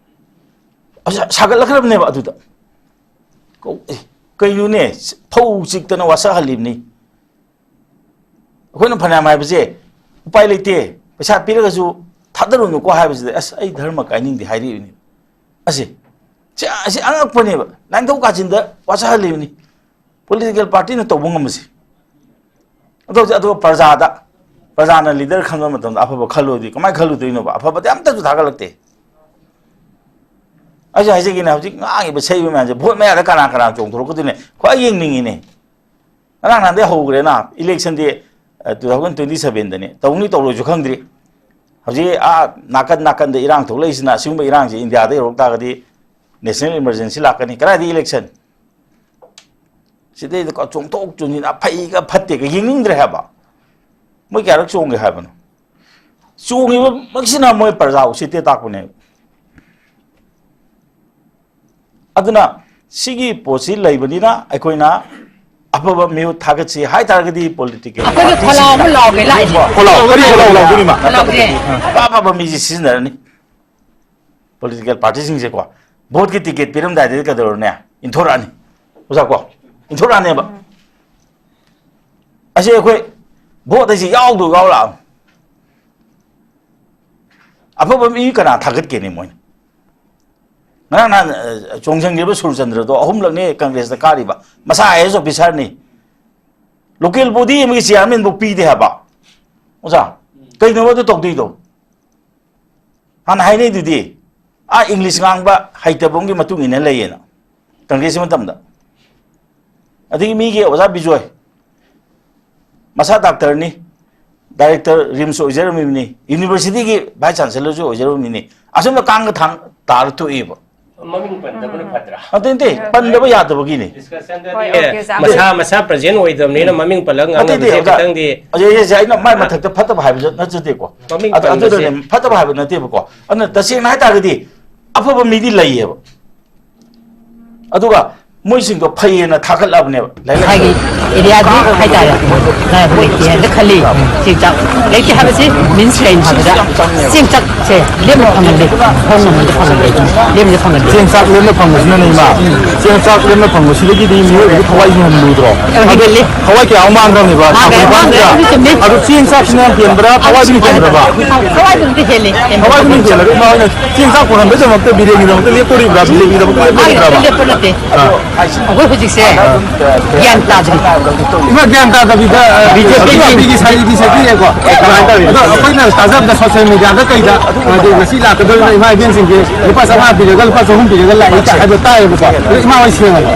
ꯑꯁ, ꯁꯥꯒꯠꯂꯛꯈ꯭ꯔꯕꯅꯦꯕ ꯑꯗꯨꯗ꯫ ꯀꯧ-, ꯑꯦ, ꯀꯩꯅꯣꯅꯦ, ꯐꯧ ꯆꯤꯛꯇꯅ ꯋꯥꯁꯛꯍꯜꯂꯤꯕꯅꯤ꯫ ꯑꯩꯈꯣꯏꯅ ꯐꯅꯌꯥꯝ ꯍꯥꯏꯕꯁꯦ, "ꯎꯄꯥꯏ ꯂꯩꯇꯦ, ꯄꯩꯁꯥ ꯄꯤꯔꯒꯁꯨ ꯊꯥꯗꯔꯨꯅꯨꯀꯣ" ꯍꯥꯏꯕꯁꯤꯗ, "ꯑꯁ, ꯑꯩ ꯙꯔꯃ ꯀꯥꯏꯅꯤꯡꯗꯦ" ꯍꯥꯏꯔꯛꯏꯕꯅꯤ꯫ ꯑꯁꯤ, ꯁꯤ, ꯑꯁꯤ ꯑꯉꯛꯄꯅꯦꯕ, ꯂꯥꯏꯅꯤꯡꯊꯧ ꯀꯥꯆꯤꯟꯗ ꯋꯥꯁꯛꯍꯜꯂꯤꯕꯅꯤ꯫ ꯄꯣꯂꯤꯇꯤꯀꯦꯜ ꯄꯥꯔꯇꯤꯅ ꯇꯧꯕ ꯉꯝꯕꯁꯦ꯫ ꯑꯗꯨ ꯍꯧꯖꯤꯛ, ꯑꯗꯨꯒ ꯄ꯭ꯔꯖꯥꯗ, ꯄ꯭ꯔꯖꯥꯅ ꯂꯤꯗꯔ ꯈꯟꯕ ꯃꯇꯝꯗ ꯑꯐꯕ ꯈꯜꯂꯨꯗꯤ ꯀꯃꯥꯏꯅ ꯈꯜꯂꯨꯗꯣꯏꯅꯣꯕ? ꯑꯐꯕꯗꯤ ꯑꯝꯇꯁꯨ ꯊꯥꯒꯠꯂꯛꯇꯦ꯫ ꯑꯩꯁꯨ ꯍꯥꯏꯖꯒꯦꯅꯦ, ꯍꯧꯖꯤꯛ ꯉꯥꯡꯉꯤꯕ ꯁꯛꯏꯕ ꯃꯌꯥꯝꯁꯦ, ꯚꯣꯠ ꯃꯌꯥꯗ ꯀꯅꯥ ꯀꯅꯥ ꯆꯣꯡꯊꯣꯔꯛꯀꯗꯣꯏꯅꯦ? ꯈ꯭ꯋꯥꯏ ꯌꯦꯡꯅꯤꯡꯉꯤꯅꯦ꯫ ꯉꯔꯥꯡ ꯅꯍꯥꯟꯗꯩ ꯍꯧꯈ꯭ꯔꯦꯅ, ꯏꯂꯦꯛꯁꯟꯗꯤ, ꯑ, ꯇꯨ ꯊꯥꯎꯖꯟ ꯇ꯭ꯋꯦꯟꯇꯤ ꯁꯚꯦꯟꯗꯅꯤ꯫ ꯇꯧꯅꯤ ꯇꯧꯔꯣꯏꯁꯨ ꯈꯪꯗ꯭ꯔꯤ꯫ ꯍꯧꯖꯤꯛ ꯑꯥ ꯅꯥꯀꯟ ꯅꯥꯀꯟꯗ ꯏꯔꯥꯡ ꯊꯣꯛꯂꯛꯏꯁꯤꯅ, ꯑꯁꯤꯒꯨꯝꯕ ꯏꯔꯥꯡꯁꯤ ꯏꯟꯗꯤꯌꯥꯗ ꯌꯧꯔꯛ ꯇꯥꯔꯒꯗꯤ national emergency ꯂꯥꯛꯀꯅꯤ꯫ ꯀꯗꯥꯏꯗ election? ꯁꯤꯗꯩꯗ ꯀꯣ ꯆꯣꯡꯊꯣꯛ ꯆꯣꯡꯁꯤꯟ, ꯑꯐꯩꯒ ꯐꯠꯇꯦꯒ ꯌꯦꯡꯅꯤꯡꯗ꯭ꯔꯦ ꯍꯥꯏꯕ꯫ ꯃꯣꯏ ꯀꯌꯥꯔꯛ ꯆꯣꯡꯒꯦ ꯍꯥꯏꯕꯅꯣ? ꯆꯣꯡꯉꯤꯕꯃꯛꯁꯤꯅ ꯃꯣꯏ ꯄ꯭ꯔꯖꯥ ꯎꯁꯤꯠꯇꯦ ꯇꯥꯛꯄꯅꯦꯕ꯫ ꯑꯗꯨꯅ ꯁꯤꯒꯤ ꯄꯣꯠꯁꯤ ꯂꯩꯕꯅꯤꯅ ꯑꯩꯈꯣꯏꯅ ꯑꯐꯕ ꯃꯤꯍꯨꯠ ꯊꯥꯒꯠꯁꯤ ꯍꯥꯏ ꯇꯥꯔꯒꯗꯤ political ꯑꯩꯈꯣꯏꯒꯤ ꯈꯣꯜꯂꯥꯎ ꯑꯃ ꯂꯥꯎꯒꯦ ꯂꯥꯛꯏꯁꯦ꯫ ꯈꯣꯜꯂꯥꯎ, ꯀꯔꯤ ꯈꯣꯜꯂꯥꯎ ꯂꯥꯎꯗꯣꯏꯅꯣ ꯏꯃꯥ? ꯈꯣꯜꯂꯥꯎꯁꯦ꯫ ꯑꯐ ꯑꯐꯕ ꯃꯤꯁꯦ ꯁꯤꯖꯤꯟꯅꯔꯅꯤ꯫ Political party ꯁꯤꯡꯁꯦꯀꯣ, vote ꯀꯤ ticket ꯄꯤꯔꯝꯗꯥꯏꯗꯗꯤ ꯀꯩꯗꯧꯔꯅꯤ? ꯏꯟꯊꯣꯔꯛꯑꯅꯤ꯫ ꯑꯣꯖꯥ ꯀꯣ, ꯏꯟꯊꯣꯔꯛꯑꯅꯦꯕ꯫ ꯑꯁꯤ ꯑꯩꯈꯣꯏ vote ꯍꯥꯏꯁꯤ ꯌꯥꯎꯗꯣ ꯌꯥꯎꯔꯛꯑꯕꯅꯤ꯫ ꯑꯐꯕ ꯃꯤ ꯀꯅꯥ ꯊꯥꯒꯠꯀꯦꯅꯦ ꯃꯣꯏꯅ? ꯉꯔꯥꯡ ꯅꯍꯥꯟ, ꯑ, ꯆꯣꯡꯁꯤꯟꯈ꯭ꯔꯤꯕ ꯁꯨꯔꯆꯟꯗ꯭ꯔꯗꯣ ꯑꯍꯨꯝꯂꯛꯅꯤ ꯀꯪꯒ꯭ꯔꯦꯁꯇ ꯀꯥꯔꯤꯕ, ꯃꯁꯥ IAS officer ꯅꯤ꯫ Local body ꯑꯃꯒꯤ chairman ꯐꯥꯎ ꯄꯤꯗꯦ ꯍꯥꯏꯕ꯫ ꯑꯣꯖꯥ, ꯀꯩꯅꯣꯕ ꯑꯗꯨ ꯇꯧꯗꯣꯏꯗꯣ? ꯍꯥꯟꯅ ꯍꯥꯏꯅꯩꯗꯨꯗꯤ, ꯑꯥ English ꯉꯥꯡꯕ ꯍꯩꯇꯕ ꯑꯃꯒꯤ ꯃꯇꯨꯡ ꯏꯟꯅ ꯂꯩꯌꯦꯅ, ꯀꯪꯒ꯭ꯔꯦꯁꯀꯤ ꯃꯇꯝꯗ꯫ ꯑꯗꯒꯤ ꯃꯤꯒꯤ ꯑꯣꯖꯥ ꯕꯤꯖꯣꯏ, ꯃꯁꯥ doctor ꯅꯤ, director RIMS ꯑꯣꯏꯖꯔꯝꯃꯤꯕꯅꯤ, university ꯒꯤ vice chancellor ꯁꯨ ꯑꯣꯏꯖꯔꯝꯃꯤꯕꯅꯤ, ꯑꯁꯨꯝꯅ ꯀꯥꯡꯒ ꯊꯥꯡ ꯇꯥꯔ ꯊꯣꯛꯏꯕ꯫ ꯃꯃꯤꯡ ꯄꯟꯗꯕꯅ ꯐꯠꯇ꯭ꯔꯥ? ꯅꯠꯇꯦ, ꯅꯠꯇꯦ, ꯄꯟꯗꯕ ꯌꯥꯗꯕꯒꯤꯅꯤ꯫ Discussion ꯗꯗꯤ ꯍꯣꯏ, ꯑꯣꯀꯦ, ꯑꯣꯖꯥ꯫ ꯃꯁꯥ, ꯃꯁꯥ present ꯑꯣꯏꯗꯕꯅꯤꯅ ꯃꯃꯤꯡ ꯄꯜꯂꯒ ꯅꯠꯇꯦ, ꯅꯠꯇꯦ, ꯉꯥꯡꯅꯕꯁꯦ ꯑꯣꯖꯥ꯫ ꯈꯤꯇꯪꯗꯤ ꯑꯩꯁꯦ ꯑꯩꯅ ꯃꯥꯏ ꯃꯊꯛꯇ ꯐꯠꯇꯕ ꯍꯥꯏꯕꯁꯨ ꯅꯠꯆꯗꯦꯀꯣ꯫ ꯃꯃꯤꯡ ꯑꯗꯨ, ꯄꯟꯕꯁꯦ ꯑꯗꯨꯗꯅꯦ, ꯐꯠꯇꯕ ꯍꯥꯏꯕ ꯅꯠꯇꯦꯕꯀꯣ꯫ ꯑꯗꯨꯅ ꯇꯁꯦꯡꯅ ꯍꯥꯏ ꯇꯥꯔꯒꯗꯤ ꯑꯐꯕ ꯃꯤꯗꯤ ꯂꯩꯌꯦꯕ꯫ ꯑꯗꯨꯒ ꯃꯣꯏꯁꯤꯡꯗꯣ ꯐꯩꯌꯦꯅ ꯊꯥꯒꯠꯂꯕꯅꯦꯕ꯫ ꯂꯥꯏꯔꯤꯛ ꯃꯁꯥꯒꯤ area ꯗꯨ ꯍꯥꯏꯇꯥꯔꯦ, ꯂꯥꯏꯔꯕ ꯂꯩꯇꯦ ꯍꯥꯏꯅ ꯈꯜꯂꯤ꯫ ꯆꯦꯡ ꯆꯥꯛ ꯂꯩꯇꯦ ꯍꯥꯏꯕꯁꯤ means ꯀꯩꯅꯣ ꯍꯥꯏꯕꯗ, ꯆꯦꯡ ꯆꯥꯛꯁꯦ ꯂꯦꯝꯅ ꯐꯪꯍꯜꯂꯤ, ꯍꯣꯡꯅ ꯐꯪꯍꯜꯂꯤ, ꯂꯦꯝꯅ ꯐꯪꯍꯜꯂꯤ꯫ ꯆꯦꯡ ꯆꯥꯛ ꯂꯦꯝꯅ ꯐꯪꯕꯁꯤꯅꯅꯦ, ꯏꯃꯥ, ꯆꯦꯡ ꯆꯥꯛ ꯂꯦꯝꯅ ꯐꯪꯕꯁꯤꯗꯒꯤꯗꯤ ꯃꯤꯑꯣꯏꯕꯒꯤ ꯊꯋꯥꯏꯁꯤ ꯍꯦꯟꯅ ꯂꯨꯗ꯭ꯔꯣ? ꯍꯦꯜꯂꯤ꯫ ꯊꯋꯥꯏ ꯀꯌꯥꯃꯨꯛ ꯃꯥꯡꯈ꯭ꯔꯕꯅꯦꯕ, ꯃꯥꯡꯈ꯭ꯔꯦ, ꯊꯥ ꯈꯨꯗꯤꯡꯃꯛꯇ꯫ ꯃꯥꯡꯈ꯭ꯔꯦ, ꯑꯗꯨ ꯆꯨꯝꯃꯤ꯫ ꯑꯗꯨ ꯆꯦꯡ ꯆꯥꯛꯁꯤꯅ ꯍꯦꯟꯕ꯭ꯔꯥ, ꯊꯋꯥꯏꯗꯨꯅ ꯍꯦꯟꯕ꯭ꯔꯕ? ꯊꯋꯥꯏꯗꯨꯅꯗꯤ ꯍꯦꯜꯂꯤ, ꯍꯦꯟꯕ꯫ ꯊꯋꯥꯏꯗꯨꯅ ꯍꯦꯜꯂꯒ ꯏꯃꯥ ꯍꯣꯏꯅ ꯆꯦꯡ ꯆꯥꯛ ꯐꯪꯍꯟꯕꯒꯤꯗꯃꯛꯇ ꯕꯤꯔꯦꯟꯒꯤꯗꯃꯛꯇ ꯂꯦꯞꯇꯣꯔꯤꯕ꯭ꯔꯥ, ꯕꯤꯖꯦꯄꯤꯒꯤꯗꯃꯛꯇ ꯃꯥꯒꯤ ꯂꯦꯞꯇꯣꯔꯤꯕ꯭ꯔꯥꯕ? ꯂꯦꯞꯄ ꯅꯠꯇꯦ꯫ ꯑꯥ꯫ ꯑꯩꯈꯣꯏ ꯍꯧꯖꯤꯛꯁꯦ ꯒ꯭ꯌꯥꯟ ꯇꯥꯗ꯭ꯔꯤ꯫ ꯏꯃꯥ, ꯒ꯭ꯌꯥꯟ ꯇꯥꯗꯕꯤꯗ, ꯑ, ꯕꯤ ꯖꯦ ꯄꯤ ꯕꯤ ꯖꯦ ꯄꯤꯒꯤ ꯁꯥꯔꯤꯗꯤ ꯁꯦꯠꯄꯤꯔꯦꯀꯣ꯫ ꯑꯗꯣ ꯑꯩꯈꯣꯏꯅ ꯇꯥꯖꯕꯗ ꯁꯣꯁꯤꯌꯦꯜ ꯃꯤꯗꯤꯌꯥꯗ ꯀꯩꯗ, ꯍꯥꯏꯗꯤ ꯉꯁꯤ ꯂꯥꯛꯀꯗꯧꯔꯤꯕ ꯏꯃꯥ ꯏꯕꯦꯟꯁꯤꯡꯁꯦ ꯂꯨꯄꯥ ꯆꯥꯝꯃꯉꯥ ꯄꯤꯔꯒ ꯂꯨꯄꯥ ꯆꯍꯨꯝ ꯄꯤꯔꯒ ꯂꯥꯛꯏ ꯀꯥꯏ ꯍꯥꯏꯕ ꯇꯥꯏꯌꯦꯕꯀꯣ꯫ ꯑꯗꯣ ꯏꯃꯥ ꯍꯣꯏ ꯁꯦꯡꯉꯕ?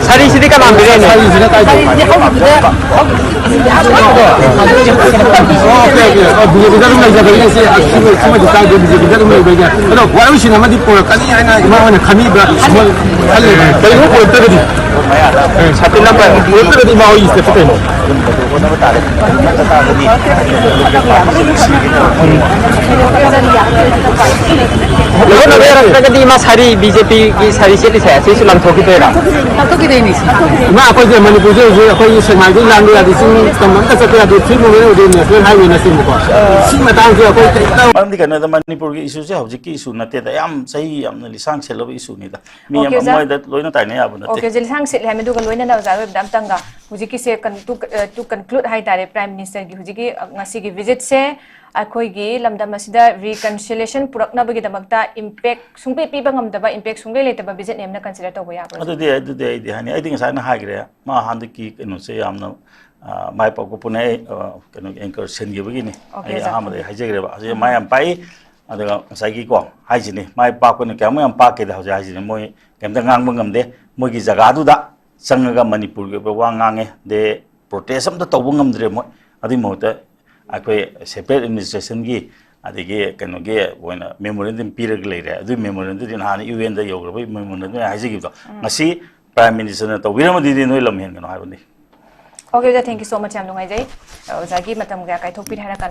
ꯁꯥꯔꯤꯁꯤꯗꯤ ꯀꯅꯥ ꯄꯤꯔꯛꯏꯅꯣ? ꯁꯥꯔꯤꯁꯤꯅ ꯀꯥꯏꯗ? Okay, okay. ꯑꯣ, ꯕꯤ ꯖꯦ ꯄꯤꯗ ꯑꯗꯨꯝ ꯂꯩꯖꯕꯒꯤ ꯁꯤ, ꯁꯤꯃ-, ꯁꯤꯃꯗꯤ ꯀꯥꯏꯗꯦ, ꯕꯤ ꯖꯦ ꯄꯤꯗ ꯑꯗꯨꯝ ꯂꯩꯕꯒꯤ꯫ ꯑꯗꯣ ꯋꯥꯔꯧꯁꯤꯟ ꯑꯃꯗꯤ ꯄꯨꯔꯛꯀꯅꯤ ꯍꯥꯏꯅ ꯏꯃꯥ ꯍꯣꯏꯅ ꯈꯟꯕꯤꯕ꯭ꯔꯥ? ꯈꯜꯂꯦꯕ꯫ ꯀꯔꯤꯒꯨꯝꯕ ꯄꯨꯔꯛꯇ꯭ꯔꯒꯗꯤ? ꯁꯥꯇꯤꯟ ꯑꯃ ꯄꯨꯔꯛꯇ꯭ꯔꯒꯗꯤ ꯏꯃꯥ ꯍꯣꯏꯒꯤ ꯁ꯭ꯇꯦꯞꯇ ꯀꯩꯅꯣ? ꯂꯧꯍꯣꯟ ꯑꯣꯏꯕ ꯌꯥꯔꯛꯇ꯭ꯔꯒꯗꯤ ꯏꯃꯥ ꯁꯥꯔꯤ, ꯕꯤ ꯖꯦ ꯄꯤꯒꯤ ꯁꯥꯔꯤ ꯁꯦꯠꯂꯤꯁꯦ ꯑꯁꯤꯁꯨ ꯂꯪꯊꯣꯛꯈꯤꯗꯣꯏꯔꯥ? ꯂꯧꯊꯣꯛꯈꯤꯗꯣꯏꯅꯤ꯫ ꯏꯃꯥ, ꯑꯩꯈꯣꯏꯁꯦ ꯃꯅꯤꯄꯨꯔꯁꯦ ꯍꯧꯖꯤꯛ ꯑꯩꯈꯣꯏꯒꯤ ꯁꯦꯛꯃꯥꯏꯗꯒꯤ ꯂꯥꯟꯕ ꯌꯥꯗꯦ, ꯆꯤꯡ ꯇꯝ ꯑꯝꯇ ꯆꯠꯄ ꯌꯥꯗꯦ, ꯐ꯭ꯔꯤ ꯃꯨꯚꯃꯦꯟ ꯑꯣꯏꯗꯣꯏ, ꯅꯦꯁꯅꯦꯜ ꯍꯥꯏꯋꯦꯅꯆꯤꯡꯕꯀꯣ꯫ ꯁꯤ ꯃꯇꯥꯡꯁꯦ ꯑꯩꯈꯣꯏ ꯀꯩꯝꯇ ꯃꯔꯝꯗꯤ ꯀꯩꯅꯣꯗ ꯃꯅꯤꯄꯨꯔꯒꯤ ꯏꯁꯨꯁꯦ ꯍꯧꯖꯤꯛꯀꯤ ꯏꯁꯨ ꯅꯠꯇꯦꯗ, ꯌꯥꯝ ꯆꯍꯤ ꯌꯥꯝꯅ ꯂꯤꯁꯥꯡ ꯁꯦꯠꯂꯕ ꯏꯁꯨꯅꯤꯗ꯫ ꯃꯤ ꯑꯣꯀꯦ, ꯑꯃ ꯑꯣꯖꯥ꯫ ꯃꯣꯏꯗ ꯂꯣꯏꯅ ꯇꯥꯏꯅ ꯌꯥꯕ ꯅꯠꯇꯦ꯫ ꯑꯣꯀꯦ, ꯑꯣꯖꯥ, ꯂꯤꯁꯥꯡ ꯁꯤꯠꯂꯦ ꯍꯥꯏꯕꯗꯨꯒ ꯂꯣꯏꯅꯅ ꯑꯣꯖꯥ ꯑꯣꯏꯕꯗ ꯑꯝꯇꯪꯒ ꯍꯧꯖꯤꯛꯀꯤꯁꯦ ꯀꯟ-, to, ꯑ, to conclude ꯍꯥꯏꯇꯥꯔꯦ, Prime Ministerꯒꯤ ꯍꯧꯖꯤꯛꯀꯤ, ꯑ, ꯉꯁꯤꯒꯤ visitꯁꯦ ꯑꯩꯈꯣꯏꯒꯤ ꯂꯝꯗꯝ ꯑꯁꯤꯗ reconciliation ꯄꯨꯔꯛꯅꯕꯒꯤꯗꯃꯛꯇ impact ꯁꯨꯡꯄꯤ ꯄꯤꯕ ꯉꯝꯗꯕ, impact ꯁꯨꯡꯂꯩ ꯂꯩꯇꯕ visitꯅꯦꯅ consider ꯇꯧꯕ ꯌꯥꯕ꯭ꯔꯥ, ꯑꯣꯖꯥ? ꯑꯗꯨꯗꯤ, ꯑꯗꯨꯗꯤ ꯑꯩꯗꯤ ꯍꯥꯏꯅꯤ꯫ ꯑꯩꯗꯤ ꯉꯁꯥꯏꯅ ꯍꯥꯏꯈ꯭ꯔꯦ, ꯃꯥ ꯍꯟꯗꯛꯀꯤ ꯀꯩꯅꯣꯁꯦ ꯌꯥꯝꯅ, ꯑ, ꯃꯥꯏ ꯄꯥꯛꯄ ꯄꯨꯅꯦ꯫ ꯑꯩ, ꯑ, ꯀꯩꯅꯣꯒꯤ anchor ꯁꯤꯟꯈꯤꯕꯒꯤꯅꯤ꯫ ꯑꯣꯀꯦ, ꯑꯩ ꯑꯣꯖꯥ꯫ ꯑꯍꯥꯟꯕꯗ ꯑꯩ ꯍꯥꯏꯖꯈ꯭ꯔꯦꯕ꯫ ꯍꯧꯖꯤꯛ ꯃꯥ ꯌꯥꯝ ꯄꯥꯛꯏ꯫ ꯑꯗꯨꯒ ꯉꯁꯥꯏꯒꯤꯀꯣ ꯍꯥꯏꯁꯤꯅꯤ, ꯃꯥꯏ ꯄꯥꯛꯄꯅ ꯀꯌꯥꯃꯨꯛ ꯌꯥꯝ ꯄꯥꯛꯀꯦꯗ ꯍꯧꯖꯤꯛ ꯍꯥꯏꯁꯤꯅꯤ, ꯃꯣꯏ ꯀꯩꯝꯇ ꯉꯥꯡꯕ ꯉꯝꯗꯦ꯫ ꯃꯣꯏꯒꯤ ꯖꯒꯥꯗꯨꯗ ꯆꯪꯉꯒ ꯃꯅꯤꯄꯨꯔꯒꯤ ꯑꯣꯏꯕ ꯋꯥ ꯉꯥꯡꯉꯦ꯫ ꯗꯦ protest ꯑꯝꯇ ꯇꯧꯕ ꯉꯝꯗ꯭ꯔꯦ ꯃꯣꯏ꯫ ꯑꯗꯨꯒꯤ ꯃꯍꯨꯠꯇ ꯑꯩꯈꯣꯏ separate administrationꯒꯤ ꯑꯗꯒꯤ ꯀꯩꯅꯣꯒꯤ ꯑꯣꯏꯅ memorandum ꯄꯤꯔꯒ ꯂꯩꯔꯦ꯫ ꯑꯗꯨꯒꯤ memorandumꯗꯤ ꯅꯍꯥꯟ ꯌꯨ ꯑꯦꯟꯗ ꯌꯧꯈ꯭ꯔꯕ memorandum ꯍꯥꯏꯖꯈꯤꯕꯗꯣ, ꯎꯝ꯫ ꯉꯁꯤ Prime Ministerꯅ ꯇꯧꯕꯤꯔꯝꯃꯗꯤ ꯅꯣꯏ ꯂꯝ ꯍꯦꯟꯒꯅꯣ ꯍꯥꯏꯕꯅꯤ꯫ ꯑꯣꯀꯦ, ꯑꯣꯖꯥ, thank you so much, ꯌꯥꯝ ꯅꯨꯡꯉꯥꯏꯖꯩ꯫ ꯑꯣꯖꯥꯒꯤ ꯃꯇꯝ ꯀꯌꯥ ꯀꯥꯏꯊꯣꯛꯄꯤꯔꯦ ꯍꯥꯏꯔ ꯀꯥꯟꯗ